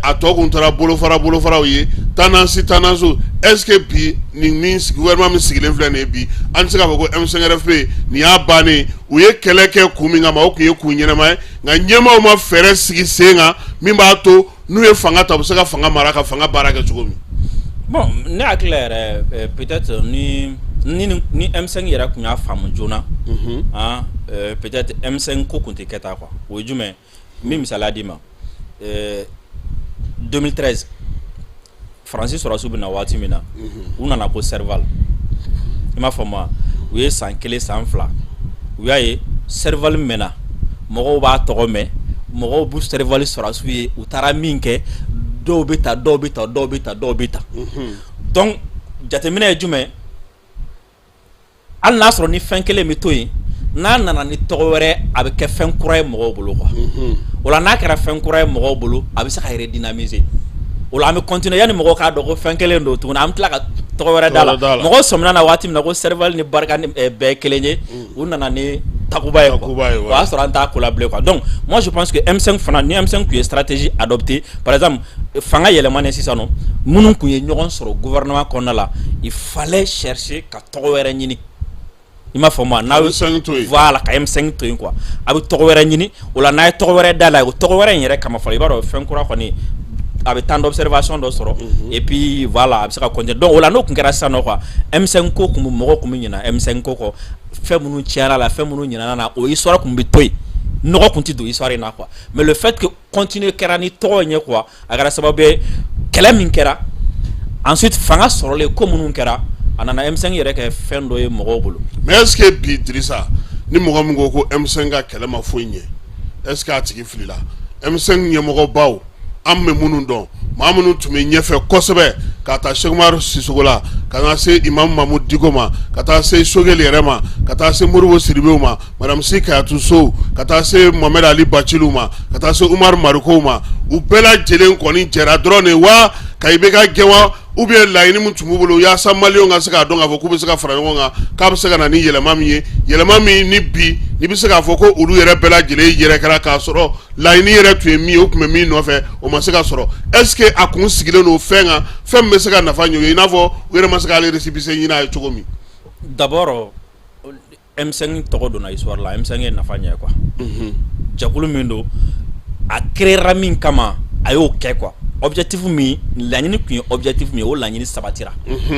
S13: A tɔ kun taara bolofara bolofaraw ye, tendance tendance. Est ce que bi nin min gouvernement min sigilen filɛ nin ye bi, an tɛ se k'a fɔ ko M5 RFP nin y'a bannen? U ye kɛlɛ kɛ kun min kama, o kun ye kun ɲɛnama ye, nka ɲɛmaaw ma fɛɛrɛ sigi sen kan min b'a to n'u ye fanga ta, u bɛ se ka fanga mara, ka fanga baara kɛ cogo min.
S15: Bon, ne hakili la yɛrɛ, peut-être ni M5 yɛrɛ tun y'a faamu joona, han, peut-être M5 ko tun tɛ kɛ tan quoi. O ye jumɛn? N bɛ misaliya d'i ma. 2013, Faransi sɔrɔdasiw bɛ na waati min na, u nana ko Serval, i m'a faamu wa? U ye san 1, san 2, u y'a ye Serval mɛnna, mɔgɔw b'a tɔgɔ mɛn, mɔgɔw b'u Serval sɔrɔdasiw ye, u taara min kɛ, dɔw bɛ ta, dɔw bɛ ta, dɔw bɛ ta, dɔw bɛ ta. Donc jateminɛ ye jumɛn? Hali n'a sɔrɔ ni fɛn kelen bɛ to yen, n'a nana ni tɔgɔ wɛrɛ, a bɛ kɛ fɛn kura ye mɔgɔw bolo quoi. O la, n'a kɛra fɛn kura ye mɔgɔw bolo, a bɛ se ka redynamiser. O la, an bɛ continuer yanni mɔgɔw k'a dɔn ko fɛn kelen don tuguni, an bɛ tila ka tɔgɔ wɛrɛ d'a la. Mɔgɔw sɔmina na waati min na ko Serval ni Barkhane bɛɛ ye kelen ye, u nana ni Takuba ye quoi. O y'a sɔrɔ an t'a ko la bilen quoi. Donc moi, je pense que M5 fana, ni M5 tun ye stratégie adoptée, par exemple fanga yɛlɛmanen sisan nɔ, minnu tun ye ɲɔgɔn sɔrɔ gouvernement kɔnɔna la, il fallait chercher ka tɔgɔ wɛrɛ ɲini, i m'a faamu wa? N'a
S13: M5 to yen.
S15: Voilà, ka M5 to yen quoi. A bɛ tɔgɔ wɛrɛ ɲini. O la, n'a ye tɔgɔ wɛrɛ da la, o tɔgɔ wɛrɛ in yɛrɛ kama fɔlɔ, i b'a dɔn fɛn kura kɔni, a bɛ temps d'observation dɔ sɔrɔ, et puis voilà, a bɛ se ka continuer. Donc o la, n'o tun kɛra sisan nɔ quoi, M5 ko tun bɛ, mɔgɔw tun bɛ ɲinɛ M5 ko kɔ, fɛn minnu cayara la, fɛn minnu ɲinɛna na, o histoire tun bɛ to yen, nɔgɔ tun tɛ don histoire in na quoi. Mais le fait que continuer kɛra ni tɔgɔ in ye quoi. A kɛra sababu ye, kɛlɛ min kɛra, ensuite fanga sɔrɔlen, ko minnu kɛra, a nana M5 yɛrɛ kɛ fɛn dɔ ye mɔgɔw bolo.
S13: Mais est ce que bi, Dirisa, ni mɔgɔ min ko ko M5 ka kɛlɛ ma foyi ɲɛ, est ce que a tigi filila? M5 ɲɛmɔgɔbaw, an bɛ minnu dɔn, maa minnu tun bɛ ɲɛfɛ kosɛbɛ, ka taa Cheick Oumar Sissoko la, ka taa se Imam Mahmoud Dicko ma, ka taa se Choguel yɛrɛ ma, ka taa se Modibo Sidibew ma, Madame Sy Kadiatou Sow, ka taa se Mohamed Ali Bathily ma, ka taa se Oumar Mariko ma, u bɛɛ lajɛlen kɔni jɛra dɔrɔn de wa ka IBK gɛn wa, ou bien laɲini min tun b'u bolo yaasa maliyɛnw ka se k'a dɔn k'a fɔ k'u bɛ se ka fara ɲɔgɔn kan, k'a bɛ se ka na ni yɛlɛma min ye, yɛlɛma min ni bi n'i bɛ se k'a fɔ ko olu yɛrɛ bɛɛ lajɛlen yɛrɛ kɛra, k'a sɔrɔ laɲini yɛrɛ tun ye min ye, o tun bɛ min nɔfɛ, o ma se ka sɔrɔ. Est ce que a kun sigilen don fɛn kan, fɛn min bɛ se ka nafa ɲɛ u ye, i n'a fɔ u yɛrɛ ma se k'ale récépissé ɲini a ye cogo min?
S15: D'abord, M5 tɔgɔ donna histoire la. M5 ye nafa ɲɛ quoi. Jɛkulu min don, a créera min kama, a y'o kɛ quoi. Objectif min, laɲini tun ye objectif min ye, o laɲini sabatira.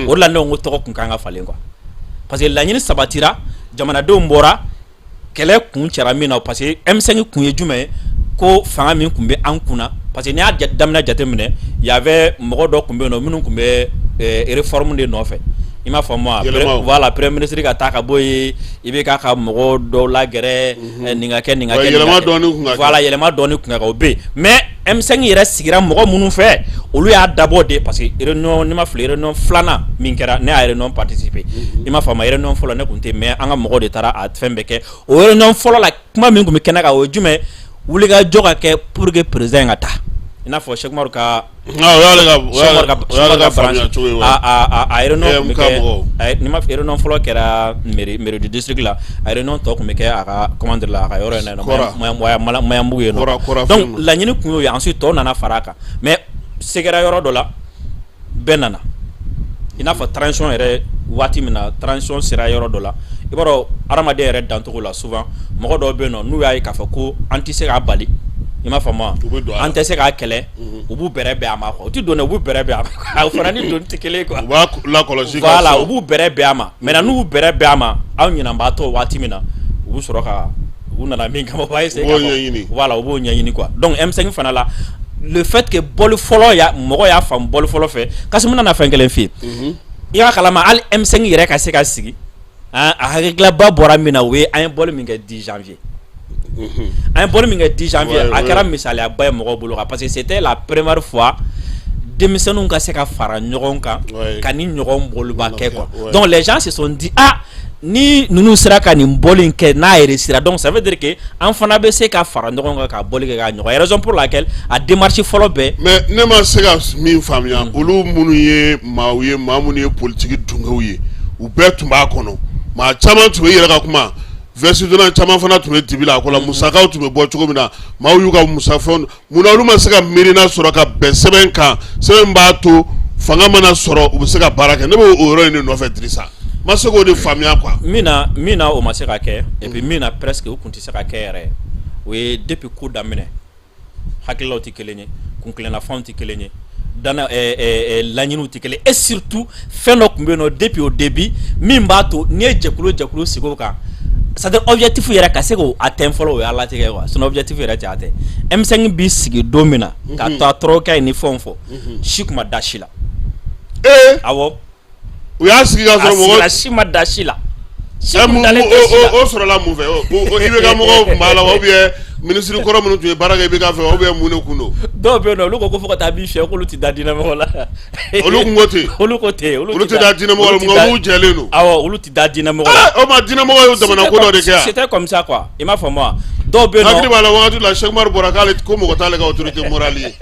S15: O de la ne ko tɔgɔ kun kan ka falen quoi, parce que laɲini sabatira, jamanadenw bɔra, kɛlɛ kun cɛra min na, parce que M5 kun ye jumɛn ye? Ko fanga min tun bɛ an kunna, parce que n'i y'a daminɛ jateminɛ, y avait mɔgɔ dɔ tun bɛ yen nɔ minnu tun bɛ réforme de nɔfɛ, i m'a faamu wa? Voilà, premier ministre ka taa ka bɔ yen, i bɛ k'a ka mɔgɔ dɔw lagɛrɛ, nin ka kɛ, nin ka kɛ.
S13: Yɛlɛma dɔɔni kun ka kɛ.
S15: Voilà, yɛlɛma dɔɔni kun ka kɛ, o bɛ yen. Mais M5 yɛrɛ sigira mɔgɔ minnu fɛ, olu y'a dabɔ de, parce que réunion, n'i ma fili, réunion filanan min kɛra, ne y'a réunion participer, i m'a faamu? Réunion fɔlɔ, ne tun tɛ, mais an ka mɔgɔw de taara a fɛn bɛɛ kɛ. O réunion fɔlɔ la, kuma min tun bɛ kɛnɛ kan, o ye jumɛn? Wulikajɔ ka kɛ pour que président ka taa, i n'a fɔ Cheick Oumar ka
S13: O y'ale ka faamuya cogo ye.
S15: A réunion tun bɛ kɛ, ni ma réunion fɔlɔ kɛra mairie du district la, a réunion tɔ tun bɛ kɛ a ka, comment dire la, a ka yɔrɔ in na, Maɲanbugu yen nɔ. Donc laɲini kun y'o ye. Ensuite tɔw nana fara a kan, mais se kɛra yɔrɔ dɔ la, bɛɛ nana, i n'a fɔ transition yɛrɛ, waati min na transition sera yɔrɔ dɔ la, i b'a dɔn, hadamaden yɛrɛ dancogo la, souvent mɔgɔ dɔw bɛ yen nɔ, n'u y'a ye k'a fɔ ko an tɛ se k'a bali, i m'a faamu wa, an tɛ se k'a kɛlɛ, u b'u bɛrɛ bɛn a ma quoi. U tɛ don dɛ, u b'u bɛrɛ bɛn a ma. O fana ni doni tɛ kelen ye quoi.
S13: U b'a lakɔlɔsi.
S15: Voilà, u b'u bɛrɛ bɛn a ma. Maintenant n'u bɛrɛ bɛn a ma, aw ɲinanbaatɔ waati min na, u bɛ sɔrɔ ka u nana min kama, u b'a essayer.
S13: U b'o ɲɛɲini.
S15: Voilà, u b'o ɲɛɲini quoi. Donc M5 fana la, le fait que bɔli fɔlɔ ya, mɔgɔ y'a faamu bɔli fɔlɔ fɛ. Kasimu nana fɛn kelen f'i ye, i y'a kalama, hali M5 yɛrɛ ka se ka sigi, a hakililaba bɔra min na, o ye an ye bɔli min kɛ 10 janvier. An ye bɔli min kɛ 10 janvier, a kɛra misaliyaba ye mɔgɔw bolo kan, parce que c'était la première fois denmisɛnninw ka se ka fara ɲɔgɔn kan ka ni ɲɔgɔn bɔliba kɛ quoi. Donc les gens se sont dit: ah, ni ninnu sera ka nin bɔli in kɛ, n'a réussira, donc ça veut dire que an fana bɛ se ka fara ɲɔgɔn kan ka bɔli kɛ k'a ɲɔgɔn. Raison pour laquelle a démarche fɔlɔ bɛɛ.
S13: Mais ne ma se ka min faamuya, olu minnu ye maaw ye, maa minnu ye politiki dungew ye, u bɛɛ tun b'a kɔnɔ, maa caman tun bɛ yɛrɛ ka kuma, veste donna caman fana tun bɛ dibi la a ko la, musakaw tun bɛ bɔ cogo min na, maaw y'u ka musafɛnw. Munna olu ma se ka miirina sɔrɔ ka bɛn sɛbɛn kan, sɛbɛn b'a to fanga mana sɔrɔ, u bɛ se ka baara kɛ? Ne b'o yɔrɔ in de nɔfɛ, Dirisa, ma se k'o de faamuya quoi.
S15: Min na o ma se ka kɛ, et puis min na presque o kun tɛ se ka kɛ yɛrɛ, o ye depuis ko daminɛ, hakililaw tɛ kelen ye, kuntilennafɛnw tɛ kelen ye, dana laɲiniw tɛ kelen, et surtout fɛn dɔ tun bɛ yen nɔ depuis au début min b'a to n'i ye jɛkulu sigi o kan, c'est à dire objectif yɛrɛ ka se k'o atteindre fɔlɔ, o ye alatigɛ quoi. Sinon objectif yɛrɛ tɛ atteindre. M5 b'i sigi don min na ka taa tɔrɔkɛ ye ni fɛnw fɔ, si kun ma da si la. Awɔ.
S13: U y'a sigi ka sɔrɔ mɔgɔ
S15: a si ma da si la.
S13: Si kun dalen tɛ si la. O sɔrɔla mun fɛ? IBK mɔgɔw tun b'a la wa, ou bien ministre kɔrɔ minnu tun ye baara kɛ IBK fɛ, ou bien mun de kun don?
S15: Dɔw bɛ yen nɔ, olu ko fo ka taa bin fiyɛ, k'olu tɛ da diinɛmɔgɔ la.
S13: Olu kun ko ten?
S15: Olu ko ten.
S13: Olu tɛ da diinɛmɔgɔ la, nka olu jɛlen don.
S15: Awɔ, olu tɛ da diinɛmɔgɔ la.
S13: O ma diinɛmɔgɔ ye jamana ko dɔ de kɛ yan.
S15: C'était comme ça quoi, i m'a faamu wa? Dɔw bɛ yen nɔ.
S13: Hakili b'a la, wagati la Cheick Oumar bɔra k'ale ko mɔgɔ t'ale ka autorité morale ye.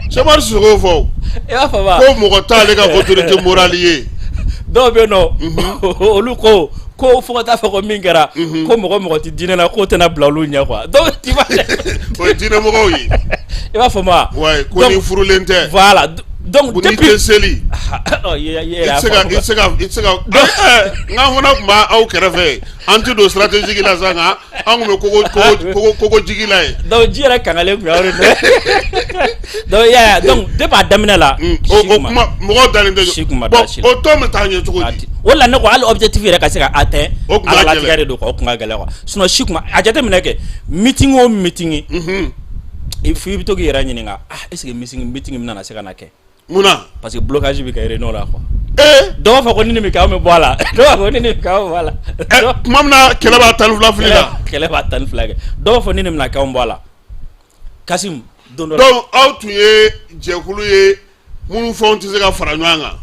S13: Cheick Oumar Sissoko y'o fɔ o.
S15: I b'a faamu wa?
S13: Ko mɔgɔ t'ale ka autorité morale ye.
S15: Dɔw bɛ yen nɔ, olu ko fo ka taa fɔ ko min kɛra, ko mɔgɔ tɛ diinɛ la, k'o tɛna bila olu ɲɛ quoi. Donc tu vois.
S13: O ye diinɛmɔgɔw ye.
S15: I b'a faamu wa?
S13: Ouais, ko ni furulen tɛ.
S15: Voilà, donc
S13: depuis n'i tɛ seli. I tɛ se ka i tɛ se ka i tɛ se ka n k'an fana tun b'aw kɛrɛfɛ, an tɛ don stratégie la sa, nka an tun bɛ kogo kogo jigi la yen.
S15: Donc ji yɛrɛ kangalen tun y'aw de nɔ. Donc i y'a ye, donc depuis a daminɛ la.
S13: O kuma mɔgɔw dalen tɛ.
S15: Si kun ma da si
S13: la. O tɔn bɛ taa ɲɛ cogo di?
S15: O de la ne ko hali objectif yɛrɛ ka se ka atteindre.
S13: O kun ka gɛlɛn.
S15: Alatigɛ de don quoi, o kun ka gɛlɛn quoi. Sinon si kun ma a jateminɛ kɛ, meeting o meeting. I bɛ to k'i yɛrɛ ɲininka, ah, est ce que meeting bɛna se ka na kɛ?
S13: Munna?
S15: Parce que blocage bɛ kɛ réunion la quoi. Dɔw b'a fɔ ko ni nin bɛ kɛ, anw bɛ bɔ a la. Dɔw b'a fɔ ko ni nin bɛ kɛ, anw bɛ bɔ a la.
S13: Tuma min na kɛlɛ b'a 12 fili la.
S15: Kɛlɛ b'a 12 kɛ. Dɔw b'a fɔ ni nin bɛna kɛ, anw bɔ a la. Kasim, don dɔ la.
S13: Donc aw tun ye jɛkulu ye minnu fɛnw tɛ se ka fara ɲɔgɔn kan.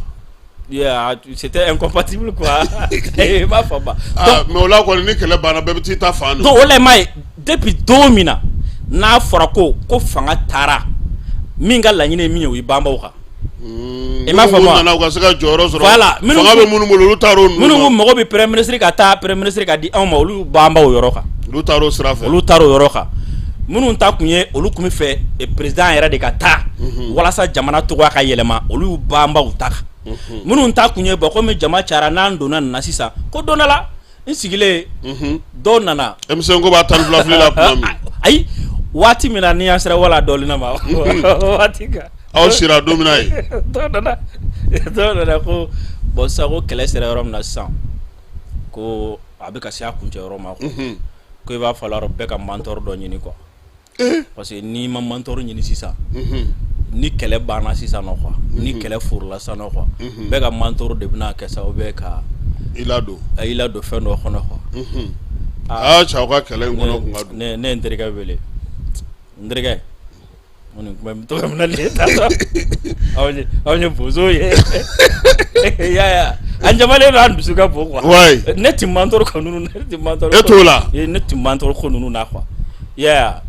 S15: Yeah, c'était incompatible quoi. I b'a fɔ ba.
S13: Ah, mais o la kɔni, ni kɛlɛ banna, bɛɛ bɛ t'i ta fan.
S15: Donc o la, i m'a ye, depuis don min na n'a fɔra ko fanga taara, min ka laɲini ye min ye, o ye banbaw kan. I m'a faamu wa?
S13: Nana u ka se ka jɔyɔrɔ sɔrɔ.
S15: Voilà.
S13: Fanga bɛ minnu bolo, olu taar'o ninnu
S15: Minnu ko mago bɛ premier ministre ka taa, premier ministre ka di anw ma, olu banbaw yɔrɔ kan.
S13: Olu taar'o sira fɛ.
S15: Olu taar'o yɔrɔ kan. Minnu ta kun ye, olu tun bɛ fɛ président yɛrɛ de ka taa walasa jamana tɔgɔ ka yɛlɛma, olu y'u banbaw ta kan. Minnu ta kun ye, bon, komi jama cayara, n'an donna nin na sisan, ko don dɔ la n sigilen, dɔw nana.
S13: M5 ko b'a 12 fili la tuma min.
S15: Ayi, waati min na ni an sera wala dɔɔnin na ma waati kan.
S13: Aw sira don min na ye.
S15: Dɔw nana ko bon, sisan ko kɛlɛ sera yɔrɔ min na sisan, ko a bɛ ka se a kuncɛ yɔrɔ ma quoi. Ko i b'a falloir bɛɛ ka mentor dɔ ɲini quoi. Parce que n'i ma mentor ɲini sisan, ni kɛlɛ banna sisan nɔ quoi, ni kɛlɛ forila sisan nɔ quoi, bɛɛ ka mentor de bɛna kɛ sababu ye ka
S13: i ladon.
S15: I ladon fɛn dɔ kɔnɔ quoi.
S13: Aa cɛ, aw ka kɛlɛ in kɔnɔ kun ka
S15: don. Ne ye n terikɛ wele, n terikɛ, n ko nin kuma in bɛ tɔgɔ min na nin ye tan tɔ, anw ye bozo ye, i y'a ye wa, an jamalen don, an dusu ka bon quoi. Ne ti mentor ko ninnu, ne ti mentor.
S13: E t'o la.
S15: Ne ti mentor ko ninnu na quoi, i y'a ye wa,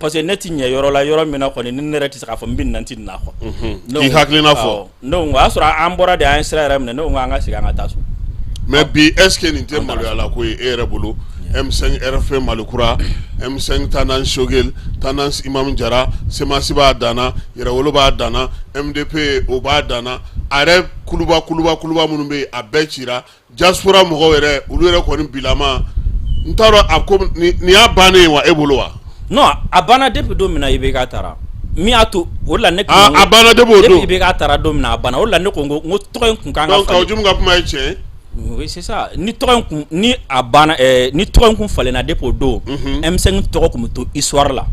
S15: parce que ne ti ɲɛ yɔrɔ la, yɔrɔ min na kɔni, ni ne yɛrɛ tɛ se k'a fɔ n bɛ nin na, n ti nin na quoi.
S13: K'i hakilina fɔ.
S15: Ne ko o y'a sɔrɔ an bɔra de, an ye sira yɛrɛ minɛ, ne ko an ka segin an ka taa so.
S13: Mais bi, est ce que nin tɛ maloyala ko ye e yɛrɛ bolo? M5 RFP Mali kura, M5 tendance Choguel, tendance Imam Jara, CMAS b'a danna, Yɛrɛwolo b'a danna, MDP o b'a danna, a yɛrɛ kuluba kuluba kuluba minnu bɛ yen, a bɛɛ cira. Diaspora mɔgɔw yɛrɛ, olu yɛrɛ kɔni bilama, n t'a dɔn a ko nin y'a bannen ye wa e bolo wa?
S15: Non, a banna depuis don min na IBK taara. Min y'a to o de la ne.
S13: A banna depuis o don.
S15: Depuis IBK taara don min na, a banna. O de la ne ko n ko tɔgɔ in kun kan ka
S13: falen. Donc Kaou Djim ka kuma ye tiɲɛ ye.
S15: Oui, c'est ça. Ni tɔgɔ in kun ni a banna, ni tɔgɔ in kun falenna depuis o don, M5 tɔgɔ kun bɛ to histoire la.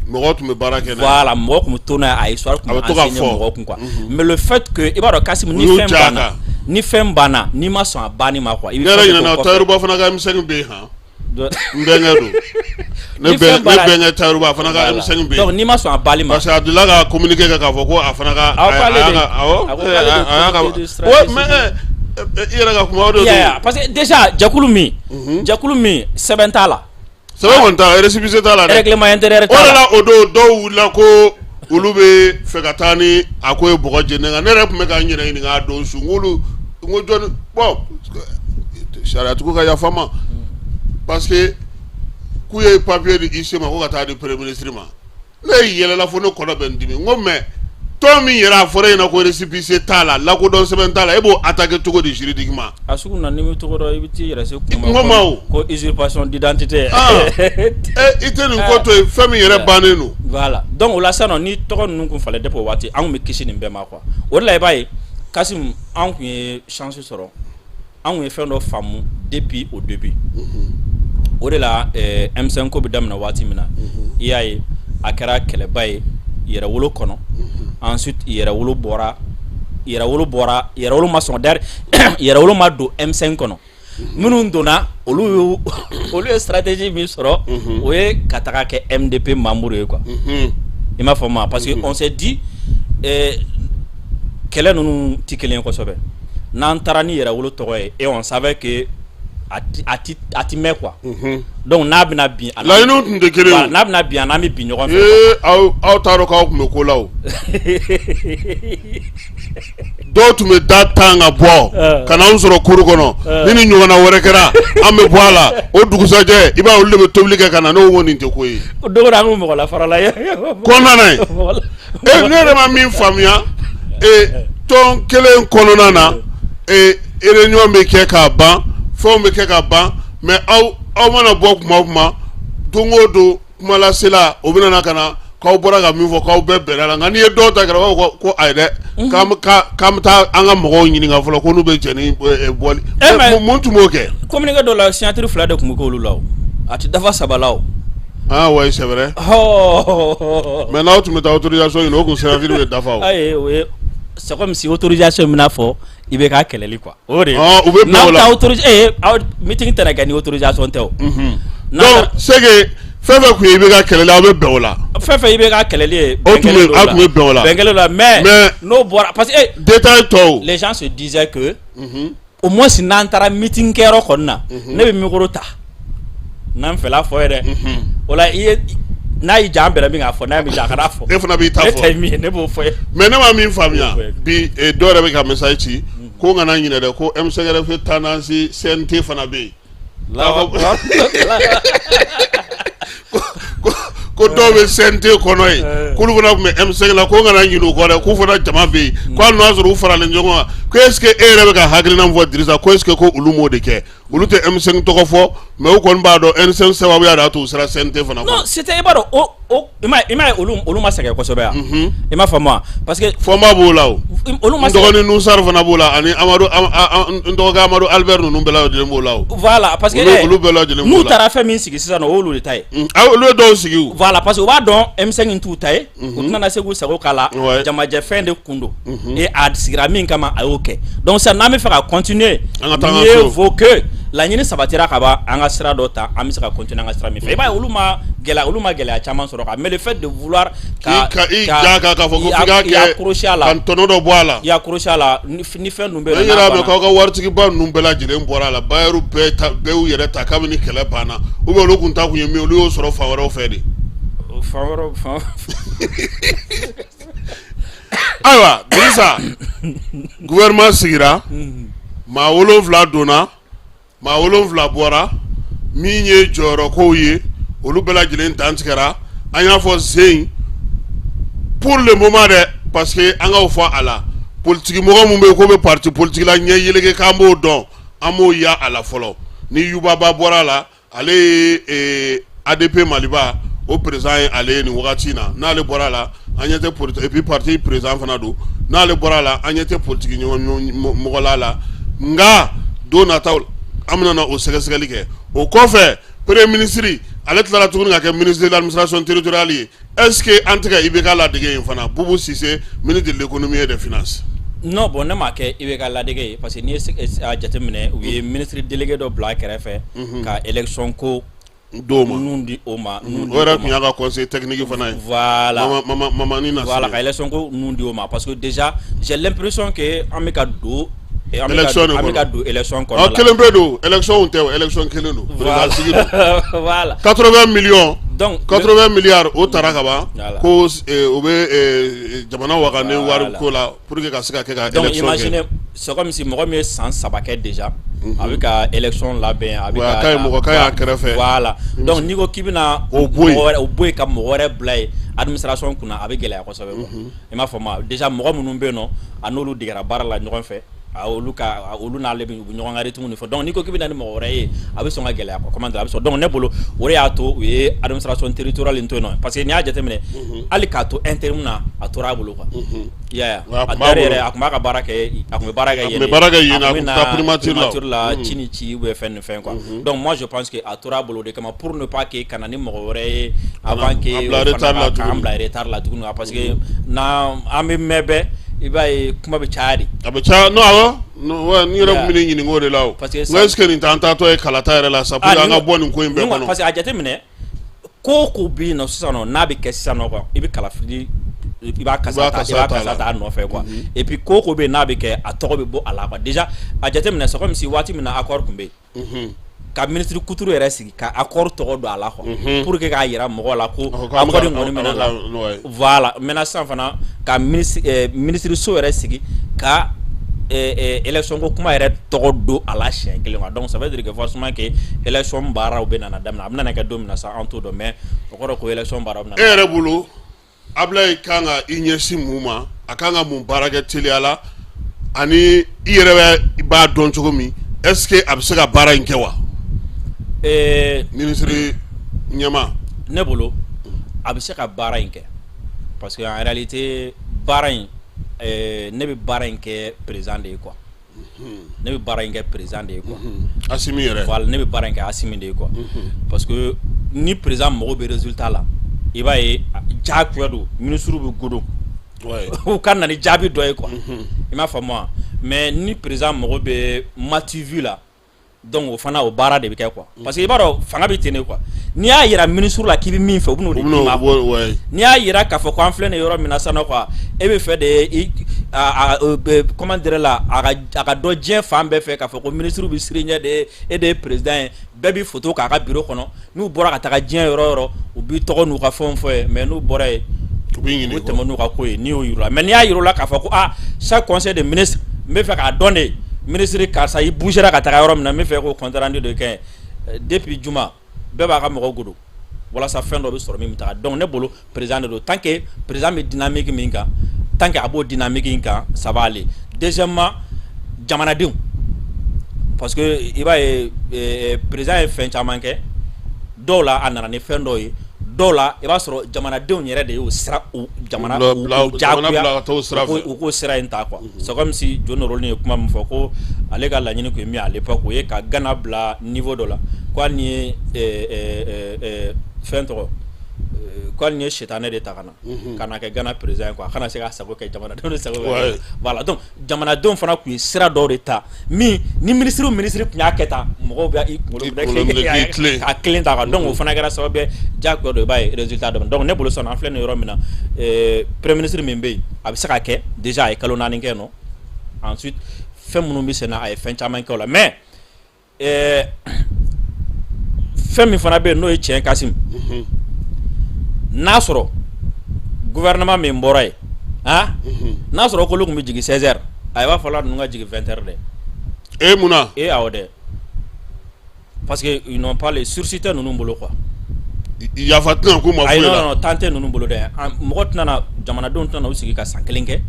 S13: Mɔgɔw tun bɛ baara kɛ n'a ye.
S15: Voilà, mɔgɔw kun bɛ to n'a ye, a histoire kun bɛ enseigner mɔgɔw kun quoi. Mais le fait que i b'a dɔn Kassim, ni fɛn banna, ni fɛn banna, n'i ma sɔn a banni ma quoi.
S13: I bɛ ne yɛrɛ ɲinɛna, Tahirou Bah fana ka M5 bɛ yen han. N bɛnkɛ don. Ne bɛnkɛ Tahirou Bah fana ka M5 bɛ yen.
S15: Donc n'i ma sɔn a banni ma.
S13: Parce que a delila ka communiqué kɛ k'a fɔ ko a fana ka.
S15: Awɔ,
S13: a y'a ka. Ouais, mais i yɛrɛ ka kuma o de don.
S15: Parce que déjà jɛkulu min sɛbɛn t'a la.
S13: Sɛbɛn kɔni t'a la, récépissé t'a la dɛ.
S15: Règlement intérieur
S13: t'a la. O de la o don dɔw wulila ko olu bɛ fɛ ka taa ni a ko ye bɔgɔ jeni kan. Ne yɛrɛ tun bɛ ka n yɛrɛ ɲininka a don su, n k'olu, n ko jɔnni, bon, sariyatigiw ka yafa n ma, parce que k'u ye papier di IC ma ko ka taa di premier ministre ma, ne yɛlɛla fo ne kɔnɔ bɛ n dimi. N ko mais tɔn min yɛrɛ a fɔra e ɲɛna ko récépissé t'a la, lakodɔn sɛbɛn t'a la, e b'o attaquer cogo di juridiquement?
S15: A sugu na, n'i m'i tɔgɔ dɔn, i bɛ t'i yɛrɛ se
S13: kuma ma o
S15: ko usurpation d'identité.
S13: E i tɛ nin ko to yen, fɛn min yɛrɛ bannen don.
S15: Voilà, donc o la sisan nɔ, ni tɔgɔ ninnu kun falen depuis o waati, an kun bɛ kisi nin bɛɛ ma quoi. O de la i b'a ye Kassim, an kun ye chance sɔrɔ, an kun ye fɛn dɔ faamu depuis au début. O de la M5 ko bɛ daminɛ waati min na, i y'a ye a kɛra kɛlɛba ye Yɛrɛwolo kɔnɔ. Ensuite Yɛrɛwolo bɔra, Yɛrɛwolo ma sɔn. D'ailleurs, Yɛrɛwolo ma don M5 kɔnɔ. Minnu donna, olu ye stratégie min sɔrɔ, o ye ka taga kɛ MDP membre ye quoi. I m'a faamu wa? Parce que on s'est dit kɛlɛ ninnu tɛ kelen ye kosɛbɛ. N'an taara ni Yɛrɛwolo tɔgɔ ye, et on savait que a ti mɛn quoi. Donc n'a bɛna bin a
S13: Laɲiniw tun tɛ kelen ye.
S15: N'a bɛna bin, a n'an bɛ bin ɲɔgɔn fɛ.
S13: Ee, aw t'a dɔn k'aw tun bɛ ko la o. Dɔw tun bɛ da tan ka bɔ ka n'anw sɔrɔ kuru kɔnɔ, ni ɲɔgɔnna wɛrɛ kɛra, an bɛ bɔ a la. O dugusajɛ, i b'a ye olu de bɛ tobili kɛ ka na. N'o ko nin tɛ ko ye.
S15: Don o don an bɛ mɔgɔ la fara la.
S13: Kɔnɔna na yen, e ne yɛrɛ ma min faamuya, tɔn kelen kɔnɔna na, réunion bɛ kɛ k'a ban, fɛnw bɛ kɛ ka ban, mais aw mana bɔ kuma o kuma, don o don kumalasela o bɛna na ka na k'aw bɔra ka min fɔ, k'aw bɛɛ bɛnna la. Nka n'i ye dɔw ta kɛrɛfɛ, u b'a fɔ ko ayi dɛ, k'an bɛ taa an ka mɔgɔw ɲininka fɔlɔ ko n'u bɛ jɛn ni bɔli. Mun tun b'o kɛ?
S15: Communiqué dɔ la, signature fila de tun bɛ k'olu la o, a tɛ dafa saba la o.
S13: Ah ouais, c'est vrai.
S15: Oh.
S13: Mais n'aw tun bɛ taa autorisation ɲini, o kun signature bɛ dafa o.
S15: Ayi, o ye c'est comme si autorisation bɛna fɔ IBK kɛlɛli quoi. O de ye.
S13: Ah, u bɛ bɛn o la.
S15: N'aw taa autorisation aw meeting tɛna kɛ ni autorisation tɛ o.
S13: Donc c'est que fɛn fɛn tun ye IBK kɛlɛli, aw bɛ bɛn o la.
S15: Fɛn fɛn IBK kɛlɛli ye.
S13: O tun bɛ, aw tun bɛ bɛn o la.
S15: Bɛn kɛlen o la, mais n'o bɔra parce que.
S13: Détail tɔw.
S15: Les gens se disaient que. Au moins n'an taara meeting kɛyɔrɔ kɔni na, ne bɛ micro ta. N'an fɛla fɔ ye dɛ. O la i ye n'a y'i diya an bɛnna min k'a fɔ, n'a m'i diya a kana fɔ.
S13: E fana b'i ta fɔ.
S15: Ne ta ye min ye, ne b'o fɔ ye.
S13: Mais ne ma min faamuya bi, dɔw yɛrɛ bɛ ka message ci ko n kana ɲinɛ dɛ, ko M5RFP tendance CNT fana bɛ yen. Ko dɔw bɛ CNT kɔnɔ yen, k'olu fana tun bɛ M5 la, ko n kana ɲinɛ u kɔ dɛ, k'u fana jama bɛ yen, ko hali n'o y'a sɔrɔ u faralen ɲɔgɔn kan, ko est ce que e yɛrɛ bɛ ka hakilina min fɔ Dirisa, ko est ce que ko olu m'o de kɛ? Olu tɛ M5 tɔgɔ fɔ, mais u kɔni b'a dɔn M5 sababuya de y'a to u sera CNT fana kɔnɔ.
S15: Non, c'était i b'a dɔn o i m'a ye olu ma sɛgɛn kosɛbɛ wa? I m'a faamu wa? Parce que
S13: Fɔnba b'o la o.
S15: Olu ma
S13: sɛgɛn. N dɔgɔnin Nusar fana b'o la, ani Amadu n dɔgɔkɛ Amadu Albert ninnu bɛɛ lajɛlen b'o la o.
S15: Voilà, parce que
S13: olu bɛɛ lajɛlen b'o la.
S15: N'u taara fɛn min sigi sisan nɔ, o y'olu de ta ye.
S13: Olu ye dɔw sigi o.
S15: Voilà, parce que u b'a dɔn M5 in t'u ta ye. U tɛna se k'u sago k'a la. Jamajɛ fɛn de kun don. Et a sigira min kama, a y'o kɛ. Donc sisan n'an bɛ fɛ ka continuer, mieux vaut que laɲini sabatira ka ban, an ka sira dɔ ta, an bɛ se ka continuer an ka sira min fɛ. I b'a ye olu ma gɛlɛya, olu ma gɛlɛya caman sɔrɔ quoi. Mais le fait de vouloir
S13: ka i ja kan k'a fɔ ko f'i k'a kɛ
S15: accrocher a la,
S13: ka tɔnɔ dɔ bɔ a la,
S15: i accrocher a la, ni fɛn ninnu bɛ
S13: yen. N yɛrɛ y'a mɛn k'aw ka waritigiba ninnu bɛɛ lajɛlen bɔra a la, bailleurs bɛɛ ta, bɛɛ y'u yɛrɛ ta kabini kɛlɛ banna, ou bien olu kun ta kun ye min ye, olu y'o sɔrɔ fan wɛrɛw fɛ de.
S15: Fan wɛrɛw fan.
S13: Ayiwa Dirisa, gouvernement sigira, maa 7 donna, maa 7 bɔra, min ye jɔyɔrɔkow ye, olu bɛɛ lajɛlen dantigɛra. An y'a fɔ zen pour le moment dɛ, parce que an k'aw fɔ a la, politiki mɔgɔ min bɛ yen k'o bɛ parti politique la ɲɛ yeleke k'an b'o dɔn, an m'o ya a la fɔlɔ. Ni Yubaba bɔra a la, ale ye ADP Maliba o président ye, ale ye nin wagati in na, n'ale bɔra a la, an ɲɛ tɛ, et puis parti président fana don, n'ale bɔra a la, an ɲɛ tɛ politiki mɔgɔ la. Nka don nataw an bɛna na o sɛgɛsɛgɛli kɛ. O kɔfɛ, premier ministre ale tilara tuguni ka kɛ ministre de l'administration territoriale ye. Est ce que an tɛ ka IBK ladege yen fana? Boubou Cissé, ministre de l'économie et des finances.
S15: Non, bon, ne m'a kɛ IBK ladege ye, parce que n'i ye a jateminɛ, u ye ministre délégué dɔ bila a kɛrɛfɛ ka élection ko
S13: d'o ma,
S15: nun di o ma.
S13: O yɛrɛ tun y'a ka conseil technique fana ye.
S15: Voilà,
S13: Mamani na.
S15: Voilà, ka élection ko nun di o ma, parce que déjà j'ai l'impression que an bɛ ka don
S13: élection
S15: an bɛ ka don élection kɔnɔ la.
S13: Kelen pe don, élection tɛ o, élection kelen don. Président sigi don.
S15: Voilà.
S13: 80 millions.
S15: Donc
S13: 80 milliards o taara ka ban, ko o bɛ jamana wagane wari ko la pour que ka se ka kɛ ka élection kɛ.
S15: Donc imaginez, c'est comme si mɔgɔ min ye san 3 kɛ déjà, a bɛ ka élection labɛn, a bɛ
S13: ka mɔgɔ ka y'a kɛrɛfɛ.
S15: Voilà, donc n'i ko k'i bɛna
S13: o bɔ yen,
S15: o bɔ yen ka mɔgɔ wɛrɛ bila yen administration kunna, a bɛ gɛlɛya kosɛbɛ quoi. I m'a faamu? Déjà mɔgɔ minnu bɛ yen nɔ, a n'olu degera baara la ɲɔgɔn fɛ, olu ka olu n'ale bɛ ɲɔgɔn ka rythme fɛ. Donc n'i ko k'i bɛ na ni mɔgɔ wɛrɛ ye, a bɛ sɔn ka gɛlɛya quoi. Comment dire, a bɛ sɔn. Donc ne bolo, o de y'a to u ye administration territoriale in to yen nɔ, parce que n'i y'a jateminɛ, hali k'a to intérim na, a tora a bolo quoi. I y'a ye, a d'ailleurs yɛrɛ a tun b'a ka baara kɛ, a tun bɛ baara kɛ yen,
S13: a tun bɛ baara kɛ yen, a tun bɛ taa
S15: primature la ci ni ci ou bien fɛn ni fɛn quoi. Donc moi je pense que a tora a bolo o de kama, pour ne pas que ka na ni mɔgɔ wɛrɛ ye avant que k'an bila retard la tuguni, parce que n'an an bɛ mɛn bɛɛ, i b'a ye kuma bɛ caya de.
S13: A bɛ caya, non, awɔ, n yɛrɛ tun bɛ ne ɲininka o de la o.
S15: Parce que
S13: n ko est ce que nin t'an taatɔ ye kalata yɛrɛ la sa, pour que an ka bɔ nin ko in bɛɛ kɔnɔ.
S15: Parce que a jateminɛ, ko o ko bɛ yen nɔ sisan nɔ, n'a bɛ kɛ sisan nɔ quoi, i bɛ kalafili, i b'a kasa ta, i b'a kasa ta a nɔfɛ quoi. Et puis ko o ko bɛ yen n'a bɛ kɛ, a tɔgɔ bɛ bɔ a la quoi. Déjà a jateminɛ, c'est comme si waati min na accord tun bɛ yen, ka ministre Kuturu yɛrɛ sigi ka accord tɔgɔ don a la quoi, pour que k'a yira mɔgɔw la ko accord in kɔni minɛ la. Voilà, maintenant sisan fana ka ministre so yɛrɛ sigi ka élection ko kuma yɛrɛ tɔgɔ don a la siɲɛ kelen quoi. Donc ça veut dire que forcément que élection baaraw bɛ nana daminɛ, a bɛna kɛ don min na sa, an t'o dɔn, mais o kɔrɔ ko élection baaraw bɛ na.
S13: E yɛrɛ bolo, Ablaye kan ka i ɲɛsin mun ma, a kan ka mun baara kɛ teliya la, ani i yɛrɛ b'a dɔn cogo min, est ce que a bɛ se ka baara in kɛ wa? Ministre ɲɛma.
S15: Ne bolo, a bɛ se ka baara in kɛ, parce que en réalité baara in, ne bɛ baara in kɛ président de ye quoi. Ne bɛ baara in kɛ président de ye quoi.
S13: Assimi yɛrɛ.
S15: Voilà, ne bɛ baara in kɛ Assimi de ye quoi. Parce que Ni président mago bɛ résultat la, i b'a ye diyagoya don, ministre bɛ godo u ka na ni jaabi dɔ ye quoi. I m'a faamu wa? Mais ni président mago bɛ m'as-tu vu la, donc o fana, o baara de bɛ kɛ quoi, parce que i b'a dɔn fanga bɛ ten de quoi. N'i y'a yira ministre la k'i bɛ min fɛ, u bɛ n'o de d'i ma. N'i y'a yira k'a fɔ ko an filɛ nin yɔrɔ min na sisan nɔ quoi, e bɛ fɛ de i a comment dirais la, a ka dɔn diɲɛ fan bɛɛ fɛ k'a fɔ ko ministre bɛ siran ɲɛ de, e de ye président ye, bɛɛ b'i photo k'a ka bureau kɔnɔ. N'u bɔra ka taga diɲɛ yɔrɔ o yɔrɔ, u b'i tɔgɔ n'u ka fɛnw fɔ ye. Mais n'u bɔra yen,
S13: u b'i
S15: u tɛmɛ n'u ka ko ye. N'i y'o yir'u la, mais n'i y'a yir'u la k'a fɔ ko ah, chaque conseil de ministre, n bɛ fɛ k'a dɔn de, ministre karisa, i bougera ka taga yɔrɔ min na, n bɛ fɛ k'o compte rendu de kɛ depuis juma, bɛɛ b'a ka mɔgɔ godo walasa fɛn dɔ bɛ sɔrɔ min bɛ taga. Donc ne bolo, président de don. Tant que président bɛ dynamique min kan, tant que a b'o dynamique in kan, ça va aller. Deuxièmement, jamanadenw, parce que i b'a ye, président ye fɛn caman kɛ. Dɔw la, a nana ni fɛn dɔw ye. Dɔw la, i b'a sɔrɔ jamanadenw yɛrɛ de y'o sira, u jamana u jagoya u k'o sira in ta quoi. C'est comme si John Rawling ye kuma min fɔ ko ale ka laɲini tun ye min ye à l'époque, o ye ka Ghana bila niveau dɔ la, ko hali ni ye fɛn tɔgɔ, ko hali ni ye sitanɛ de ta ka na kɛ Ghana président ye quoi, a kana se k'a sago kɛ, jamanadenw de sago kɛ. Voilà, donc jamanadenw fana tun ye sira dɔw de ta min ni ministre tun y'a kɛ tan, mɔgɔw bɛ i kunkolo minɛ k'a kelen ta kan. Donc o fana kɛra sababu ye diyagoya don, i b'a ye résultat dɔ. Donc ne bolo sisan, an filɛ nin yɔrɔ min na, premier ministre min bɛ yen, a bɛ se ka kɛ déjà a ye kalo 4 kɛ nɔ. Ensuite, fɛn minnu bɛ sen na, a ye fɛn caman kɛ o la. Mais fɛn min fana bɛ yen, n'o ye tiɲɛ, Kasim, n'a sɔrɔ gouvernement min bɔra yen, ah, n'a sɔrɔ k'olu tun bɛ jigin 16 heures, a b'a fɔ la ninnu ka jigin 20 heures dɛ.
S13: E, mun na?
S15: E, awɔ dɛ, parce que ils n'ont pas les sursis tɛ ninnu bolo quoi.
S13: Yafa tɛna k'u ma
S15: Ayi.
S13: Foyi la.
S15: Non, non, temps tɛ ninnu bolo dɛ. Mɔgɔ tɛna na, jamanadenw tɛna u sigi ka san kelen kɛ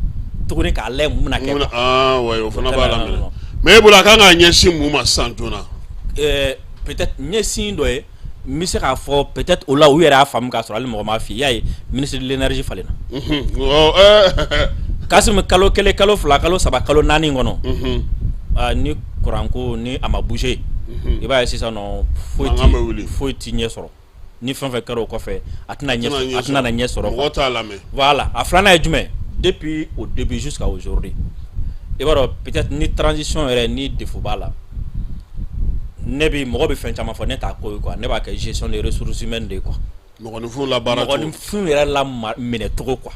S15: tuguni k'a lajɛ mun bɛna kɛ.
S13: Ah ouais, o fana b'a la minɛ. Mais e bolo, a kan k'a ɲɛsin mun ma sisan joona?
S15: Peut-être ɲɛsin dɔ ye, n bɛ se k'a fɔ peut-être o la u yɛrɛ y'a faamu k'a sɔrɔ hali mɔgɔ m'a f'i ye. I y'a ye, ministre de l'énergie falenna. Kasimu, kalo 1, kalo 2, kalo 3, kalo 4 kɔnɔ, ni kuran ko ni a ma bouger, i b'a ye sisan nɔ, foyi ti foyi ti ɲɛ sɔrɔ. Ni fɛn fɛn kɛra o kɔfɛ, a tɛna ɲɛ, a tɛna na ɲɛ sɔrɔ.
S13: Mɔgɔ t'a lamɛn.
S15: Voilà, a filanan ye jumɛn? Depuis au début jusqu'à aujourd'hui, i b'a dɔn, peut-être ni transition yɛrɛ ni défaut b'a la, ne bi mɔgɔ bɛ fɛn caman fɔ, ne t'a ko ye quoi. Ne b'a kɛ gestion des ressources humaines de ye quoi.
S13: Mɔgɔninfinw la baara cogo.
S15: Mɔgɔninfinw yɛrɛ la minɛ cogo quoi,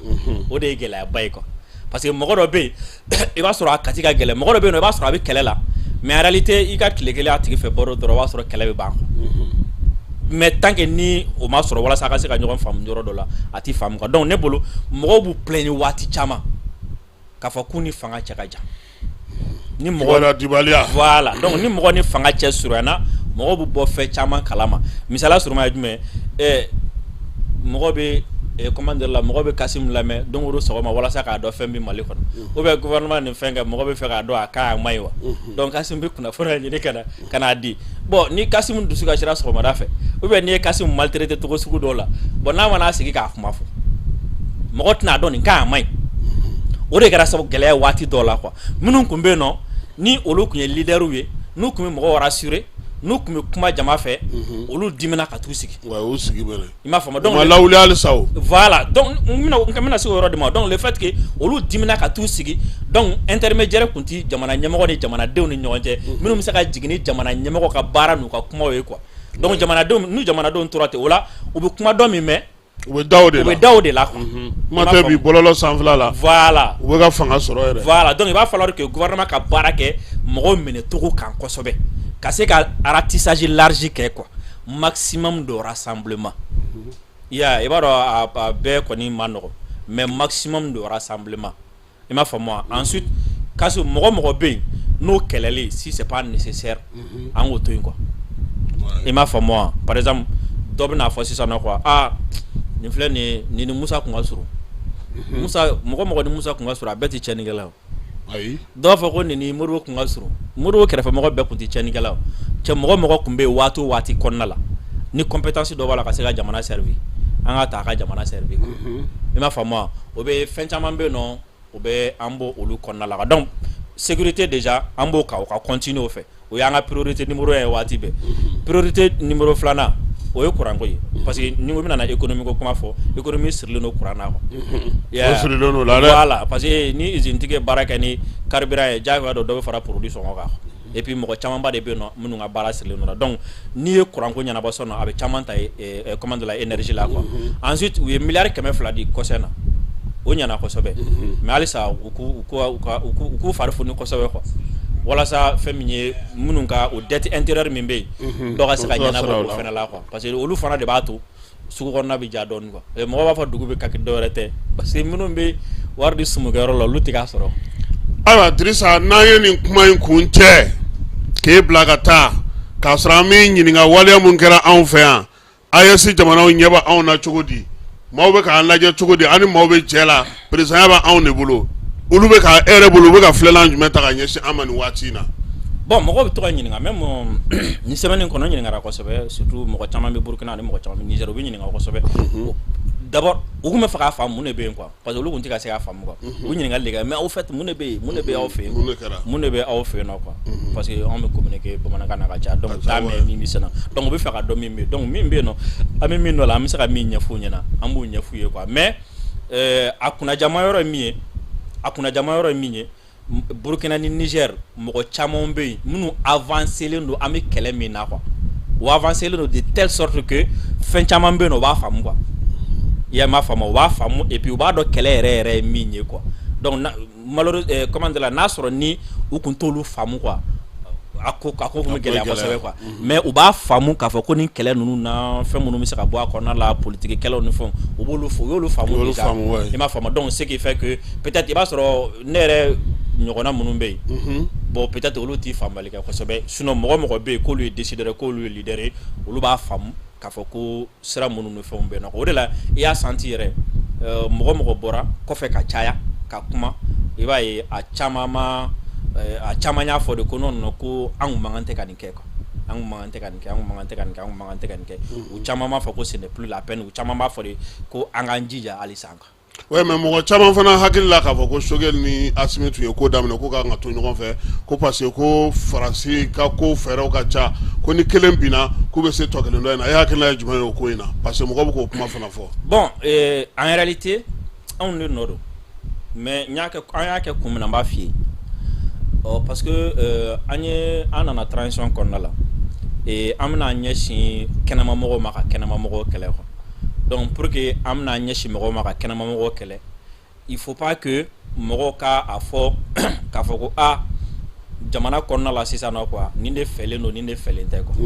S15: o de ye gɛlɛyaba ye quoi. Parce que mɔgɔ dɔ bɛ yen, i b'a sɔrɔ a kati ka gɛlɛn. Mɔgɔ dɔ bɛ yen nɔ, i b'a sɔrɔ a bɛ kɛlɛ la, mais en réalité, i ka tile kelen a tigi fɛ baro dɔrɔn, o b'a sɔrɔ kɛlɛ bɛ ban. Mais tant que ni o ma sɔrɔ walasa a ka se ka ɲɔgɔn faamu yɔrɔ dɔ la, a ti faamu quoi. Donc ne bolo, mɔgɔw b'u plaindre waati caman k'a fɔ k'u ni fanga cɛ ka jan. Ni mɔgɔ
S13: dibaliya.
S15: Voilà, donc ni mɔgɔ ni fanga cɛ surunyana, mɔgɔw bɛ bɔ fɛn caman kalama. Misaliya surunman ye jumɛn? Mɔgɔ bɛ, comment dire la, mɔgɔ bɛ Kasimu lamɛn don o don sɔgɔma walasa k'a dɔn fɛn bɛ Mali kɔnɔ, ou bien gouvernement nin fɛn kɛ, mɔgɔ bɛ fɛ k'a dɔn a ka ɲi, a man ɲi wa. Donc Kasimu bɛ kunnafoniya ɲini ka n'a di. Bon, ni Kasimu dusu kasira sɔgɔmada fɛ, ou bien n'i ye Kasimu maltraité cogo sugu dɔw la, bon, n'a mana sigi k'a kuma fɔ, mɔgɔ tɛna dɔn nin ka ɲi, a man ɲi. O de kɛra sababu gɛlɛya ye waati dɔw la quoi. Minnu tun bɛ yen nɔ, ni olu tun ye leaderw ye, n'u tun bɛ mɔgɔw rassurer, n'u tun bɛ kuma jama fɛ, olu dimina ka t'u sigi.
S13: Ouais, u sigi bɛnɛ.
S15: I m'a faamu?
S13: Donc u ma lawuli halisa o.
S15: Voilà, donc n bɛna se o yɔrɔ de ma. Donc le fait que olu dimina ka t'u sigi, donc intermédiaire tun ti jamana ɲɛmɔgɔ ni jamanadenw ni ɲɔgɔn cɛ, minnu bɛ se ka jigin ni jamana ɲɛmɔgɔ ka baara n'u ka kumaw ye quoi. Donc jamanadenw, n'u jamanadenw tora ten, o la u bɛ kuma dɔ min mɛn,
S13: u bɛ da o de la.
S15: U bɛ da o de la quoi.
S13: Kuma tɛ bi bɔlɔlɔ sanfɛla la.
S15: Voilà.
S13: U bɛ ka fanga sɔrɔ yɛrɛ.
S15: Voilà, donc il va falloir que gouvernement ka baara kɛ mɔgɔw minɛ cogo kan kosɛbɛ, ka se ka ratissage large kɛ quoi, maximum de rassemblement. I y'a ye, i b'a dɔn, a bɛɛ kɔni ma nɔgɔn, mais maximum de rassemblement, i m'a faamu wa? Ensuite, kasi mɔgɔ mɔgɔ bɛ yen n'o kɛlɛli, si c'est pas nécessaire, an k'o to yen quoi. I m'a faamu wa? Par exemple, dɔ bɛna fɔ sisan nɔ quoi, ah, nin filɛ nin ye, nin ni Musa kun ka surun. Musa, mɔgɔ mɔgɔ ni Musa kun ka surun, a bɛɛ tɛ tiɲɛnikɛla ye o.
S13: Ayi.
S15: Dɔw b'a fɔ ko nin ni Modibo kun ka surun, Modibo kɛrɛfɛmɔgɔ bɛɛ kun tɛ tiɲɛnikɛla o. Cɛ, mɔgɔ mɔgɔ kun bɛ yen waati o waati kɔnɔna la, ni compétence dɔ b'a la ka se ka jamana servir, an ka ta a ka jamana servir quoi. I m'a faamu wa? O bɛ fɛn caman bɛ yen nɔ, o bɛ an b'o olu kɔnɔna la. Donc sécurité déjà, an b'o kan, o ka continuer o fɛ, o y'an ka priorité numéro 1 ye waati bɛɛ. Priorité numéro filanan, O ye kuranko ye, parce que ni ko bɛna économie ko kuma fɔ, économie sirilen don kuran na quoi.
S13: O sirilen don la dɛ.
S15: Voilà, parce que ni usine tigi ye baara kɛ ni carburant ye, diyagoya don dɔ bɛ fara produit sɔngɔ kan. Et puis mɔgɔ camanba de bɛ yen nɔ minnu ka baara sirilen don. Donc n'i ye kuranko ɲɛnabɔ sisan nɔ, a bɛ caman ta comment de la énergie la quoi. Ensuite, u ye miliyari 200 di kɔsɛ na, o ɲɛna kosɛbɛ, mais halisa u k'u fari foni kosɛbɛ quoi, walasa fɛn min ye minnu ka o dette intérieure min bɛ yen, dɔ ka se ka ɲɛnabɔ o fana la quoi, parce que olu fana de b'a to sugu kɔnɔna bɛ ja dɔɔnin quoi. Mɔgɔ b'a fɔ dugu bɛ kaki, dɔwɛrɛ tɛ, parce que minnu bɛ wari di sumukɛyɔrɔ la, olu tɛ k'a sɔrɔ.
S13: Ayiwa Dirisa, n'an ye nin kuma in kun cɛ k'e bila ka taa k'a sɔrɔ an b'i ɲininka, waleya mun kɛra anw fɛ yan, AES jamanaw ɲɛ bɛ anw na cogo di? Maaw bɛ k'an lajɛ cogo di? An ni maaw bɛ jɛ la, présidentya bɛ anw de bolo, olu bɛ ka e yɛrɛ bolo, u bɛ ka filɛlan jumɛn ta ka ɲɛsin an ma nin waati in na?
S15: Bon, mɔgɔw bɛ to ka ɲininka, même ni semaine in kɔnɔ, ɲininkara kosɛbɛ, surtout mɔgɔ caman bɛ Burukina ani mɔgɔ caman bɛ Niger, u bɛ ɲininka kosɛbɛ. D'abord, u tun bɛ fɛ k'a faamu mun de bɛ yen quoi, parce que olu tun tɛ ka se k'a faamu quoi. U ɲininkali de kɛ, mais au fait, mun de bɛ yen, mun de bɛ aw fɛ yen, mun de bɛ aw fɛ yen nɔ quoi, parce que anw bɛ communiquer bamanankan na ka caya, donc u t'a mɛn min bɛ sen na, donc u bɛ fɛ ka dɔn min bɛ yen. Donc min bɛ yen nɔ, an bɛ min dɔn la, an bɛ se ka min ɲɛf'u ɲɛna, an b'o ɲɛf'u ye quoi. Mais a kunnajama yɔrɔ ye min ye, a kunnajama yɔrɔ ye min ye, Burukina ni Niger, mɔgɔ caman bɛ yen minnu avancé len don an bɛ kɛlɛ min na quoi. U avancé len don de telle sorte que fɛn caman bɛ yen nɔ, u b'a faamu quoi. I y'a m'a faamu, u b'a faamu, et puis u b'a dɔn kɛlɛ yɛrɛ yɛrɛ ye min ye quoi. Donc malheureusement, comment dire la, n'a sɔrɔ ni u kun t'olu faamu quoi, a ko kun bɛ gɛlɛya kosɛbɛ quoi. Mais u b'a faamu k'a fɔ ko nin kɛlɛ ninnu na, fɛn minnu bɛ se ka bɔ a kɔnɔna la, politique kɛlɛw ni fɛnw, u b'olu u y'olu faamu déjà, i m'a faamu. Donc ce qui fait que peut-être i b'a sɔrɔ ne yɛrɛ ɲɔgɔnna minnu bɛ yen, bon, peut-être olu t'i faamuyali kɛ kosɛbɛ. Sinon mɔgɔ mɔgɔ bɛ yen k'olu ye décideur, k'olu ye leader ye, olu b'a faamu k'a fɔ ko sira minnu ni fɛnw bɛ yen nɔ. O de la i y'a senti yɛrɛ, mɔgɔ mɔgɔ bɔra kɔfɛ ka caya ka kuma, i b'a ye a caman ma, a caman y'a fɔ de ko non non, ko an kun man kan tɛ ka nin kɛ quoi, an kun man kan tɛ ka nin kɛ, an kun man kan tɛ ka nin kɛ, an kun man kan tɛ ka nin kɛ. U caman b'a fɔ ko ce n'est plus la peine, u caman b'a fɔ de ko an k'an jija halisa quoi.
S13: Ouais, mais mɔgɔ caman fana hakili la k'a fɔ ko Choguel ni Assimi tun ye ko daminɛ, ko kan ka to ɲɔgɔn fɛ, ko parce que ko Faransi ka ko fɛɛrɛw ka ca, ko ni kelen binna, k'u bɛ se tɔ kelen dɔ in na. E hakilina ye jumɛn ye o ko in na? Parce que mɔgɔ bɛ k'o kuma fana fɔ.
S15: Bon, en réalité, anw de nɔ don, mais n y'a kɛ, an y'a kɛ kun min na, n b'a f'i ye. Ɔ, parce que an ye, an nana transition kɔnɔna la, an bɛna ɲɛsin kɛnɛmamɔgɔw ma ka kɛnɛmamɔgɔw kɛlɛ quoi. Donc pour que an bɛna ɲɛsin mɔgɔw ma ka kɛnɛmamɔgɔw kɛlɛ, il faut pas que mɔgɔw ka a fɔ k'a fɔ ko aa, jamana kɔnɔna la sisan nɔ quoi, nin de fɛlen don, nin de fɛlen tɛ quoi.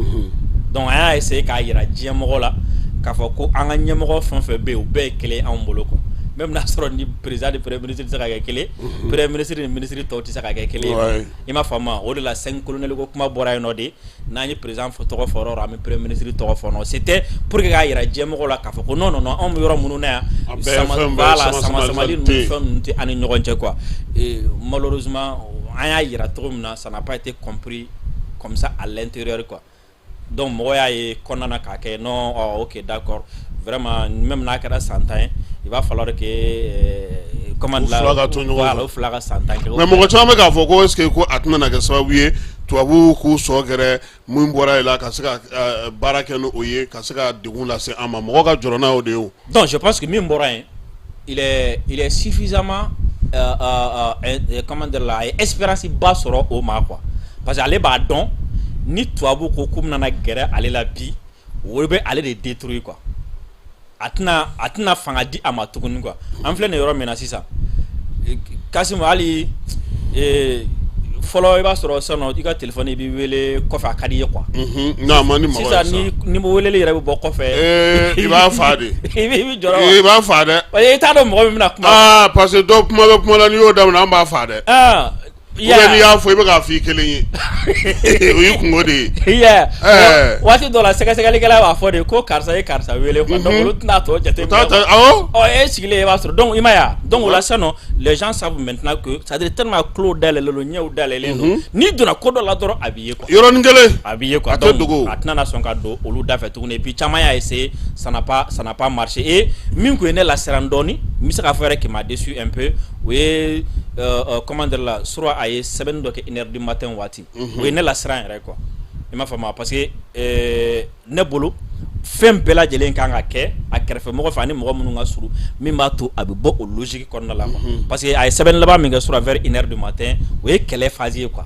S15: Donc an y'a essayer k'a yira diɲɛ mɔgɔ la k'a fɔ ko an ka ɲɛmɔgɔ fɛn fɛn bɛ yen, u bɛɛ ye kelen anw bolo quoi. Même n'a sɔrɔ ni président ni premier ministre tɛ se ka kɛ kelen, premier ministre ni ministre tɔw tɛ se ka kɛ kelen ye, i m'a faamu. O de la cinq colonel ko kuma bɔra yen nɔ de. N'an ye président tɔgɔ fɔ yɔrɔ, an bɛ premier ministre tɔgɔ fɔ nɔ. C'était pour que k'a yira diɲɛ mɔgɔw la k'a fɔ ko non non non, anw bɛ yɔrɔ minnu na yan, sama voilà, sama samali ninnu, fɛn ninnu tɛ an ni ɲɔgɔn cɛ quoi. Et malheureusement, an y'a yira cogo min na, ça n'a pas été compris comme ça à l'intérieur quoi. Donc mɔgɔ y'a ye kɔnɔna na k'a kɛ non, oh, ok, d'accord, vraiment, même n'a kɛra san 10 ye, il va falloir que comment
S13: la fila ka to ɲɔgɔn.
S15: Voilà, o fila ka san 10 kɛ.
S13: Mais mɔgɔ caman bɛ k'a fɔ ko est ce que ko a tɛna kɛ sababu ye tubabuw k'u sɔ gɛrɛ mun bɔra yen la, ka se ka baara kɛ ni o ye, ka se ka degun lase an ma? Mɔgɔ ka jɔrɔ n'a y'o de ye o.
S15: Donc je pense que min bɔra yen, il est suffisamment comment dire la, a ye espérance ba sɔrɔ o ma quoi, parce que ale b'a dɔn ni tubabu ko k'u bɛna gɛrɛ ale la bi, o bɛ ale de détruire quoi. A tɛna fanga di a ma tuguni quoi. An filɛ nin yɔrɔ min na sisan, Kasimu, hali fɔlɔ, i b'a sɔrɔ sisan nɔ, i ka téléphone, i b'i wele kɔfɛ, a ka di i ye quoi.
S13: Non, ma ni mɔgɔ.
S15: Sisan ni weleli yɛrɛ bɛ bɔ kɔfɛ.
S13: I b'a fa de.
S15: I bɛ jɔrɔ.
S13: I b'a fa dɛ.
S15: Parce que i t'a dɔn mɔgɔ min bɛna kuma.
S13: Aa, parce que dɔw kuma bɛ kuma la, n'i y'o daminɛ, an b'a fa dɛ. Ou bien n'i y'a fɔ, i bɛ k'a fɔ i kelen ye, o y'i kungo de ye.
S15: Waati dɔ la, sɛgɛsɛgɛlikɛla b'a fɔ de ko karisa ye karisa wele quoi. Donc olu tɛna tɔ jate minɛ.
S13: Awɔ.
S15: Ɔ, e sigilen, i b'a sɔrɔ. Donc i ma ye wa? Donc o la sisan nɔ, les gens savent maintenant que, c'est à dire tellement tulo dayɛlɛlen don, ɲɛw dayɛlɛlen don, n'i donna ko dɔ la dɔrɔn, a b'i ye quoi.
S13: Yɔrɔnin kelen.
S15: A b'i ye quoi.
S13: A tɛ dogo.
S15: A tɛna sɔn ka don olu da fɛ tuguni. Et puis caman y'a essayé, ça n'a pas marché. Et min kun ye ne lasiran dɔɔni, n bɛ se k'a fɔ yɛrɛ qui m'a déçu un peu, o ye comment dire la, soit a ye sɛbɛnni dɔ kɛ 1h du matin waati, o ye ne lasiran yɛrɛ quoi, i m'a faamu? Parce que ne bolo, Fɛn bɛɛ lajɛlen kan ka kɛ a kɛrɛfɛmɔgɔ fɛ ani mɔgɔ minnu ka surun, min b'a to a bɛ bɔ o logique kɔnɔna la quoi. Parce que a ye sɛbɛnni laban min kɛ sura vers 1h du matin, o ye kɛlɛ phase ye quoi.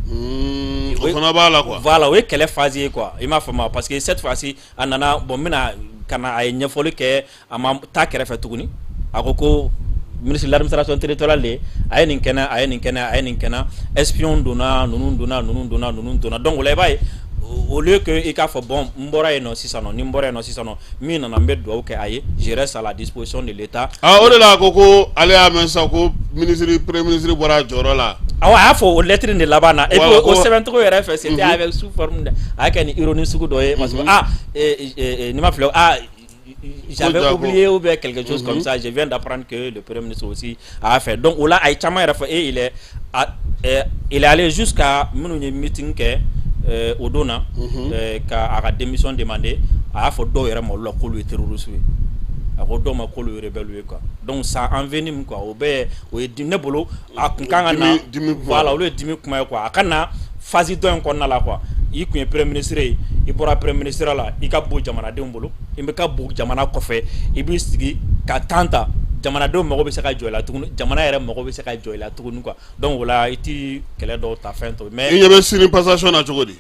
S13: O fana b'a la quoi.
S15: Voilà, o ye kɛlɛ phase ye quoi, i m'a faamu? Parce que cette fois-ci a nana, bon, n bɛna ka na, a ye ɲɛfɔli kɛ, a ma taa kɛrɛfɛ tuguni. A ko ko ministre de l'administration territoriale de a ye nin kɛnɛ, a ye nin kɛnɛ, a ye nin kɛnɛ, espion donna, ninnu donna, ninnu donna, ninnu donna. Donc o la, i b'a ye, au lieu que i k'a fɔ bon, n bɔra yen nɔ sisan nɔ, ni n bɔra yen nɔ sisan nɔ, min nana, n bɛ dugawu kɛ a ye, je reste à la disposition de l'État.
S13: Ah, o de la a ko ko ale y'a mɛn sisan ko ministre, premier ministre bɔra a jɔyɔrɔ la.
S15: Awɔ, a y'a fɔ o lettre de laban na. Et puis o sɛbɛncogo yɛrɛ fɛ, c'était avec sous forme de, a y'a kɛ ni ironie sugu dɔ ye, parce que ah, n'i ma fili, ah, j'avais oublié ou bien quelque chose comme ça, je viens d'apprendre que le premier ministre aussi a fait. Donc o la, a ye caman yɛrɛ fɔ et il est allé jusqu'à minnu ye meeting kɛ o don na ka a ka démission demander, a y'a fɔ dɔw yɛrɛ ma olu la k'olu ye terroriste ye, a ko dɔw ma k'olu ye rebelle ye quoi. Donc ça envenime quoi. O bɛɛ o ye ne bolo, a kun kan ka na, voilà, olu ye dimi kuma ye quoi. A ka na phase dɔ in kɔnɔna la quoi, i kun ye premier ministre ye, i bɔra premier ministre la, i ka bon jamanadenw bolo, i bɛ ka bon jamana kɔfɛ, i b'i sigi ka temps ta, jamanadenw mago bɛ se ka jɔ i la tuguni, jamana yɛrɛ mago bɛ se ka jɔ i la tuguni quoi. Donc o la, i ti kɛlɛ dɔw ta fɛn to.
S13: Mais i ɲɛ bɛ sini passation na cogo di?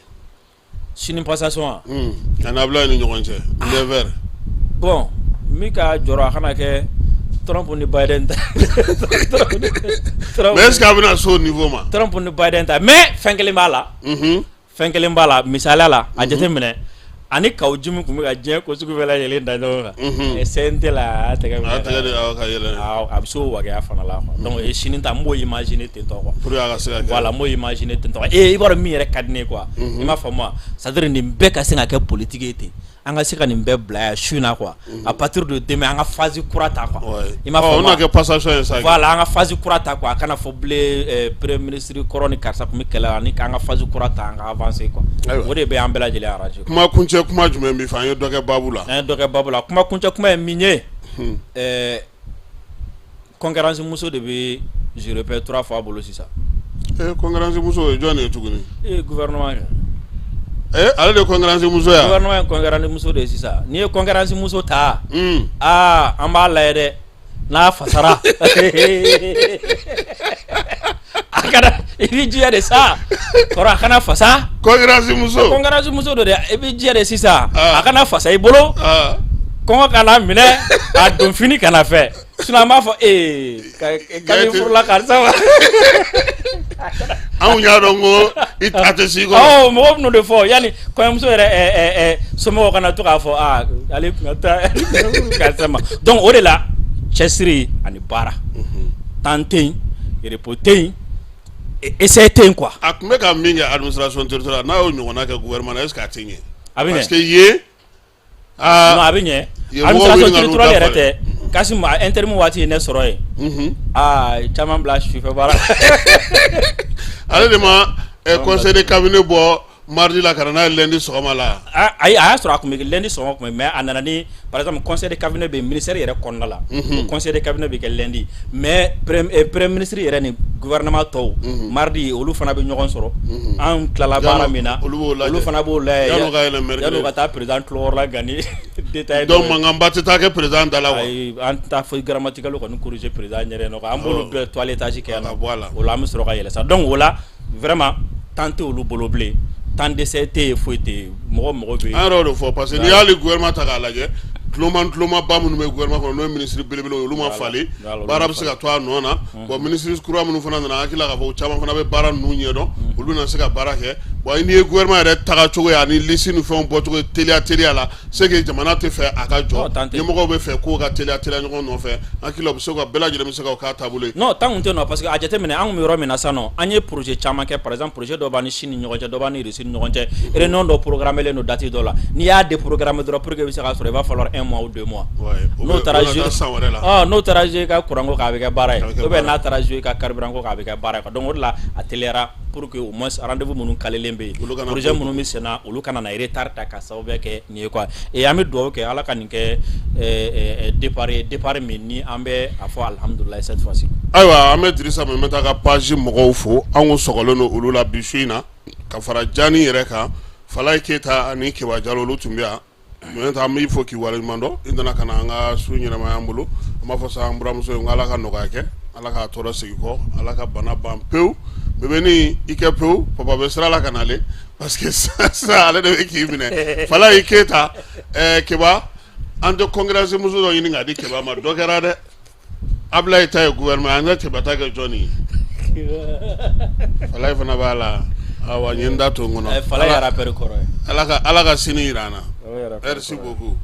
S15: Sini passation wa?
S13: A n'Abulayi ni ɲɔgɔn cɛ, 9h.
S15: Bon, min ka jɔrɔ, a kana kɛ Trump ni Biden ta.
S13: Mais est ce que a bɛna se o niveau ma?
S15: Trump ni Biden ta, mais fɛn kelen b'a la. Fɛn kelen b'a la, misaliya la, a jateminɛ ani Kawo Jimi tun bɛ ka diɲɛ ko sugu bɛɛ lajɛlen da ɲɔgɔn kan CNT la, a y'a tɛgɛ minɛ,
S13: a tɛgɛ de ka yɛlɛ,
S15: a bɛ se o wagaya fana la quoi. Donc sini ta, n b'o imaginer ten tɔ quoi.
S13: Pour que a ka se ka kɛ.
S15: Voilà, n b'o imaginer ten tɔ. Et i b'a dɔn min yɛrɛ ka di ne ye quoi, i m'a faamu wa? C'est à dire nin bɛɛ ka se ka kɛ politique ye ten, an ka se ka nin bɛɛ bila yan su in na quoi. À partir de demain, an ka phase kura ta quoi, i m'a faamu?
S13: O na kɛ passation ye sa.
S15: Voilà, an ka phase kura ta quoi. A kana fɔ bilen premier ministre kɔrɔ ni karisa tun bɛ kɛlɛ la, ni k'an ka phase kura ta, an ka avancer quoi. O de bɛ an bɛɛ lajɛlen arranger.
S13: Kuma kuncɛ kuma jumɛn b'i fɛ? An ye dɔ kɛ baabu la.
S15: An ye dɔ kɛ baabu la. Kuma kuncɛ kuma ye min ye, concurrence muso de bɛ, je répète trois fois bolo sisan.
S13: Concurrence muso ye jɔn de ye tuguni?
S15: Gouvernement kɛ.
S13: Ale de ye concurrence muso ye wa?
S15: Gouvernement ye concurrence muso de ye sisan. N'i ye concurrence muso ta, aa, an b'a lajɛ dɛ, n'a fasara, a kana, i b'i jija de sa kɔrɔ, a kana fasa.
S13: Concurrence muso.
S15: Concurrence muso don dɛ, i b'i jija de sisan, a kana fasa i bolo, kɔngɔ kana minɛ, a don fini kana fɛ, sinon an b'a fɔ ee kabi furula karisa ma.
S13: Anw y'a dɔn ko a tɛ s'i kɔrɔ.
S15: Awɔ, mɔgɔw bɛn'o de fɔ yanni kɔɲɔmuso yɛrɛ somɔgɔw kana to k'a fɔ aa, ale tun ka taa karisa ma. Donc o de la, cɛsiri ani baara, temps tɛ yen, repos tɛ yen, essai tɛ yen quoi.
S13: A tun bɛ ka min kɛ administration territoriale, n'a y'o ɲɔgɔnna kɛ gouvernement na, est ce que a tɛ ɲɛ?
S15: A bɛ ɲɛ.
S13: Parce que yen.
S15: Non, a bɛ ɲɛ. Administration territoriale yɛrɛ tɛ Kasim, intérim waati ye ne sɔrɔ yen, aa, caman bila sufɛ baara.
S13: Ale de ma conseil de cabinet bɔ mardi la ka na n'a ye lundi sɔgɔma la.
S15: Ayi, a y'a sɔrɔ a tun bɛ lundi sɔgɔma tun bɛ, mais a nana ni, par exemple, conseil de cabinet bɛ ministère yɛrɛ kɔnɔna la, o conseil de cabinet bɛ kɛ lundi, mais premier ministre yɛrɛ ni gouvernement tɔw, mardi olu fana bɛ ɲɔgɔn sɔrɔ. An tilala baara min na, olu fana b'o lajɛ yan'u ka taa président tulokɔrɔla la gan ni détail.
S13: Donc mankanba tɛ taa kɛ président da la wa?
S15: Ayi, an tɛ taa fo grammatical kɔni corriger président ɲɛrɛ nɔ, an b'olu bɛɛ toilettage kɛ yan nɔ, o la an bɛ sɔrɔ ka yɛlɛ sa. Donc o la, vraiment, temps tɛ olu bolo bilen, temps d'essai tɛ yen, foyi tɛ yen, mɔgɔ mɔgɔ bɛ yen.
S13: An yɛrɛ y'o de fɔ, parce que n'i y'ale gouvernement ta k'a lajɛ, tuloma ba minnu bɛ gouvernement kɔnɔ, n'o ye ministre belebelew ye, olu ma falen, baara bɛ se ka to a nɔ na. Bon, ministre kura minnu fana nana, an hakili la k'a fɔ caman fana bɛ baara ninnu ɲɛdɔn, olu bɛna se ka baara kɛ. Bon, n'i ye gouvernement yɛrɛ tagacogo ye ani liste ni fɛnw bɔcogo ye teliya teliya la, c'est que jamana tɛ fɛ a ka jɔ, ɲɛmɔgɔw bɛ fɛ k'o ka teliya teliya ɲɔgɔn nɔfɛ. An hakili la u bɛ se ka bɛɛ lajɛlen bɛ se ka k'a taabolo ye.
S15: Non, temps kun tɛ nɔ, parce que a jateminɛ, an kun bɛ yɔrɔ min na sisan nɔ, an ye projet caman kɛ. Par exemple, projet dɔ b'an ni Chine ni ɲɔgɔn cɛ, dɔ b'an ni Russie ni ɲɔgɔn cɛ, réunion dɔ programmé len don date dɔ la. N'i y'a déprogrammé dɔrɔn, pour que i bɛ se k'a sɔrɔ, il va falloir un mois ou 2 mois. N'o taara jouer, n'o taara jouer ka courant ko kan, a bɛ kɛ baara ye, ou bien n'a taara jouer ka carburant ko kan, a bɛ kɛ baara ye. Donc o de la, a teliyara pour que au moins rendez-vous minnu kalelen bɛ yen, projet minnu bɛ sen na, olu kana na retard ta ka sababuya kɛ nin ye quoi. Et an bɛ dugawu kɛ, Ala ka nin kɛ départ ye, départ min ni an bɛ a fɔ alihamudulilayi cette fois-ci.
S13: Ayiwa, an bɛ Dirisa Mɛmɛta ka page mɔgɔw fo, an kun sɔgɔlen don olu la bi su in na, ka fara Jani yɛrɛ kan, Falaye Keyita ani Keba Jalo, olu tun bɛ yan. Minɛta an b'i fo k'i waleɲuman dɔn i nana ka na an ka su ɲɛnamaya an bolo an b'a fɔ sa an buramuso ye ko Ala ka nɔgɔya kɛ Ala k'a tɔɔrɔ segin kɔ Ala ka bana ban pewu bébé i kɛ pewu papa bɛ sira la ka nalen parce que sisan ale de bɛ k'i minɛ Falayi Keyita Keba an tɛ concurrence muso dɔ ɲini k'a di Keba ma dɔ kɛra dɛ Ablaye ta ye gouvernement an ka Keba ta kɛ jɔn ye Falayi fana b'a la awa n ye n da to n kɔnɔ
S15: Falaye ye rappeur kɔrɔ ye
S13: Ala ka sini jira an na merci beaucoup.